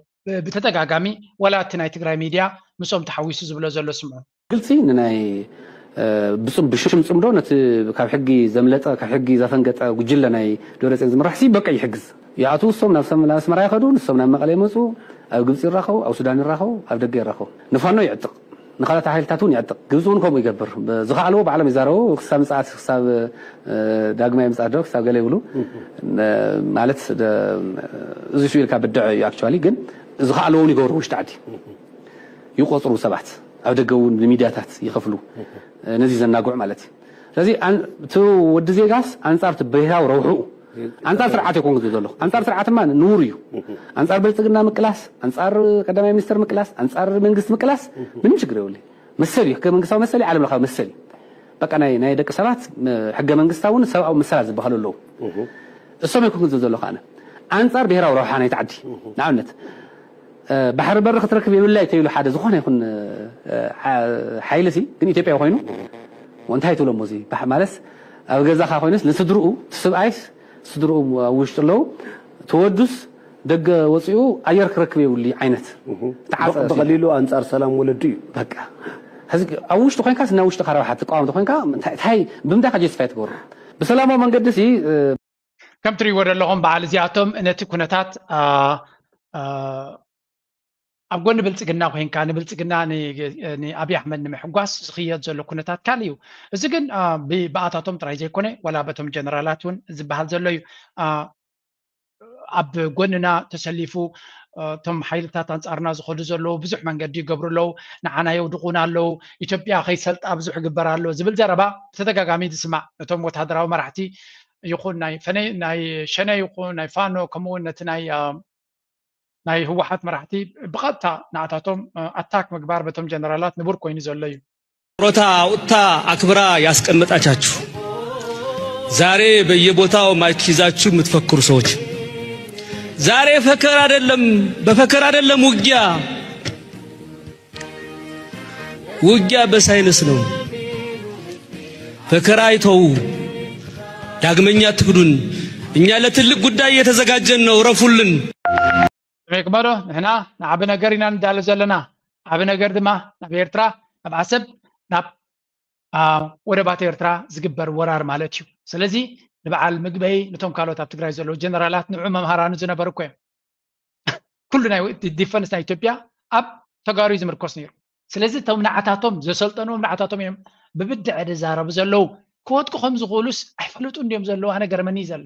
ብተደጋጋሚ ወላ እቲ ናይ ትግራይ ሚድያ ምስኦም ተሓዊሱ ዝብሎ ዘሎ ስምዑ። ግልፂ ንናይ ብፅም ብሽም ፅምዶ ነቲ ካብ ሕጊ ዘምለጠ ካብ ሕጊ ዘፈንገጠ ጉጅለ ናይ ደብረፅዮን ዝምራሕ ሲ በቃ ይሕግዝ። ይኣትዉ እሶም ናብ ኣስመራ ይኸዱ፣ ንሶም ናብ መቐለ ይመፁ፣ ኣብ ግብፂ ይራኸቡ፣ ኣብ ሱዳን ይራኸቡ፣ ኣብ ደገ ይራኸቡ። ንፋኖ ይዕጥቕ፣ ንኻልኦት ሓይልታት እውን ይዕጥቕ። ግብፂ እውን ከምኡ ይገብር። ዝኸኣልዎ ባዕሎም ይዛረቡ። ክሳብ ምፅኣት ክሳብ ዳግማይ ምፅኣት ዶ ክሳብ ገለ ይብሉ ማለት እዚ ሱ ኢልካ ብድዐ እዩ። ኣክቹዋሊ ግን ዝኸኣልዎ እውን ይገብሩ። ውሽጢ ዓዲ ይቆፅሩ ሰባት ኣብ ደገ እውን ንሚድያታት ይኸፍሉ ነዚ ዘናግዑ ማለት እዩ። ስለዚ እቲ ወዲ ዜጋስ ኣንፃር እቲ ብሄራዊ ረብሕኡ ኣንፃር ስርዓት ኣይኮንኩ ዘለኹ። ኣንፃር ስርዓትማ ንውር እዩ። ኣንፃር ብልፅግና ምቅላስ፣ ኣንፃር ቀዳማይ ሚኒስትር ምቅላስ፣ ኣንፃር መንግስቲ ምቅላስ ምንም ችግር የብሉ። መሰል እዩ፣ ህገ መንግስታዊ መሰል እዩ፣ ዓለም ለኻዊ መሰል እዩ። በቃ ናይ ናይ ደቂ ሰባት ሕገ መንግስታውን ሰብኣዊ መሰላት ዝበሃሉ ኣለዉ። እሶም ኣይኮንኩ ዘለኹ ኣነ ኣንፃር ብሄራዊ ረብሓ ናይቲ ዓዲ ንኣብነት ባሕሪ በሪ ክትረክብ የብላይ ተይሉ ሓደ ዝኾነ ይኹን ሓይሊ ሲ ግን ኢትዮጵያዊ ኮይኑ እንታይ ትብሎ እሞ እዚ ማለት ኣብ ገዛኻ ኮይኑስ ንስድርኡ ትስብኣይስ ስድርኡ ኣብ ውሽጢ ኣለዉ ተወዱስ ደገ ወፂኡ ኣየር ክረክብ የብሉ ዓይነት ተዓፀ ብቐሊሉ ኣንፃር ሰላም ወለዱ እዩ። በቃ ሕዚ ኣብ ውሽጢ ኮይንካ ናብ ውሽጢ ካረባሓት ትቃወም ተኮይንካ እንታይ ብምንታይ ካ ጀስቲፋይ ትገብሩ ብሰላማዊ መንገዲ ሲ ከም ትሪእዎ ዘለኹም በዓል እዚኣቶም ነቲ ኩነታት ኣብ ጎኒ ብልፅግና ኮይንካ ንብልፅግና ንኣብይ ኣሕመድ ንምሕጓስ ዝኽየድ ዘሎ ኩነታት ካልእ እዩ። እዚ ግን ብኣታቶም ጥራይ ዘይኮነ ዋላ በቶም ጀነራላት እውን ዝበሃል ዘሎ እዩ። ኣብ ጎንና ተሰሊፉ እቶም ሓይልታት ኣንፃርና ዝኸዱ ዘለዉ ብዙሕ መንገዲ ይገብሩ ኣለዉ። ንዓና የውድቑና ኣለዉ። ኢትዮጵያ ከይሰልጣ ብዙሕ ይግበር ኣሎ ዝብል ዘረባ ብተደጋጋሚ ዝስማዕ ነቶም ወታደራዊ መራሕቲ ይኹን ናይ ፈነ ናይ ሸነ ይኹን ናይ ፋኖ ከምኡ እውን ነቲ ናይ ናይ ህወሓት መራሕቲ ብቐጥታ ንኣታቶም ኣታክ ምግባር በቶም ጀነራላት ንቡር ኮይኑ ዘሎ እዩ። ጡረታ አውጥታ አክብራ ያስቀመጣቻችሁ ዛሬ በየቦታው ማይክ ይዛችሁ የምትፈክሩ ሰዎች ዛሬ ፈከር አይደለም በፈከር አይደለም ውጊያ ውጊያ በሳይንስ ነው። ፈከራ ይተዉ። ዳግመኛ ትክዱን። እኛ ለትልቅ ጉዳይ እየተዘጋጀን ነው። እረፉልን። ስሜክመዶ ንሕና ንዓቢ ነገር ኢና ንዳሎ ዘለና። ዓቢ ነገር ድማ ናብ ኤርትራ፣ ናብ ዓሰብ፣ ናብ ወደባት ኤርትራ ዝግበር ወራር ማለት እዩ። ስለዚ ንበዓል ምግበይ፣ ነቶም ካልኦት ኣብ ትግራይ ዘለዉ ጀነራላት ንዑ መምሃራኑ ዝነበሩ እኮ እዮም። ኩሉ ናይ ዲፈንስ ናይ ኢትዮጵያ ኣብ ተጋሩ እዩ ዝምርኮስ ነይሩ። ስለዚ እቶም ንዓታቶም ዘሰልጠንዎም ንዓታቶም እዮም ብብድዐ ዝዛረቡ ዘለዉ። ክወድቁ ከም ዝኽእሉስ ኣይፈልጡ እንድዮም ዘለዉ። ኣነ ገርመኒ እዩ ዘሎ።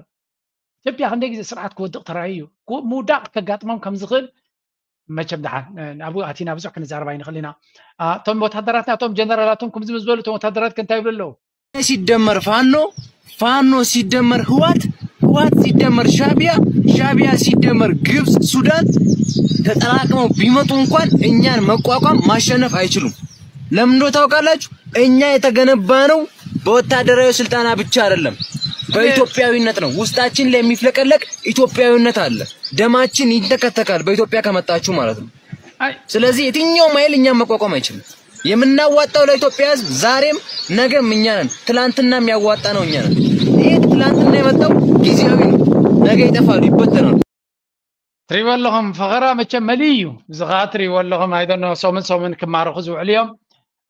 ኢትዮጵያ ክንደይ ግዜ ስርዓት ክወድቕ ተራእዩ እዩ። ምውዳቕ ከጋጥሞም ከም ዝኽእል መቸም ደሓን ኣብኡ ኣቲና ብዙሕ ክንዛረብ ኣይንኽእል ኢና። እቶም ወታደራትና እቶም ጀነራላቶም ከምዚ ምስ በሉ እቶም ወታደራት ከ እንታይ ይብሉ ኣለዉ? ሲደመር ፋኖ ፋኖ ሲደመር ህዋት ህዋት ሲደመር ሻቢያ ሻቢያ ሲደመር ግብፅ ሱዳን ተጠራቅመው ቢመጡ እንኳን እኛን መቋቋም ማሸነፍ አይችሉም። ለምን እንደሆነ ታውቃላችሁ? እኛ የተገነባነው በወታደራዊ ስልጠና ብቻ አይደለም፣ በኢትዮጵያዊነት ነው። ውስጣችን ላይ የሚፍለቀለቅ ኢትዮጵያዊነት አለ። ደማችን ይንተከተካል በኢትዮጵያ ከመጣችሁ ማለት ነው። አይ ስለዚህ የትኛውም ኃይል እኛን መቋቋም አይችልም። የምናዋጣው ለኢትዮጵያ ሕዝብ ዛሬም ነገም እኛ ነን። ትላንትና የሚያዋጣ ነው እኛ ነን። ይህ ትላንትና የመጣው ጊዜያዊ ነው። ነገ ይጠፋሉ፣ ይበተናሉ። ትሪእዎ ኣለኹም፣ ፈኸራ መቸም መሊእ እዩ። እዚ ኸዓ ትሪእዎ ኣለኹም፣ I don't know፣ ሰሙን ሰሙን ክማረኹ ዝውዕሉ እዮም።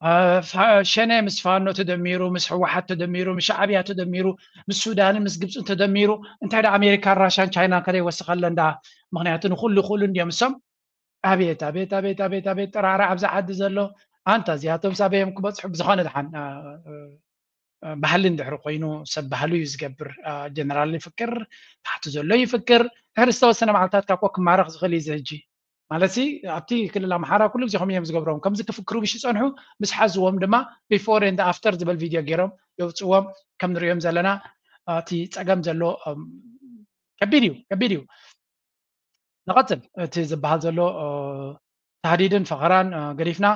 አ፣ ፋ- ሸኔ ምስ ፋኖ ተደሚሩ፣ ምስ ህወሓት ተደሚሩ፣ ምስ ሻዕብያ ተደሚሩ፣ ምስ ሱዳንን ምስ ግብፅን ተደሚሩ፣ እንታይ ዳ ኣሜሪካን ራሻን ቻይናን ከደይ ወስኸለን ዳ? ምክንያቱ ንኹሉ ይኽእሉ እንዲዮም እሶም። ኣቤት ኣቤት ኣቤት ኣቤት ኣቤት ጥራራ ኣብዚ ዓዲ ዘሎ። ኣንታ እዚኣቶም ሳበዮም ክበፅሑ ብዝኾነ ድሓን አ፣ አ፣ ባህሊ እንድሕር ኮይኑ ሰብ ባህሉ እዩ ዝገብር። ጀነራል ይፍቅር፣ ታሕቲ ዘሎ ይፍቅር። ድሕሪ ዝተወሰነ መዓልታት ካብ ኮ ክማረኽ ዝኽእል እዩ እዚ ሕጂ። ማለት ሲ ኣብቲ ክልል ኣምሓራ ኩሉ ግዜ ከምኡ እዮም ዝገብሮም። ከምዚ ክፍክሩ ብሽ ይፀንሑ፣ ምስ ሓዝዎም ድማ before and after ዝብል ቪድዮ ገይሮም የውፅዎም። ከም ንሪኦም ዘለና እቲ ፀገም ዘሎ እም፣ ከቢድ እዩ፣ ከቢድ እዩ። ንቐፅል። እቲ ዝበሃል ዘሎ እ፣ ታህዲድን ፈኸራን እ፣ ገዲፍና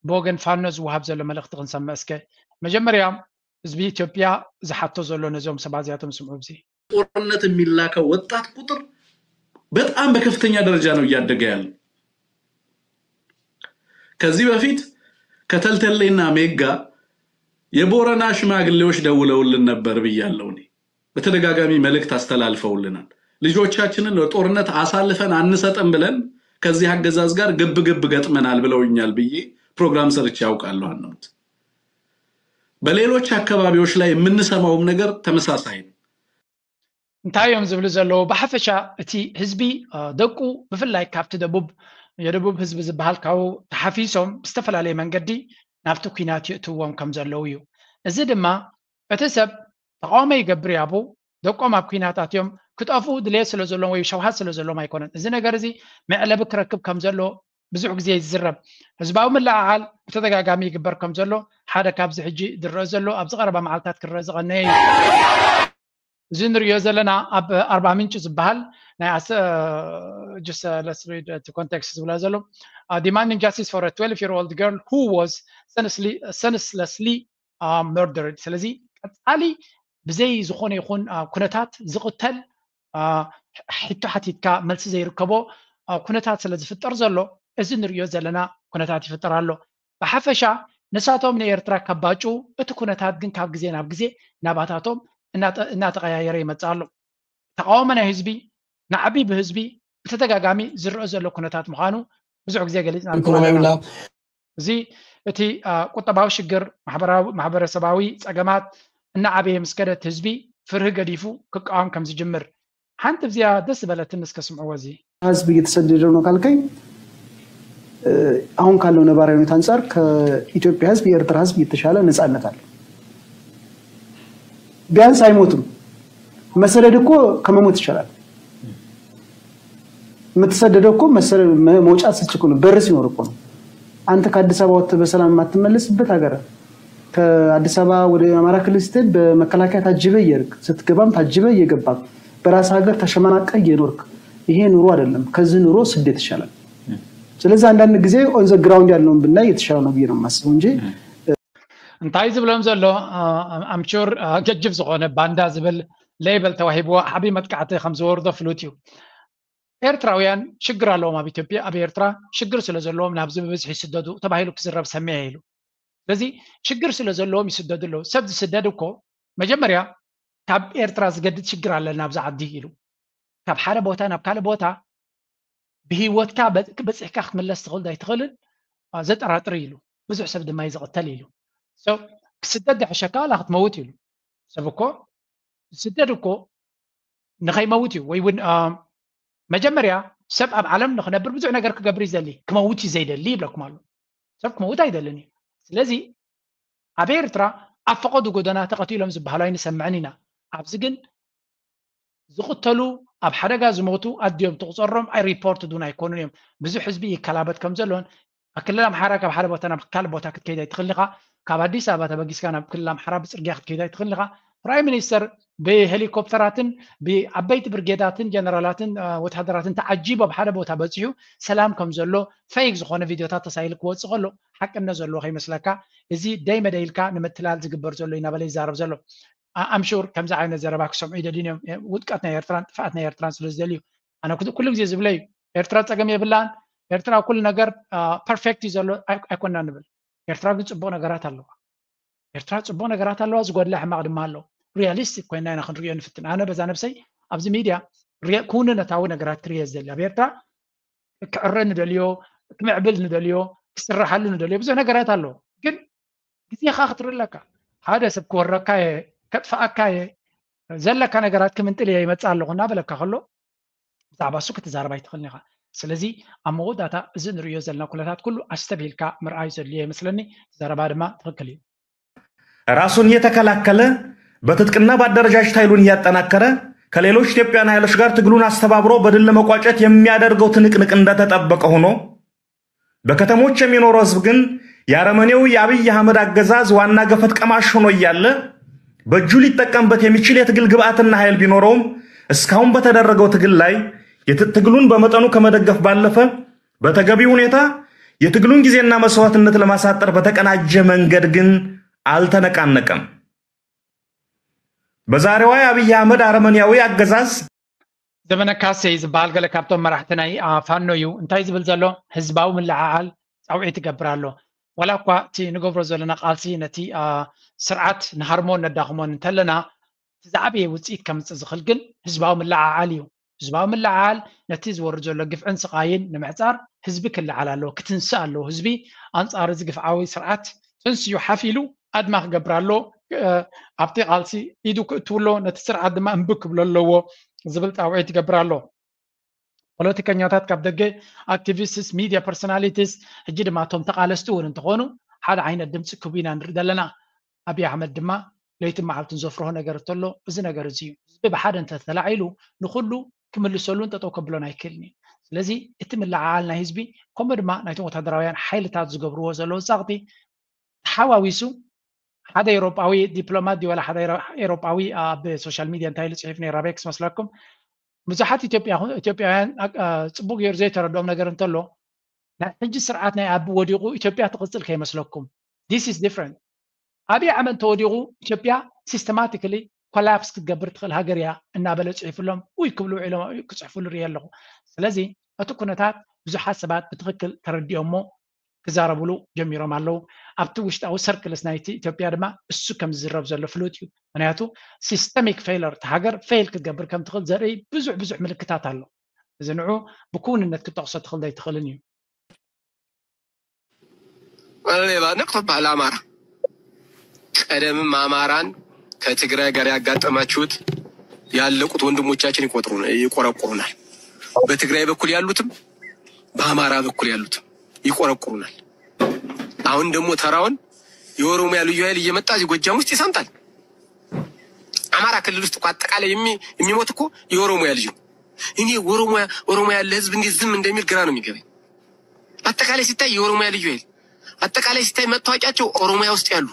ብወገን ፋኖ ዝወሃብ ዘሎ መልእኽቲ ክንሰምዕ እስከ። መጀመርያ ህዝቢ ኢትዮጵያ ዝሓቶ ዘሎ ነዞም ሰባት እዚኣቶም ስምዑ። እዚ ጦርነት የሚላከው ወጣት ቁጥር በጣም በከፍተኛ ደረጃ ነው እያደገ ያለው። ከዚህ በፊት ከተልተሌና ሜጋ የቦረና ሽማግሌዎች ደውለውልን ነበር ብያለሁ። እኔ በተደጋጋሚ መልእክት አስተላልፈውልናል። ልጆቻችንን ለጦርነት አሳልፈን አንሰጥም ብለን ከዚህ አገዛዝ ጋር ግብ ግብ ገጥመናል ብለውኛል ብዬ ፕሮግራም ሰርቼ ያውቃለሁ። አንሙት በሌሎች አካባቢዎች ላይ የምንሰማውም ነገር ተመሳሳይ ነው። እንታይ እዮም ዝብሉ ዘለዉ? ብሓፈሻ እቲ ህዝቢ እ፣ ደቁ ብፍላይ ካብቲ ደቡብ የደቡብ ህዝቢ ዝበሃል ካብኡ ተሓፊሶም ብዝተፈላለየ መንገዲ ናብቲ ኲናት ይእትዎም ከም ዘለዉ እዩ። እዚ ድማ እቲ ሰብ ተቃውሞ ይገብር ያቡ ደቆም ኣብ ኲናት ኣትዮም ክጠፍኡ ድሌት ስለ ዘለዎም ወይ ሸውሃት ስለ ዘለዎም ኣይኮነን። እዚ ነገር እዚ መዕለቢ ክረክብ ከም ዘሎ ብዙሕ ግዜ ይዝረብ። ህዝባዊ ምልዕዓል ብተደጋጋሚ ይግበር ከም ዘሎ ሓደ ካብዚ ሕጂ ዝረአ ዘሎ ኣብዚ ቀረባ መዓልታት ክረአ ዝቐነየ እዩ። እዚ ንሪኦ ዘለና ኣብ ኣርባ ምንጭ ዝበሃል ናይ ኣስ- just uh, let's read the context ዝብላ ዘሎ demanding justice for a twelve year old girl who was senselessly, senselessly uh, murdered። ስለዚ ቀፃሊ ብዘይ ዝኾነ ይኹን uh, ኩነታት ዝቕተል uh, ሕቶ ሓቲትካ መልሲ ዘይርከቦ uh, ኩነታት ስለ ዝፍጠር ዘሎ እዚ ንሪኦ ዘለና ኩነታት ይፍጠር ኣሎ። ብሓፈሻ ንሳቶም ንኤርትራ ከባጩ እቲ ኩነታት ግን ካብ ግዜ ናብ ግዜ ናባታቶም እናጠ- እናተቐያየረ ይመፅእ ኣሎ። ተቃውሞ ናይ ህዝቢ ናዕቢ ብህዝቢ ብተደጋጋሚ ዝረአ ዘሎ ኩነታት ምዃኑ ብዙሕ ግዜ ገሊፅና ንፈልጥ ኢና። እዚ እቲ አ፣ ቁጠባዊ ሽግር ማሕበራዊ ማሕበረሰባዊ ፀገማት እናዓበየ ምስ ከደ እቲ ህዝቢ ፍርሂ ገዲፉ ክቃወም ከም ዝጅምር ሓንቲ እዚኣ ደስ ዝበለትኒ እስከ ስምዕዎ። እዚ ህዝብ እየተሰደደ ነው ካልከኝ አሁን ካለው ነባራዊ ሁኔታ አንጻር ከኢትዮጵያ ህዝብ የኤርትራ ህዝብ የተሻለ ነጻነት አለ። ቢያንስ አይሞትም። መሰደድ እኮ ከመሞት ይሻላል። የምትሰደደው እኮ መውጫ ስትችል እኮ ነው፣ በር ሲኖር እኮ ነው። አንተ ከአዲስ አበባ ወጥተህ በሰላም የማትመለስበት ሀገር፣ ከአዲስ አበባ ወደ አማራ ክልል ስትሄድ በመከላከያ ታጅበህ እየሄድክ፣ ስትገባም ታጅበህ እየገባህ፣ በራስህ ሀገር ተሸማቀህ እየኖርክ፣ ይሄ ኑሮ አይደለም። ከዚህ ኑሮ ስደት ይሻላል። ስለዚህ አንዳንድ ጊዜ on the ground ያለውን ብናይ የተሻለ ነው ብዬ ነው የማስበው እንጂ እንታይ ዝብሎም ዘሎ ኣምቹር ገጅፍ ዝኾነ ባንዳ ዝብል ሌበል ተዋሂብዎ ዓብዪ መጥቃዕቲ ከም ዝወርዶ ፍሉጥ እዩ። ኤርትራውያን ሽግር ኣለዎም ኣብ ኢትዮጵያ፣ ኣብ ኤርትራ ሽግር ስለ ዘለዎም ናብዚ ብብዝሒ ይስደዱ ተባሂሉ ክዝረብ ሰሚዐ ኢሉ። ስለዚ ሽግር ስለ ዘለዎም ይስደዱ ኣለዉ። ሰብ ዝስደድ እኮ መጀመርያ ካብ ኤርትራ ዝገድድ ሽግር ኣለና ኣብዚ ዓዲ ኢሉ ካብ ሓደ ቦታ ናብ ካልእ ቦታ ብህይወትካ በ- በፂሕካ ክትምለስ ትኽእል ዶ ኣይትኽእልን አ፣ ዘጠራጥር ኢሉ። ብዙሕ ሰብ ድማ እዩ ዝቕተል ኢሉ። So፣ ክስደድ ዝሕሸካ ዋላ ክትመውት ኢሉ። ሰብ እኮ ዝስደድ እኮ ንኸይመውት እዩ ወይ እውን አ፣ መጀመርያ ሰብ ኣብ ዓለም ንክነብር ብዙሕ ነገር ክገብር ይዘሊ ክመውት እዩ ዘይደሊ ይብለኩም ኣሎ። ሰብ ክመውት ኣይደልን እዩ። ስለዚ ኣብ ኤርትራ ኣብ ፈቐዱ ጎደና ተቐቲሎም ዝበሃሉ ኣይንሰምዕን ኢና። ኣብዚ ግን ዝቕተሉ ኣብ ሓደጋ ዝሞቱ ኣድዮም ትቑፀሮም ኣይ ሪፖርት ዱን ኣይኮኑን እዮም። ብዙሕ ህዝቢ ይከላበት ከም ዘሎን ኣብ ክልል ኣምሓራ ካብ ሓደ ቦታ ናብ ካልእ ቦታ ክትከይድ ኣይትኽእልን ኢኻ። ካብ ኣዲስ ኣበባ ተበጊስካ ናብ ክልል ኣምሓራ ብፅርግያ ክትከይድ ኣይትኽእልን ኢኻ። ፕራይም ሚኒስተር ብሄሊኮፕተራትን ብዓበይቲ ብርጌዳትን ጀነራላትን ወታደራትን ተዓጂቡ ኣብ ሓደ ቦታ በፂሑ ሰላም ከም ዘሎ ፌክ ዝኾነ ቪድዮታት ተሳኢሉ ክወፅእ ከሎ ሓቅነት ዘለዎ ከይመስለካ፣ እዚ ደይ መደይ ኢልካ ንምትላል ዝግበር ዘሎ እዩ እናበለ ይዛረብ ዘሎ። ኣምሹር ከምዚ ዓይነት ዘረባ ክሰምዑ ይደልዩን እዮም። ውድቀት ናይ ኤርትራን ጥፍኣት ናይ ኤርትራን ስለ ዝደልዩ ኣነ ኩሉ ግዜ ዝብለ እዩ። ኤርትራ ፀገም የብላን፣ ኤርትራ ኩሉ ነገር ፐርፌክት እዩ ዘሎ ኣይኮና ንብል። ኤርትራ ግን ፅቡቅ ነገራት ኣለዋ። ኤርትራ ፅቡቅ ነገራት ኣለዋ፣ ዝጎድላ ሕማቅ ድማ ኣሎ። ሪያሊስቲክ ኮይና ኢና ክንሪኦ ንፍትን። ኣነ በዛ ነብሰይ ኣብዚ ሚድያ ክውንነታዊ ነገራት ክርየ ዝደሊ ኣብ ኤርትራ ክዕረ ንደልዮ፣ ክምዕብል ንደልዮ፣ ክስራሓሉ ንደልዮ ብዙሕ ነገራት ኣሎ። ግን ግዜኻ ክትርኢ ኣለካ። ሓደ ሰብ ክወረካ እየ፣ ከጥፍኣካ እየ፣ ዘለካ ነገራት ክምንጥል እየ ይመፅእ ኣለኹ እናበለካ ከሎ ብዛዕባ እሱ ክትዛረብ ኣይትኽእልን ኢኻ። ስለዚ ኣብ መወዳእታ እዚ ንርእዮ ዘለና ኩነታት ኩሉ ኣስተብሂልካ ምርኣይ ዘድልዮ ይመስለኒ። ዘረባ ድማ ትኽክል እዩ። ራሱን እየተከላከለ በትጥቅና በአደረጃጀት ኃይሉን እያጠናከረ ከሌሎች ኢትዮጵያን ኃይሎች ጋር ትግሉን አስተባብሮ በድል ለመቋጨት የሚያደርገው ትንቅንቅ እንደተጠበቀ ሆኖ በከተሞች የሚኖረው ህዝብ ግን የአረመኔው የአብይ አህመድ አገዛዝ ዋና ገፈት ቀማሽ ሆኖ እያለ በእጁ ሊጠቀምበት የሚችል የትግል ግብአትና ኃይል ቢኖረውም እስካሁን በተደረገው ትግል ላይ የትጥቅ ትግሉን በመጠኑ ከመደገፍ ባለፈ በተገቢ ሁኔታ የትግሉን ጊዜና መስዋዕትነት ለማሳጠር በተቀናጀ መንገድ ግን አልተነቃነቀም። በዛሬዋ የአብይ አህመድ አረመኔያዊ አገዛዝ ዘመነ ካሴ ዝበሃል ገለ ካብቶም መራሕቲ ናይ ፋኖ እዩ። እንታይ ዝብል ዘሎ? ህዝባዊ ምልዕዓል ፃውዒት ይገብር ኣሎ። ዋላ እኳ እቲ ንገብሮ ዘለና ቃልሲ ነቲ ስርዓት ንሃርሞን ነዳኽሞን እንተለና እቲ ዝዓበየ ውፅኢት ከምፅእ ዝኽእል ግን ህዝባዊ ምልዕዓል እዩ። ህዝባዊ ምልዕዓል ነቲ ዝወርድ ዘሎ ግፍዕን ስቓይን ንምዕፃር ህዝቢ ክልዓል ኣለዎ፣ ክትንስእ ኣለዎ። ህዝቢ ኣንፃር እዚ ግፍዓዊ ስርዓት ጥንስዩ ሓፍ ኢሉ ኣድማ ክገብር ኣለዎ። ኣብቲ ቃልሲ ኢዱ ክእትው ኣለዎ፣ ነቲ ስርዓት ድማ እምቢ ክብሎ ኣለዎ ዝብል ፃውዒት ይገብር ኣሎ። ፖለቲከኛታት ካብ ደገ፣ ኣክቲቪስትስ፣ ሚድያ ፐርሶናሊቲስ፣ ሕጂ ድማ እቶም ተቃለስቲ እውን እንተኾኑ ሓደ ዓይነት ድምፂ ክህቡ ኢና ንርኢ ዘለና። ኣብይ ኣሕመድ ድማ ለይትን መዓልትን ዘፍርሆ ነገር እንተሎ እዚ ነገር እዚ እዩ። ህዝቢ ብሓደ እንተተላዒሉ ንኩሉ ክምልሰሉን ጠጠው ከብሎን ኣይክእልን እዩ። ስለዚ እቲ ምልዓዓል ናይ ህዝቢ ከምኡ ድማ ናይቶም ወታደራውያን ሓይልታት ዝገብርዎ ዘለዉ ፃቕጢ ተሓዋዊሱ ሓደ ኤሮጳዊ ዲፕሎማት ድዩ ዋላ ሓደ ኤሮጳዊ ኣብ ሶሻል ሚድያ እንታይ ኢሉ ፅሒፍ ነይሩ ኣበይ ክስመስለኩም ብዙሓት ኢትዮጵያውያን ፅቡቅ ገይሩ ዘይተረድኦም ነገር እንተሎ ናይ ሕጂ ስርዓት ናይ ኣቢ ወዲቁ ኢትዮጵያ ትቅፅል ከይመስለኩም this is different ኣብይ ኣሕመድ ተወዲቁ ኢትዮጵያ ሲስተማቲካሊ ኮላፕስ ክትገብር ትኽእል ሃገር እያ እናበለ ፅሒፍሎም ውይ ክብሉ ውዒሎም ክፅሕፉሉ ሪኤ ኣለኹ ስለዚ እቲ ኩነታት ብዙሓት ሰባት ብትኽክል ተረዲኦሞ ክዛረብሉ ጀሚሮም ኣለዉ ኣብቲ ውሽጣዊ ሰርክልስ ናይቲ ኢትዮጵያ ድማ እሱ ከም ዝዝረብ ዘሎ ፍሉጥ እዩ ምክንያቱ ሲስተሚክ ፌለር እቲ ሃገር ፌል ክትገብር ከም ትኽእል ዘርኢ ብዙሕ ብዙሕ ምልክታት ኣሎ እዚ ንዑ ብክውንነት ክትጠቕሶ ትኽእል ዘይትኽእልን እዩ ሌባ ነቅቶ ባህል አማራ ቀደምም አማራን ከትግራይ ጋር ያጋጠማችሁት ያለቁት ወንድሞቻችን ይቆረቁሩናል። በትግራይ በኩል ያሉትም በአማራ በኩል ያሉትም ይቆረቁሩናል። አሁን ደግሞ ተራውን የኦሮሚያ ልዩ ኃይል እየመጣ እዚህ ጎጃም ውስጥ ይሰምጣል። አማራ ክልል ውስጥ እኮ አጠቃላይ የሚሞት እኮ የኦሮሚያ ልጅ ነው። እኔ ኦሮሚያ ያለ ህዝብ እንዴት ዝም እንደሚል ግራ ነው የሚገባኝ። አጠቃላይ ሲታይ የኦሮሚያ ልዩ ኃይል አጠቃላይ ሲታይ መታወቂያቸው ኦሮሚያ ውስጥ ያሉ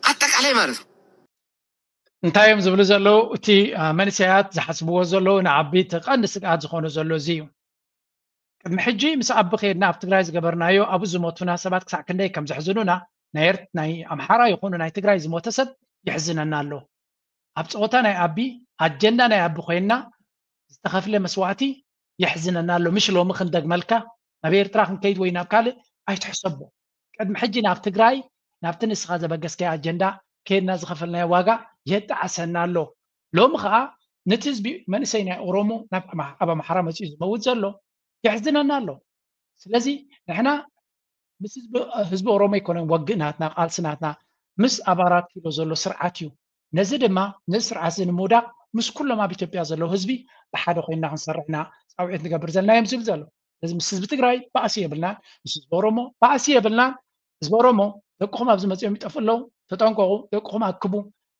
አጠቃላይ ማለት ነው። እንታይ እዮም ዝብሉ ዘለዉ? እቲ መንእሰያት ዝሓስብዎ ዘለዉ ንዓቢ እቲ ቀንዲ ስግኣት ዝኾነ ዘሎ እዚ እዩ። ቅድሚ ሕጂ ምስ ኣቢ ከድና ኣብ ትግራይ ዝገበርናዮ ኣብኡ ዝሞቱና ሰባት ክሳዕ ክንደይ ከም ዘሕዝኑና ናይ ኣምሓራ ይኹኑ ናይ ትግራይ ዝሞተ ሰብ የሕዝነና ኣሎ። ኣብ ፀወታ ናይ ኣቢ ኣጀንዳ ናይ ኣቢ ኮይንና ዝተኸፍለ መስዋእቲ የሕዝነና ኣሎ። ምሽ ሎሚ ክንደግመልካ ናብ ኤርትራ ክንከይድ ወይ ናብ ካልእ ኣይትሕሰቦ። ቅድሚ ሕጂ ናብ ትግራይ ናብቲ ንስኻ ዘበገስካዮ ኣጀንዳ ከይድና ዝኸፈልናዮ ዋጋ የጣዕሰና ኣሎ። ሎሚ ከዓ ነቲ ህዝቢ መንእሰይ ናይ ኦሮሞ ናብ ኣብ ኣምሓራ መፂኡ ዝመውት ዘሎ የሕዝነና ኣሎ። ስለዚ ንሕና ምስ ህዝቢ ኦሮሞ ኣይኮነን ወግእ ናትና ቃልሲ ናትና ምስ ኣብ ኣራት ኪሎ ዘሎ ስርዓት እዩ። ነዚ ድማ ነዚ ስርዓት እዚ ንምውዳቅ ምስ ኩሎም ኣብ ኢትዮጵያ ዘለዉ ህዝቢ ብሓደ ኮይንና ክንሰርሕ ኢና ፃውዒት ንገብር ዘለና እዮም ዝብል ዘሎ። ስለዚ ምስ ህዝቢ ትግራይ ባእሲ የብልናን፣ ምስ ህዝቢ ኦሮሞ ባእሲ የብልናን። ህዝቢ ኦሮሞ ደቅኹም ኣብዚ መፂኦም ይጠፍኡ ኣለዉ፣ ተጠንቀቁ፣ ደቅኹም ኣክቡ።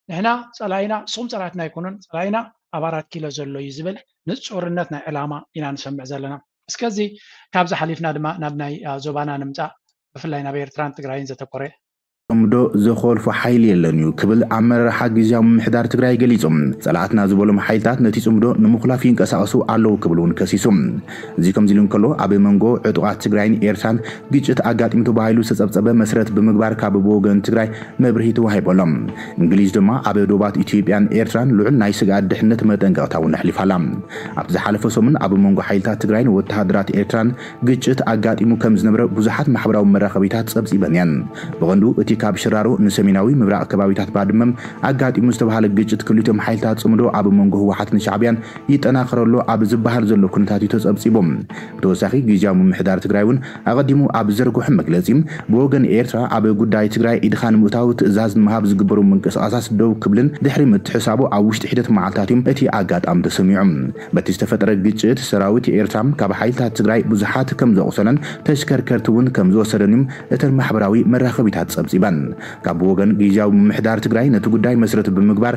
ንሕና ፀላኢና ንስኹም ፀላእትና ኣይኮኑን፣ ፀላኢና ኣብ ኣራት ኪሎ ዘሎ እዩ ዝብል ንፁርነት ናይ ዕላማ ኢና ንሰምዕ ዘለና። እስከዚ ካብዚ ሓሊፍና ድማ ናብ ናይ ዞባና ንምፃእ፣ ብፍላይ ናብ ኤርትራን ትግራይን ዘተኮረ ጽምዶ ዘኾልፎ ሓይሊ የለን እዩ ክብል ኣመራርሓ ግዝያዊ ምምሕዳር ትግራይ ገሊጹ። ጸላእትና ዝበሎም ሓይልታት ነቲ ጽምዶ ንምኹላፍ ይንቀሳቐሱ ኣለዉ ክብል እውን ከሲሱ። እዚ ከምዚ ኢሉ እንከሎ ኣብ መንጎ ዕጡቓት ትግራይን ኤርትራን ግጭት ኣጋጢሙ ተባሂሉ ዝተጸብጸበ መስረት ብምግባር ካብ ብወገን ትግራይ መብርሂ ተዋሂቡ ኣሎ። እንግሊዝ ድማ ኣብ ዶባት ኢትዮጵያን ኤርትራን ልዑል ናይ ስግኣት ድሕነት መጠንቀቕታ እውን ኣሕሊፋ ኣላ። ኣብቲ ዝሓለፈ ሰሙን ኣብ መንጎ ሓይልታት ትግራይን ወተሃደራት ኤርትራን ግጭት ኣጋጢሙ ከም ዝነበረ ብዙሓት ማሕበራዊ መራኸቢታት ጸብጺበን እየን። ብቐንዱ እቲ ካብ ሽራሮ ንሰሜናዊ ምብራቕ ከባቢታት ባድመ ኣጋጢሙ ዝተባህለ ግጭት ክልቲኦም ሓይልታት ጽምዶ ኣብ መንጎ ህወሓትን ሻዕብያን ይጠናኸር ኣሎ ኣብ ዝበሃል ዘሎ ኩነታት እዩ ተጸብጺቡ። ብተወሳኺ ግዝያዊ ምምሕዳር ትግራይ እውን ኣቐዲሙ ኣብ ዘርግሖ መግለጺ ብወገን ኤርትራ ኣብ ጉዳይ ትግራይ ኢድኻ ንምእታው ትእዛዝ ንምሃብ ዝግበሩ ምንቅስቓሳት ደው ክብልን ድሕሪ ምትሕሳቡ ኣብ ውሽጢ ሒደት መዓልታት እዩ እቲ ኣጋጣሚ ተሰሚዑ። በቲ ዝተፈጠረ ግጭት ሰራዊት ኤርትራ ካብ ሓይልታት ትግራይ ብዙሓት ከም ዘቑሰለን ተሽከርከርቲ እውን ከም ዝወሰደን እየን እተን ማሕበራዊ መራኸቢታት ጸብጺበን። ካብ ወገን ግዝያዊ ምምሕዳር ትግራይ ነቲ ጉዳይ መስረት ብምግባር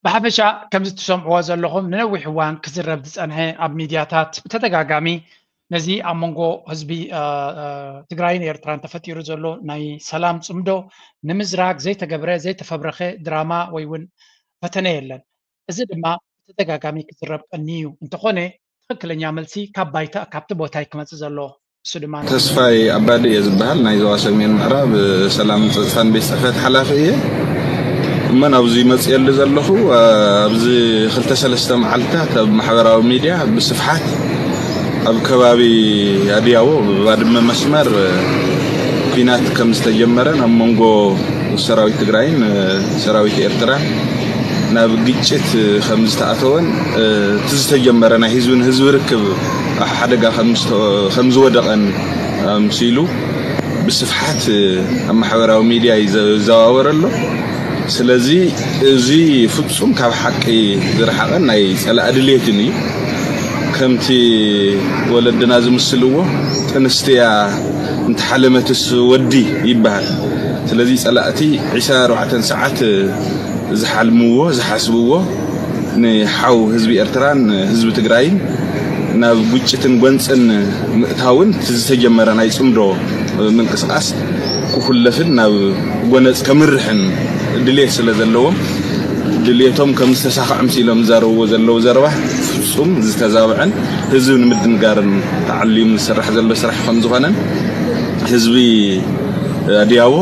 ብሓፈሻ ከምዚ ትሰምዕዎ ዘለኹም ንነዊሕ እዋን ክዝረብ ዝጸንሐ ኣብ ሚድያታት ብተደጋጋሚ ነዚ ኣብ መንጎ ህዝቢ ትግራይን ኤርትራን ተፈጢሩ ዘሎ ናይ ሰላም ጽምዶ ንምዝራግ ዘይተገብረ ዘይተፈብረኸ ድራማ ወይ እውን ፈተነ የለን። እዚ ድማ ብተደጋጋሚ ክዝረብ ቀኒ እዩ። እንተኾነ ትኽክለኛ መልሲ ካብ ባይታ ካብቲ ቦታ እዩ ክመጽእ ዘለዎ። እሱ ድማ ተስፋይ ኣባዲ እየ ዝበሃል። ናይ ዞባ ሰሜን ምዕራብ ሰላምን ፀፅታን ቤት ፅሕፈት ሓላፊ እየ። እሞ ናብዚ መፅየሉ ዘለኹ ኣብዚ ክልተ ሰለስተ መዓልትታት ኣብ ማሕበራዊ ሚድያ ብስፍሓት ኣብ ከባቢ ኣድያቦ ባድመ መስመር ኲናት ከም ዝተጀመረን ኣብ መንጎ ሰራዊት ትግራይን ሰራዊት ኤርትራን ናብ ግጭት ከም ዝተኣተወን እቲ ዝተጀመረ ናይ ህዝቢ ንህዝቢ ርክብ ኣብ ሓደጋ ከም ዝወደቐን ኣምሲሉ ብስፍሓት ኣብ ማሕበራዊ ሚድያ ይዘዋወር ኣሎ። ስለዚ እዚ ፍጹም ካብ ሓቂ ዝረሓቐን ናይ ጸላኢ ድሌትን እዩ። ከምቲ ወለድና ዝምስልዎ ጥንስቲ እያ እንተሓለመትስ ወዲ ይበሃል። ስለዚ ጸላእቲ ዒስራን ኣርባዕተን ሰዓት ዝሓልምዎ ዝሓስብዎ ንሓው ህዝቢ ኤርትራን ህዝቢ ትግራይን ናብ ግጭትን ጎንፅን ምእታውን እቲ ዝተጀመረ ናይ ፅምዶ ምንቅስቃስ ክኹለፍን ናብ ጎነፅ ከምርሕን ድሌት ስለ ዘለዎም ድሌቶም ከም ዝተሳኽዐ ምስ ኢሎም ዝዛረብዎ ዘለዉ ዘረባ ፍፁም ዝተዛብዐን ህዝቢ ንምድንጋርን ተዓልዩም ዝስራሕ ዘሎ ስራሕ ከም ዝኾነን ህዝቢ ኣድያቦ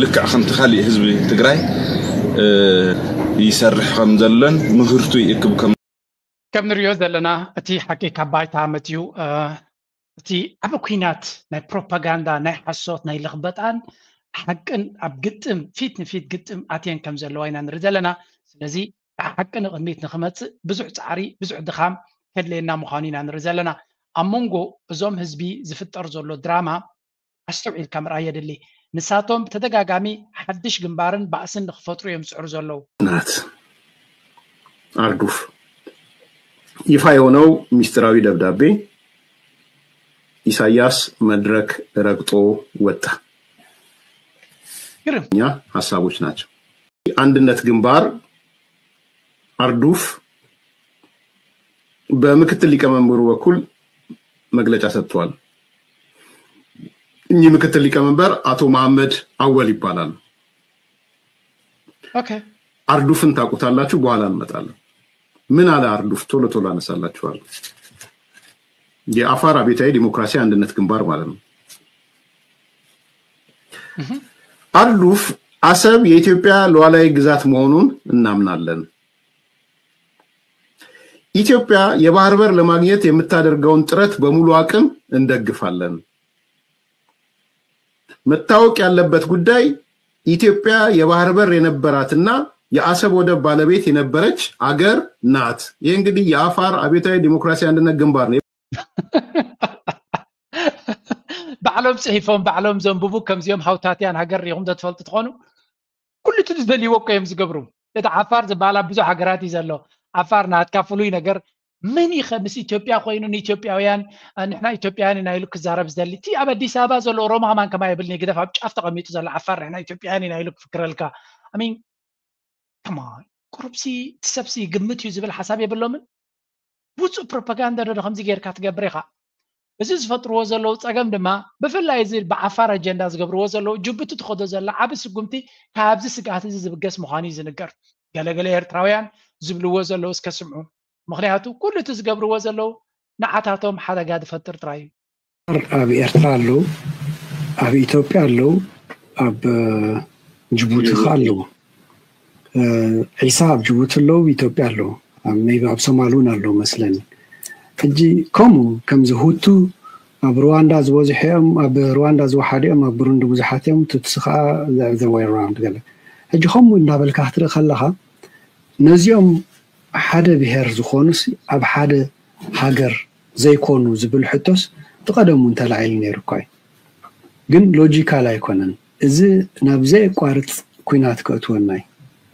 ልክዕ ከምቲ ካሊእ ህዝቢ ትግራይ ይሰርሕ ከም ዘሎን ምህርቱ ይእክብ ከም ከም ንሪኦ ዘለና እቲ ሓቂ ካብ ባይታ መፅዩ እቲ ዓቢ ኩናት ናይ ፕሮፓጋንዳ ናይ ሓሶት ናይ ልኽበጣን ሓቅን ኣብ ግጥም ፊት ንፊት ግጥም ኣትየን ከም ዘለዋ ኢና ንርኢ ዘለና። ስለዚ ሓቂ ንቕድሚት ንክመፅእ ብዙሕ ፃዕሪ ብዙሕ ድኻም ከድለየና ምዃኑ ኢና ንርኢ ዘለና። ኣብ መንጎ እዞም ህዝቢ ዝፍጠር ዘሎ ድራማ ኣስተውዒልካ ምርኣይ የድሊ። ንሳቶም ብተደጋጋሚ ሓድሽ ግንባርን ባእስን ንክፈጥሩ እዮም ዝፅዕሩ ዘለዉ። ናት ኣርዱፍ ይፋ የሆነው ሚስጥራዊ ደብዳቤ ኢሳያስ መድረክ ረግጦ ወጣ። ግርም እኛ ሀሳቦች ናቸው። አንድነት ግንባር አርዱፍ በምክትል ሊቀመንበሩ በኩል መግለጫ ሰጥቷል። እኚህ ምክትል ሊቀመንበር አቶ መሐመድ አወል ይባላሉ። ኦኬ አርዱፍን ታውቁታላችሁ፣ በኋላ እንመጣለን። ምን አለ አርዱፍ? ቶሎ ቶሎ አነሳላችኋለሁ። የአፋር አብዮታዊ ዲሞክራሲያዊ አንድነት ግንባር ማለት ነው። አርዱፍ አሰብ የኢትዮጵያ ሉዓላዊ ግዛት መሆኑን እናምናለን። ኢትዮጵያ የባህር በር ለማግኘት የምታደርገውን ጥረት በሙሉ አቅም እንደግፋለን። መታወቅ ያለበት ጉዳይ ኢትዮጵያ የባህር በር የነበራትና የአሰብ ወደብ ባለቤት የነበረች አገር ናት። ይህ እንግዲህ የአፋር አብዮታዊ ዲሞክራሲያዊ አንድነት ግንባር ነው። ባዕሎም ጽሒፎም ባዕሎም ዘንብቡ ከምዚኦም ሃውታትያን ሃገር ሪኹም ተትፈልጡ ትኾኑ። ኩሉ እቲ ዝደልይዎ እኮ እዮም ዝገብሩ። እቲ ዓፋር ዝበሃል ኣብ ብዙሕ ሃገራት እዩ ዘሎ። ዓፋር ናትካ ፍሉይ ነገር መን ኢኸ ምስ ኢትዮጵያ ኮይኑ ንኢትዮጵያውያን ንሕና ኢትዮጵያውያን ኢና ኢሉ ክዛረብ ዝደሊ? እቲ ኣብ ኣዲስ ኣበባ ዘሎ ኦሮሞ ከማን ከማይ የብልኒ ግደፍ ኣብ ጫፍ ተቐሚጡ ዘሎ ዓፋር ንሕና ኢትዮጵያውያን ኢና ኢሉ ክፍክረልካ? I mean come on ቁሩብሲ እቲ ሰብሲ ግምት እዩ ዝብል ሓሳብ የብሎምን? ውፁእ ፕሮፓጋንዳ ዶ ከምዚ ጌርካ ትገብር ኢኻ? እዚ ዝፈጥርዎ ዘለዉ ፀገም ድማ ብፍላይ እዚ ብዓፋር ኣጀንዳ ዝገብርዎ ዘለዉ ጅቡቲ ትኸዶ ዘላ ዓብ ስጉምቲ ካብዚ ስግኣት እዚ ዝብገስ ምዃኑ እዩ ዝንገር። ገለገለ ኤርትራውያን ዝብልዎ ዘለዉ እስከ ስምዑ። ምኽንያቱ ኩሉ እቲ ዝገብርዎ ዘለዉ ንዓታቶም ሓደጋ ዝፈጥር ጥራይ እዩ። ኣብ ኤርትራ ኣለዉ፣ ኣብ ኢትዮጵያ ኣለዉ፣ ኣብ ጅቡቲ ከ ኣለዉ። ዒሳ ኣብ ጅቡቲ ኣለዉ፣ ኢትዮጵያ ኣለዉ፣ ሜይቢ ኣብ ሶማል እውን ኣለዉ መስለኒ። ሕጂ ከምኡ ከምዚ ሁቱ ኣብ ሩዋንዳ ዝበዝሑ እዮም፣ ኣብ ሩዋንዳ ዝወሓዱ እዮም፣ ኣብ ብሩንዲ ብዙሓት እዮም፣ ቱትሲ ከዓ ዘወይ ራውንድ ገለ። ሕጂ ከምኡ እናበልካ ክትርኢ ከለካ ነዚኦም ሓደ ብሄር ዝኾኑስ ኣብ ሓደ ሃገር ዘይኮኑ ዝብል ሕቶስ ብቐደሙ እንተላዒሉ ነይሩ እኳ እዩ። ግን ሎጂካል ኣይኮነን። እዚ ናብ ዘየቋርፅ ኲናት ከእትወና እዩ፣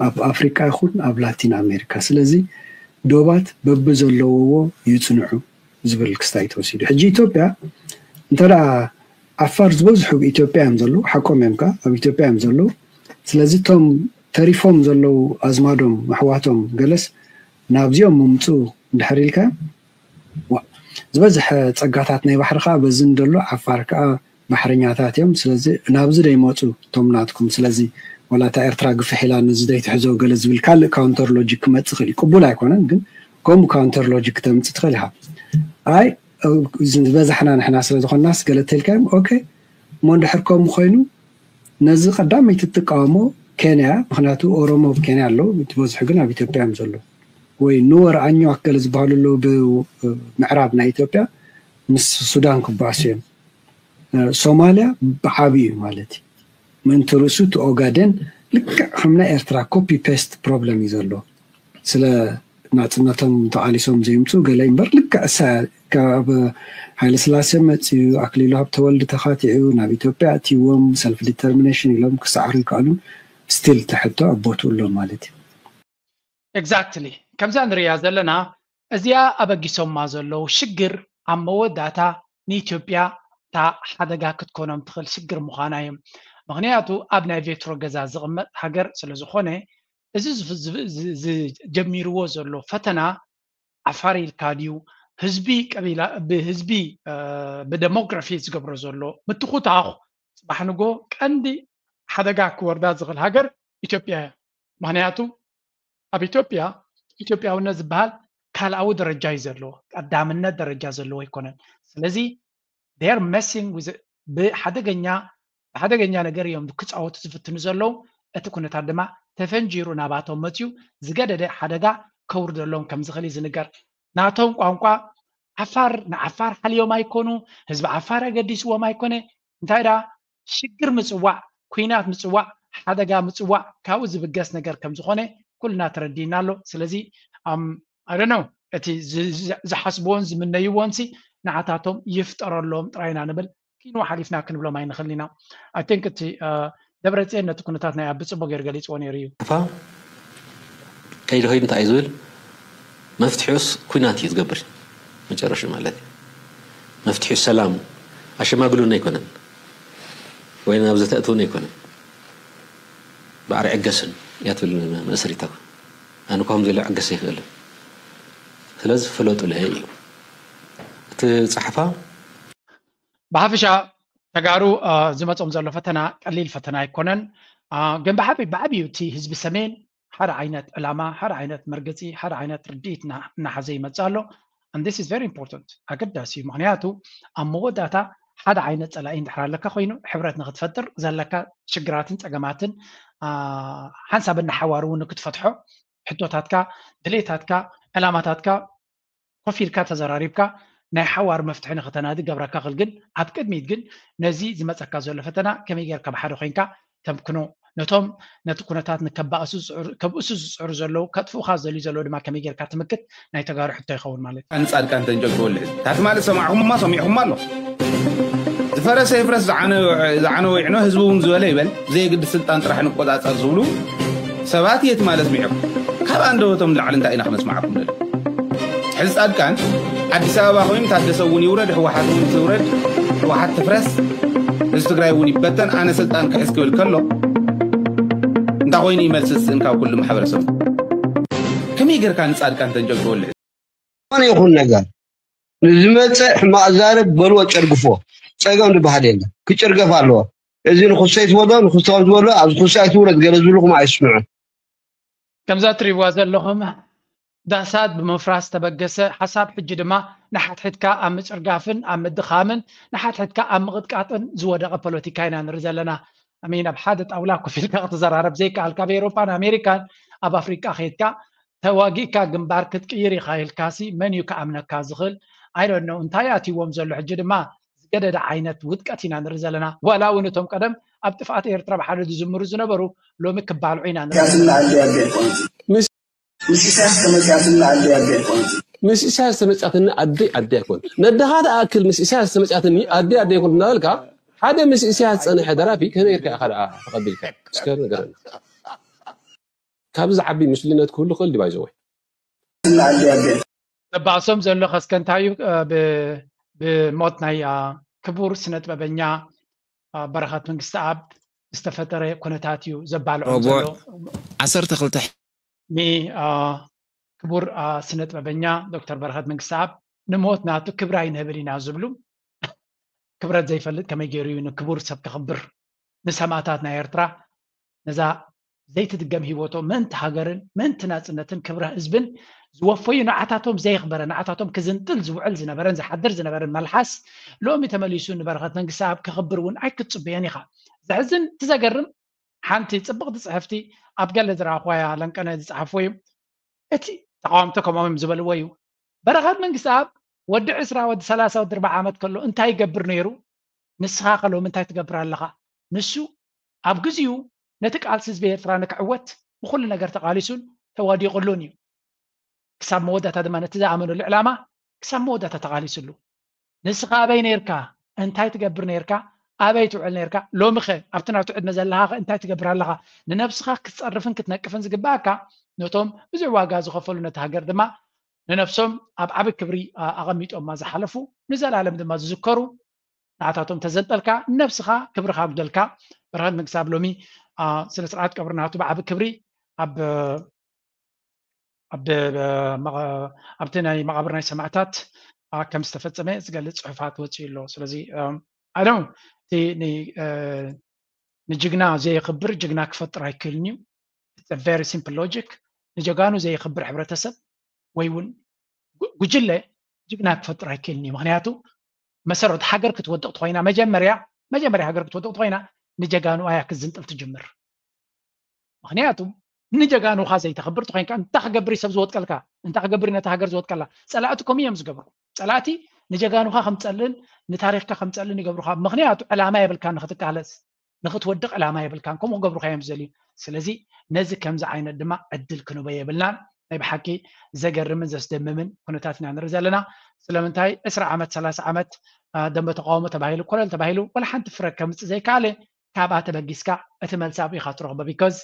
ኣብ ኣፍሪቃ ይኹን ኣብ ላቲን ኣሜሪካ። ስለዚ ዶባት በብዘለውዎ ይፅንዑ ዝብል ክስታይ ተወሲዱ። ሕጂ ኢትዮጵያ እንተ ደኣ ዓፋር ዝበዝሑ ኢትዮጵያ እዮም ዘለዉ፣ ሓቆም እዮም ከኣ ኣብ ኢትዮጵያ እዮም ዘለዉ። ስለዚ እቶም ተሪፎም ዘለዉ ኣዝማዶም ኣሕዋቶም ገለስ ናብዚኦም ምምፅኡ እንድሕር ኢልካ ዝበዝሐ ፀጋታት ናይ ባሕሪ ከዓ በዚ እንደሎ ዓፋር ከዓ ባሕረኛታት እዮም። ስለዚ ናብዚ ደይመፁ እቶም ናትኩም። ስለዚ ዋላ እታ ኤርትራ ግፍሕ ኢላ ነዚ ደይትሕዞ ገለ ዝብል ካልእ ካውንተር ሎጂክ ክመፅእ ክእል እዩ። ቅቡል ኣይኮነን፣ ግን ከምኡ ካውንተር ሎጂክ ክተምፅእ ትኽእል ኢኻ። ኣይ ዝበዛሕና ንሕና ስለ ዝኾንናስ ገለ ተልካዮም ኦኬ። እሞ እንድሕር ከምኡ ኮይኑ ነዚ ቀዳመይቲ ትቃወሞ ኬንያ፣ ምክንያቱ ኦሮሞ ኣብ ኬንያ ኣለዉ፣ እቲ በዝሑ ግን ኣብ ኢትዮጵያ እዮም ዘለዉ። ወይ ኑወር ኣኛዋክ ገለ ዝበሃሉ ኣለዉ ብምዕራብ ናይ ኢትዮጵያ ምስ ሱዳን ክበኣሱ እዮም። ሶማልያ ብዓብዩ ማለት እዩ። ምእንቲ ርእሱ እቲ ኦጋደን ልክዕ ከም ናይ ኤርትራ ኮፒ ፔስት ፕሮብለም እዩ ዘለዎ። ስለ ናፅነቶም ተቓሊሶም ዘየምፅኡ ገለ እምበር ልክዕ እሳ ካብ ሃይለስላሴ መፅዩ ኣክሊሉ ሃብተወልድ ተኻቲዑ ናብ ኢትዮጵያ ኣትይዎም ሰልፍ ዲተርሚኔሽን ኢሎም ክሰዓሩ ይከኣሉ። ስቲል እቲ ሕቶ ኣብ ቦትኡ ኣሎ ማለት እዩ። ኤግዛክትሊ ከምዛ ንሪያ ዘለና እዚኣ ኣበጊሶማ ዘለዉ ሽግር ኣብ መወዳእታ ንኢትዮጵያ እታ ሓደጋ ክትኮኖም ትኽእል ሽግር ምዃና እዮም። ምኽንያቱ ኣብ ናይ ቬትሮ ገዛ ዝቕመጥ ሃገር ስለ ዝኾነ እዚ ዝጀሚርዎ ዘሎ ፈተና ዓፋር ኢልካ ድዩ ህዝቢ ቀቢላ ብህዝቢ ብደሞግራፊ ዝገብሮ ዘሎ ምትኹታኹ ፅባሕ ንጎ ቀንዲ ሓደጋ ክወርዳ ዝኽእል ሃገር ኢትዮጵያ እያ። ምክንያቱ ኣብ ኢትዮጵያ ኢትዮጵያውነት ዝበሃል ካልኣዊ ደረጃ እዩ ዘለዎ፣ ቀዳምነት ደረጃ ዘለዎ ኣይኮነን። ስለዚ ር መሲንግ ብሓደገኛ ብሓደገኛ ነገር እዮም ክፃወቱ ዝፍትኑ ዘለዉ። እቲ ኩነታት ድማ ተፈንጂሩ ናባቶም መፅዩ ዝገደደ ሓደጋ ከውርደሎም ከም ዝኽእል እዩ ዝንገር። ናቶም ቋንቋ ዓፋር ንዓፋር ሓልዮም ኣይኮኑ፣ ህዝቢ ዓፋር ኣገዲስዎም ኣይኮነ። እንታይ ዳ ሽግር ምፅዋዕ፣ ኩናት ምፅዋዕ፣ ሓደጋ ምፅዋዕ ካብኡ ዝብገስ ነገር ከም ዝኾነ ኩልና ተረዲእና ኣሎ። ስለዚ ኣም ኣደነው እቲ ዝሓስብዎን ዝምነይዎን ሲ ንዓታቶም ይፍጠረሎም ጥራይና ንብል። ኪኑ ሓሊፍና ክንብሎም ኣይንኽእል ኢና። ኣይ ቲንክ እቲ ደብረፅዮን ነቲ ኩነታት ናይ ኣብ ብፅቡቅ ገይሩ ገሊፅዎ ነይሩ እዩ። ፋ ከይዲ ከይዲ እንታይ እዩ ዝብል መፍትሒውስ ኩናት እዩ ዝገብር መጨረሹ ማለት እዩ። መፍትሒ ሰላም ኣሸማግሉን ኣይኮነን ወይ ናብ ዘተእትውን ኣይኮነን። ባዕሪ ዕገስን እያ ትብል መእሰሪታ ኣነ ከም ዘሎ ዕገስ ኣይክእልን። ስለዚ ፍለጡ ለየ እዩ እቲ ጸሓፋ። ብሓፈሻ ተጋሩ ዝመጾም ዘሎ ፈተና ቀሊል ፈተና ኣይኮነን። ግን ብዓቢ ብዓቢዩ እቲ ህዝቢ ሰሜን ሓደ ዓይነት ዕላማ፣ ሓደ ዓይነት መርገጺ፣ ሓደ ዓይነት ርድኢት እናሓዘ ይመጽእ ኣሎ። And this is very important ኣገዳሲ እዩ። ምክንያቱ ኣብ መወዳእታ ሓደ ዓይነት ጸላኢ እንድሕር ኣለካ ኮይኑ ሕብረት ንክትፈጥር ዘለካ ሽግራትን ጸገማትን ሓንሳብ እናሓዋር እውን ንክትፈትሖ ሕቶታትካ፣ ድሌታትካ፣ ዕላማታትካ ኮፍ ኢልካ ተዘራሪብካ ናይ ሓዋር መፍትሒ ንክተናዲ ገብረካ ክል ግን ኣብ ቅድሚት ግን ነዚ ዝመፀካ ዘሎ ፈተና ከመይ ጌርካ ብሓደ ኮይንካ ተምክኖ ነቶም ነቲ ኩነታት ንከባእሱ ከብእሱ ዝፅዕሩ ዘለዉ ከጥፍኡካ ዝደልዩ ዘለዉ ድማ ከመይ ጌርካ ትምክት ናይ ተጋሩ ሕቶ ይኸውን ማለት እዩ። ንፃድቃን ተንጨግወሉ ሕዚ ታቲ ማለት ሰማዕኹምማ ሰሚዕኹማ ኣሎ ዝፈረሰ ይፍረስ ዝዓነወ ይዕኖ ህዝቢ እውን ዝበለ ይበል ብዘየግድስ ስልጣን ጥራሕ ንቆፃፀር ዝብሉ ሰባት የት ማለት ሚዕኹም ካብ ኣንደበቶም ንላዕሊ እንታይ ኢና ክነስማዓኩም ንእል ሕዚ ፃድቃን ኣዲስ ኣበባ ኮይኑ ታደሰ እውን ይውረድ ህወሓት እውን ትውረድ ህወሓት ትፍረስ ህዝቢ ትግራይ እውን ይበተን ኣነ ስልጣን ክሕዝ ክብል ከሎ እንታይ ኮይኑ ይመልስ ስእን ካብ ኩሉ ማሕበረሰብ ከመይ ጌርካ ንፃድቃን ተንጨብጭበሉ ዝኾነ ይኹን ነገር ንዝመፀ ሕማቕ ዛረብ በልዎ፣ ጨርግፎ። ፀገም ዝበሃል የለን። ክጭርገፍ ኣለዎ። እዚ ንክሶይ ትበሎ፣ ንክሶም ዝበሎ፣ ኣብዚ ክሶ ኣይትውረድ ገለ ዝብልኹም ኣይስምዑ። ከምዛ እትሪእዋ ዘለኹም ዳሳት ብምፍራስ ዝተበገሰ ሓሳብ፣ ሕጂ ድማ ንሓድሕድካ ኣብ ምጭርጋፍን ኣብ ምድኻምን ንሓድሕድካ ኣብ ምቕጥቃጥን ዝወደቐ ፖለቲካ ኢና ንርኢ ዘለና። ኣሚን ኣብ ሓደ ጣውላ ኮፍ ኢልካ ክትዘራረብ ዘይከኣል፣ ካብ ኤውሮጳን ኣሜሪካን ኣብ ኣፍሪቃ ከይድካ ተዋጊእካ ግንባር ክትቅይር ኢኻ ኢልካሲ መን እዩ ክኣምነካ ዝኽእል? I don't know እንታይ ኣትይዎም ዘሎ። ሕጂ ድማ ዝገደደ ዓይነት ውድቀት ኢና ንርኢ ዘለና። ዋላ እውን እቶም ቀደም ኣብ ጥፍኣት ኤርትራ ብሓደ ዝዝምሩ ዝነበሩ ሎሚ ክባልዑ ኢና ንርኢ ዘለና። ያትና ኣዲ ኣዲ ኣይኮነትን። ምስ ኢሳያስ ተመፅያትና ኣዲ ኣዲ ኣይኮነትን። ምስ ኢሳያስ ተመፅያትና ኣዲ ኣዲ ኣይኮን ነድኻ ትኣክል ምስ ኢሳያስ ተመፅያትኒ ኣዲ ኣዲ ኣይኮን እናበልካ ሓደ ምስ ኢሳያስ ዝፀንሐ ደራፊ ከመይ ኢልካ ኢኻ ደኣ ተቐቢልካ እስከ ንገረና። ካብዚ ዝዓቢ ምስሉይነት ክህሉ ክእል ድዩ ባይዘወይ? ያትና ኣዲ ኣዲ ዘባእሶም ዘሎ ከስከ እንታይ እዩ? ብ- ብሞት ናይ አ፣ ክቡር ስነ ጥበበኛ አ፣ በረኸት መንግስተኣብ ዝተፈጠረ ኩነታት እዩ ዘባልዖም ረቡዕ ዘሎ። ዓሰርተ ክልተ ሚ አ፣ ክቡር አ፣ ስነ ጥበበኛ ዶክተር በረኸት መንግስተኣብ ንሞት ናቱ ክብሪ ኣይንህብን ኢና ዝብሉ፣ ክብረት ዘይፈልጥ ከመይ ገይሩ እዩ ንክቡር ሰብ ከኽብር? ንሰማእታት ናይ ኤርትራ ነዛ ዘይትድገም ህይወቶም ምእንቲ ሃገርን ምእንቲ ናጽነትን ክብረ ህዝብን ዝወፈዩ፣ ንዓታቶም ዘየኽበረ፣ ንዓታቶም ክዝንጥል ዝውዕል ዝነበረን ዝሓድር ዝነበረን መልሓስ ሎሚ ተመሊሱ ንበረኸት መንግስተኣብ ከኽብር እውን ኣይክትጽበዮን ኢኻ። ዘሕዝን፣ እቲ ዘገርም፣ ሓንቲ ጽብቕቲ ጽሕፍቲ ኣብ ገለ ዝረኣኹዋ እያ፣ ለንቀነ ዝጸሓፍዎ እዩ። እቲ ተቓወምቲ ከምኦም እዮም ዝበልዎ እዩ። በረኸት መንግስተኣብ ወዲ ዕስራ፣ ወዲ ሰላሳ፣ ወዲ ኣርብዓ ዓመት ከሎ እንታይ ይገብር ነይሩ? ንስኻ ከ ሎሚ እንታይ ትገብር ኣለኻ? ንሱ ኣብ ግዚኡ ነቲ ቃልሲ ህዝቢ ኤርትራ ንክዕወት ብኹሉ ነገር ተቓሊሱን ተዋዲቑሉን እዩ። ክሳብ መወዳእታ ድማ ነቲ ዝኣመነሉ ዕላማ ክሳብ መወዳእታ ተቓሊሱሉ። ንስኻ ኣበይ ነይርካ? እንታይ ትገብር ነይርካ? ኣበይ ትውዕል ነይርካ? ሎሚ ኸ ኣብቲ ናቱ ዕድመ ዘለኻ ኸ እንታይ ትገብር ኣለኻ? ንነብስኻ ክትጸርፍን ክትነቅፍን ዝግባኣካ ነቶም ብዙሕ ዋጋ ዝኸፈሉ፣ ነቲ ሃገር ድማ ንነብሶም ኣብ ዓቢ ክብሪ ኣ- ኣቐሚጦማ ዝሓለፉ፣ ንዘላለም ድማ ዝዝከሩ፣ ንዓታቶም ተዘንጠልካ፣ ንነብስኻ ክብርኻ ኣጉደልካ። በረኸት መንግስተኣብ ሎሚ ኣ፣ ስነ ስርዓት ቀብሪ ናቱ ብዓቢ ክብሪ ኣብ ኣብ መቐ- ኣብቲ ናይ መቓብር ናይ ሰማዕታት ኣ፣ ከም ዝተፈጸመ ዝገልጽ ጽሑፋት ወጺኡ ኣሎ። ስለዚ ኣይ ዶንት እቲ ን- እ፣ ንጅግና ዘየኽብር ጅግና ክፈጥር ኣይክእልን እዩ። It's a very simple logic። ንጀጋኑ ዘየኽብር ሕብረተሰብ ወይ እውን ጉ- ጉጅለ ጅግና ክፈጥር ኣይክእልን እዩ። ምክንያቱ መሰረት ሃገር ክትወድቕ ተኾይና መጀመርያ መጀመርያ ሃገር ክትወድቕ ተኾይና ንጀጋኑ ኣያ ክትዝንጥል ትጅምር። ምክንያቱ ንጀጋኑኻ ዘይተኽብር ተኾይንካ እንታይ ክገብር እዩ ሰብ ዝወጥቀልካ? እንታይ ክገብር እዩ ነታ ሃገር ዝወጥቀላ? ጸላእቲ ከምኡ እዮም ዝገብሩ። ጸላእቲ ንጀጋኑኻ ከም ጸልን ንታሪኽካ ከም ጸልን ይገብሩኻ። ምክንያቱ ዕላማ የብልካን ንክትቃለስ ንኽትወድቕ ዕላማ የብልካን፣ ከምኡ ክገብሩኻ እዮም ዝደልዩ። ስለዚ ነዚ ከምዚ ዓይነት ድማ ዕድል ክንህቦ የብልናን። ናይ ብሓቂ ዘገርምን ዘስደምምን ኩነታት ኢና ንርኢ ዘለና። ስለምንታይ ዕስራ ዓመት ሰላሳ ዓመት ኣ፣ ደንበ ተቃውሞ ተባሂሉ ኮለል ተባሂሉ ዋላ ሓንቲ ፍረ ከምፅእ ዘይከኣለ፣ ካብኣ ተበጊስካ እቲ መልሲ ኣብኡ ኢኻ ትረኽቦ። Because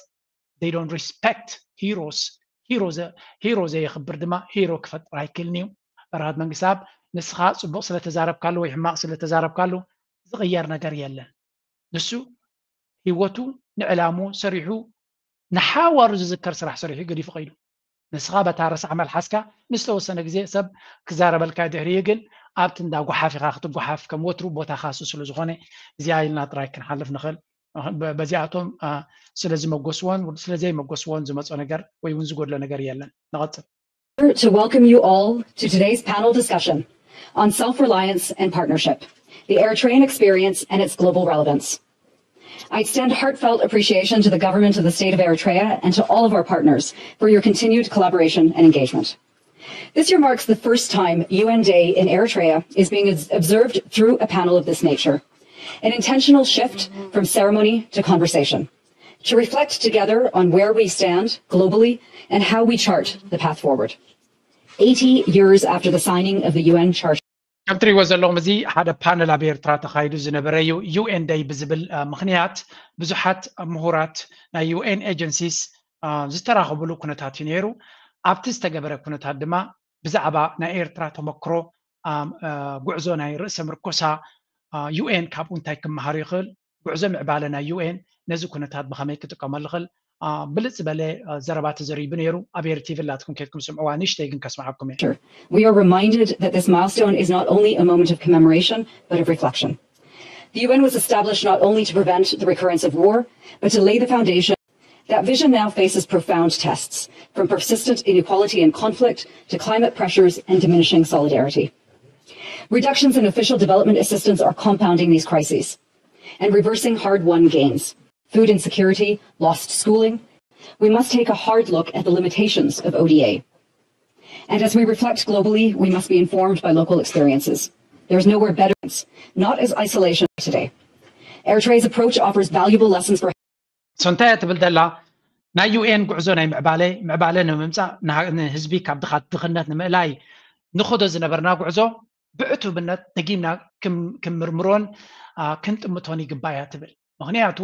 they don't respect heroes። Hero ዘ- hero ዘየኽብር ድማ hero ክፈጥር ኣይክእልን እዩ። በረኸት መንግስተኣብ ንስኻ ፅቡቕ ስለተዛረብካሉ ወይ ሕማቕ ስለተዛረብካሉ ዝቕየር ነገር የለን። ንሱ ህይወቱ ንዕላሙ ሰሪሑ ንሓዋሩ ዝዝከር ስራሕ ሰሪሑ ገዲፉ ከይዱ። ንስኻ በታ ረሳሕ መልሓስካ ንዝተወሰነ ግዜ ሰብ ክዛረበልካ ድሕሪኡ ግን ኣብቲ እንዳ ጓሓፍ ኢኻ ክትጓሓፍ፣ ከም ወትሩ ቦታኻ እሱ ስለ ዝኾነ እዚኣ ኢልና ጥራይ ክንሓልፍ ንኽእል። በ- በዚኣቶም ኣ፣ ስለ ዝመጎስዎን ስለ ዘይመጎስዎን ዝመጾ ነገር ወይ እውን ዝጎድሎ ነገር የለን። ንቐጽል። To welcome you all to today's panel discussion on self-reliance and partnership, the Eritrean experience and its global relevance. I extend heartfelt appreciation to the government of the state of Eritrea and to all of our partners for your continued collaboration and engagement. This year marks the first time U N Day in Eritrea is being obs- observed through a panel of this nature, an intentional shift from ceremony to conversation, to reflect together on where we stand globally and how we chart the path forward. Eighty years after the signing of the U N Charter, ከም ትሪእዎ ዘለኹም እዚ ሓደ ፓነል ኣብ ኤርትራ ተኻይዱ ዝነበረ እዩ። ዩ ኤን ደይ ብዝብል አ፣ ምኽንያት ብዙሓት ምሁራት ናይ ዩ ኤን ኤጀንሲስ አ፣ ዝተራኸብሉ ኩነታት እዩ ነይሩ። ኣብቲ ዝተገበረ ኩነታት ድማ ብዛዕባ ናይ ኤርትራ ተመክሮ አ፣ አ፣ ጉዕዞ ናይ ርእሰ ምርኮሳ ዩ ኤን ካብኡ እንታይ ክመሃር ይኽእል፣ ጉዕዞ ምዕባለ ናይ ዩ ኤን ነዚ ኩነታት ብኸመይ ክጥቀመሉ ይኽእል፣ ብልፅ ዝበለ ዘረባ ተዘሪቡ ነይሩ። ኣብ ኤርቲቪ ላትኩም ከድኩም ስምዕዋ፣ ንሽተይ ግን ከስማዓኩም እየ። We are reminded that this milestone is not only a moment of commemoration, but of reflection. The U N was established not only to prevent the recurrence of war, but to lay the foundation. That vision now faces profound tests, from persistent inequality and conflict to climate pressures and diminishing solidarity. Reductions in official development assistance are compounding these crises and reversing hard won gains. Food insecurity, lost schooling. We must take a hard look at the limitations of O D A. And as we reflect globally, we must be informed by local experiences. There is nowhere better, not as isolation today. Eritrea's approach offers valuable lessons for So እንታይ እያ ትብል ዘላ? ናይ ዩ ኤን ጉዕዞ ናይ ምዕባለ ምዕባለ ንምምፃእ ንሃ- ንህዝቢ ካብ ድኻት ድኽነት ንምእላይ ንኸዶ ዝነበርና ጉዕዞ ብዕቱብነት ደጊምና ክም- ክምርምሮን አ፣ ክንጥምቶን ይግባእ እያ ትብል። ምክንያቱ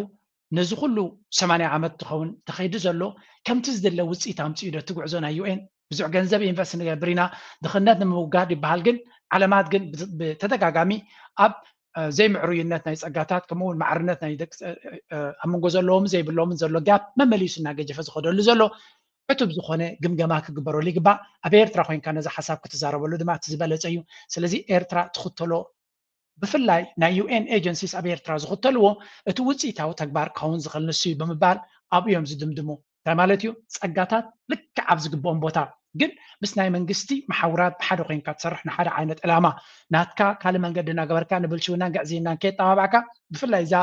ነዚ ኩሉ ሰማንያ ዓመት ትኸውን ተኸይዱ ዘሎ ከምቲ ዝድለ ውፅኢት ኣምፅኡ ዶ እቲ ጉዕዞ ናይ ዩ ኤን? ብዙሕ ገንዘብ ኢንቨስት ንገብር ኢና ድኽነት ንምውጋድ ይበሃል፣ ግን ዓለማት ግን ብ- ብተደጋጋሚ ኣብ ዘይምዕሩይነት ናይ ፀጋታት ከምኡ እውን ማዕርነት ናይ ደቂ ኣብ መንጎ ዘለዎም ዘይብሎምን ዘሎ ጋፕ መመሊሱ እናገጀፈ ዝኸደሉ ዘሎ ዕቱብ ዝኾነ ግምገማ ክግበረሉ ይግባእ። ኣብ ኤርትራ ኮይንካ ነዚ ሓሳብ ክትዛረበሉ ድማ እቲ ዝበለፀ እዩ። ስለዚ ኤርትራ ትኽተሎ ብፍላይ ናይ ዩ ኤን ኤጀንሲስ ኣብ ኤርትራ ዝኽተልዎ እቲ ውፅኢታዊ ተግባር ክኸውን ዝኽእል ንሱ እዩ ብምባል ኣብኡ እዮም ዝድምድሙ። እንታይ ማለት እዩ? ፀጋታት ልክዕ ኣብ ዝግብኦም ቦታ ግን ምስ ናይ መንግስቲ መሓውራት ብሓደ ኮይንካ ትሰርሕ ንሓደ ዓይነት ዕላማ ናትካ ካልእ መንገዲ እናገበርካ ንብልሽውናን ግዕዝይናን ከየጠባባዕካ ብፍላይ እዛ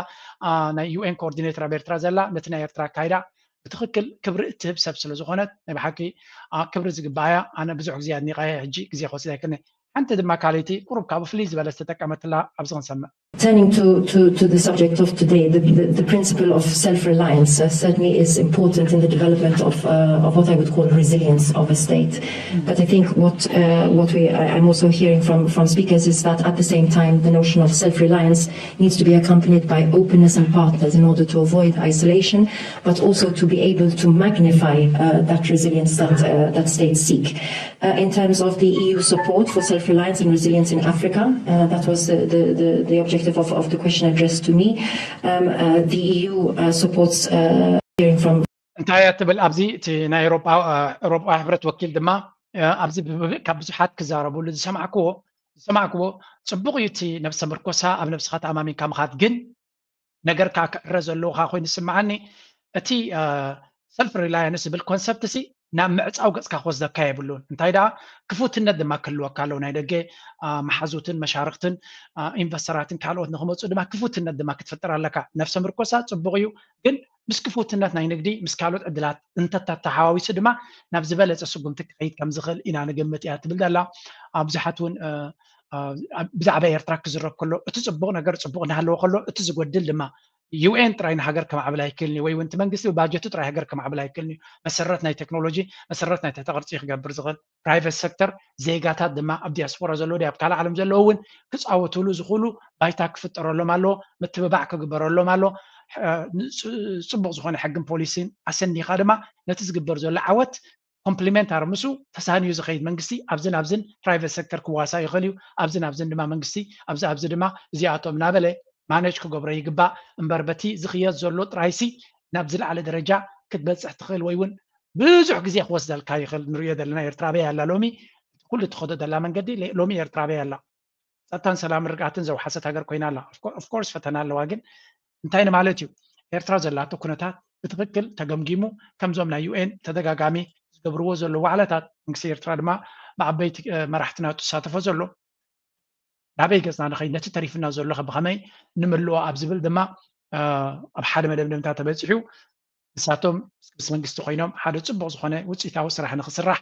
ናይ ዩ ኤን ኮኦርዲኔተር ኣብ ኤርትራ ዘላ ነቲ ናይ ኤርትራ ኣካይዳ ብትኽክል ክብሪ እትህብ ሰብ ስለ ዝኾነት ናይ ብሓቂ ክብሪ ዝግባኣያ። ኣነ ብዙሕ ግዜ ኣድኒቐያ ሕጂ ግዜ ክወስድ ኣይክእልን። ሓንቲ ድማ ካልኣይቲ ቁሩብ ካብኡ ፍልይ ዝበለ ዝተጠቀመትላ ኣብዚ ክንሰምዕ። Turning to, to, to the subject of today, the, the, the principle of self-reliance uh, certainly is important in the development of, uh, of what I would call resilience of a state. But I think what, uh, what we, I- I'm also hearing from, from speakers is that at the same time, the notion of self-reliance needs to be accompanied by openness and partners in order to avoid isolation, but also to be able to magnify uh, that resilience that, uh, that states seek. Uh, in terms of the E U support for self-reliance and resilience in Africa, uh, that was the, the, the, the objective of, of the question addressed to me. Um, uh, the E U uh, supports uh, hearing from እንታይ እያ ትብል ኣብዚ እቲ ናይ ኤሮጳ ኤሮጳ ሕብረት ወኪል ድማ ኣብዚ ካብ ብዙሓት ክዛረብሉ ዝሰማዕክዎ ዝሰማዕክዎ ጽቡቕ እዩ እቲ ነብሰ ምርኮሳ ኣብ ነብስኻ ተኣማሚንካ ምኻድ ግን ነገር ከዓ ክዕረ ዘለውካ ኮይኑ ዝስምዓኒ እቲ ሰልፍ ሪላያንስ ዝብል ኮንሰፕት ሲ ናብ ምዕፃው ገፅካ ክወስደካ የብሉን። እንታይ ደኣ ክፉትነት ድማ ክህልወካ ኣለዎ። ናይ ደገ መሓዙትን መሻርክትን ኢንቨስተራትን ካልኦት ንክመፁ ድማ ክፉትነት ድማ ክትፍጥር ኣለካ። ነፍሰ ምርኮሳ ፅቡቅ እዩ፣ ግን ምስ ክፉትነት ናይ ንግዲ ምስ ካልኦት ዕድላት እንተተተሓዋዊሱ ድማ ናብ ዝበለፀ ስጉምቲ ክኸይድ ከምዝኽእል ኢና ንግምት እያ ትብል ዘላ። ብዙሓት እውን ብዛዕባ ኤርትራ ክዝረብ ከሎ እቲ ፅቡቕ ነገር ፅቡቕ እናሃለዎ ከሎ እቲ ዝጎድል ድማ ዩ ኤን ጥራይ ንሃገር ከማዕብል ኣይክእልን እዩ፣ ወይ እውን እቲ መንግስቲ ብባጀቱ ጥራይ ሃገር ከማዕብል ኣይክእልን እዩ። መሰረት ናይ ቴክኖሎጂ መሰረት ናይ ትሕተ ቅርፂ ክገብር ዝኽእል ፕራይቨት ሴክተር ዜጋታት ድማ ኣብ ዲያስፖራ ዘለዉ ኣብ ካልእ ዓለም ዘለዉ እውን ክፃወትሉ ዝኽእሉ ባይታ ክፍጠረሎም ኣለዎ። ምትብባዕ ክግበረሎም ኣለዎ። ፅቡቕ ዝኾነ ሕግን ፖሊሲን ኣሰኒኻ ድማ ነቲ ዝግበር ዘሎ ዓወት ኮምፕሊመንታሪ ምስኡ ተሳንዩ ዝኸይድ መንግስቲ ኣብዝን ኣብዝን ፕራይቨት ሴክተር ክዋሳእ ይኽእል እዩ። ኣብዝን ኣብዝን ድማ መንግስቲ ኣብዚ ኣብዚ ድማ እዚኣቶም እናበለ ማነጅ ክገብሮ ይግባእ እምበር በቲ ዝኽየድ ዘሎ ጥራይሲ ናብ ዝለዓለ ደረጃ ክትበፅሕ ትኽእል ወይ እውን ብዙሕ ግዜ ክወስደልካ ይኽእል። ንሪኦ ዘለና ኤርትራ ኣበይ ኣላ ሎሚ? ኩሉ ትኸዶ ዘላ መንገዲ ሎሚ ኤርትራ ኣበይ ኣላ? ጸጥታን ሰላምን ርግኣትን ዘውሓሰት ሃገር ኮይና ኣላ። ኦፍኮርስ ፈተና ኣለዋ፣ ግን እንታይ ንማለት እዩ? ኤርትራ ዘላቶ ኩነታት ብትኽክል ተገምጊሙ ከምዞም ናይ ዩ ኤን ተደጋጋሚ ዝገብርዎ ዘሎ ዋዕላታት መንግስቲ ኤርትራ ድማ ብዓበይቲ መራሕትና ትሳተፎ ዘሎ ናበይ ገጽና ንኸይድ ነቲ ተሪፍና ዘሎ ከ ብኸመይ ንምልኦ ኣብ ዝብል ድማ ኣብ ሓደ መደምደምታ ተበጺሑ። ንሳቶም ምስ መንግስቲ ኮይኖም ሓደ ጽቡቕ ዝኾነ ውፅኢታዊ ስራሕ ንክስራሕ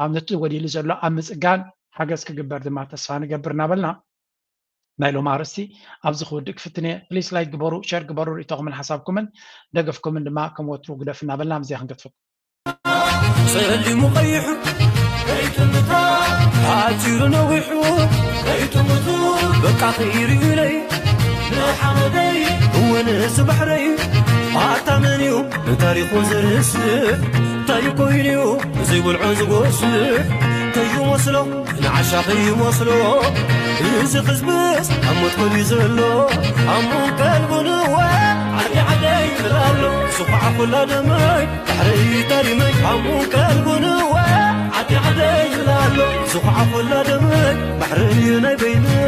ኣብ ነቲ ጎዲሉ ዘሎ ኣብ ምፅጋን ሓገዝ ክግበር ድማ ተስፋ ንገብር እናበልና ናይ ሎም ኣርስቲ ኣብዚ ክውድእ ክፍትን እየ። ፕሊስ ላይክ ግበሩ፣ ሸር ግበሩ፣ ርእቶኹምን ሓሳብኩምን ደገፍኩምን ድማ ከም ወትሩ ግደፍ እናበልና ኣብዚኣ ክንገድፈኩም። ጸሊሙ ቀይሑ ከይትምታ ሓጺሩ ነዊሑ ከይትምቱ በቃ ከይርዩለይ ንሓመደይ እውን እዚ ባሕረይ ኣታ መን እዩ ንታሪኹ ዝርስዕ እንታይ ኮይኑዩ ዘይብልዖ ዝጎስዕ ከይመስሎ ንዓሻ ከይመስሎ እዚ ህዝብስ ኣብ ሞት ኮንዩ ዘሎ ኣሙን ቀልቡ ንወ ዓዲ ዓደይ ዝኹዓ ኩላ ደመይ ባሕሪ ተሪመይ ሓሙን ከልቡን እወ ዓዲ ዓደይ ይላሎ። ዝኹዓ ኩላ ደመይ ባሕሪ ናይ በይነይ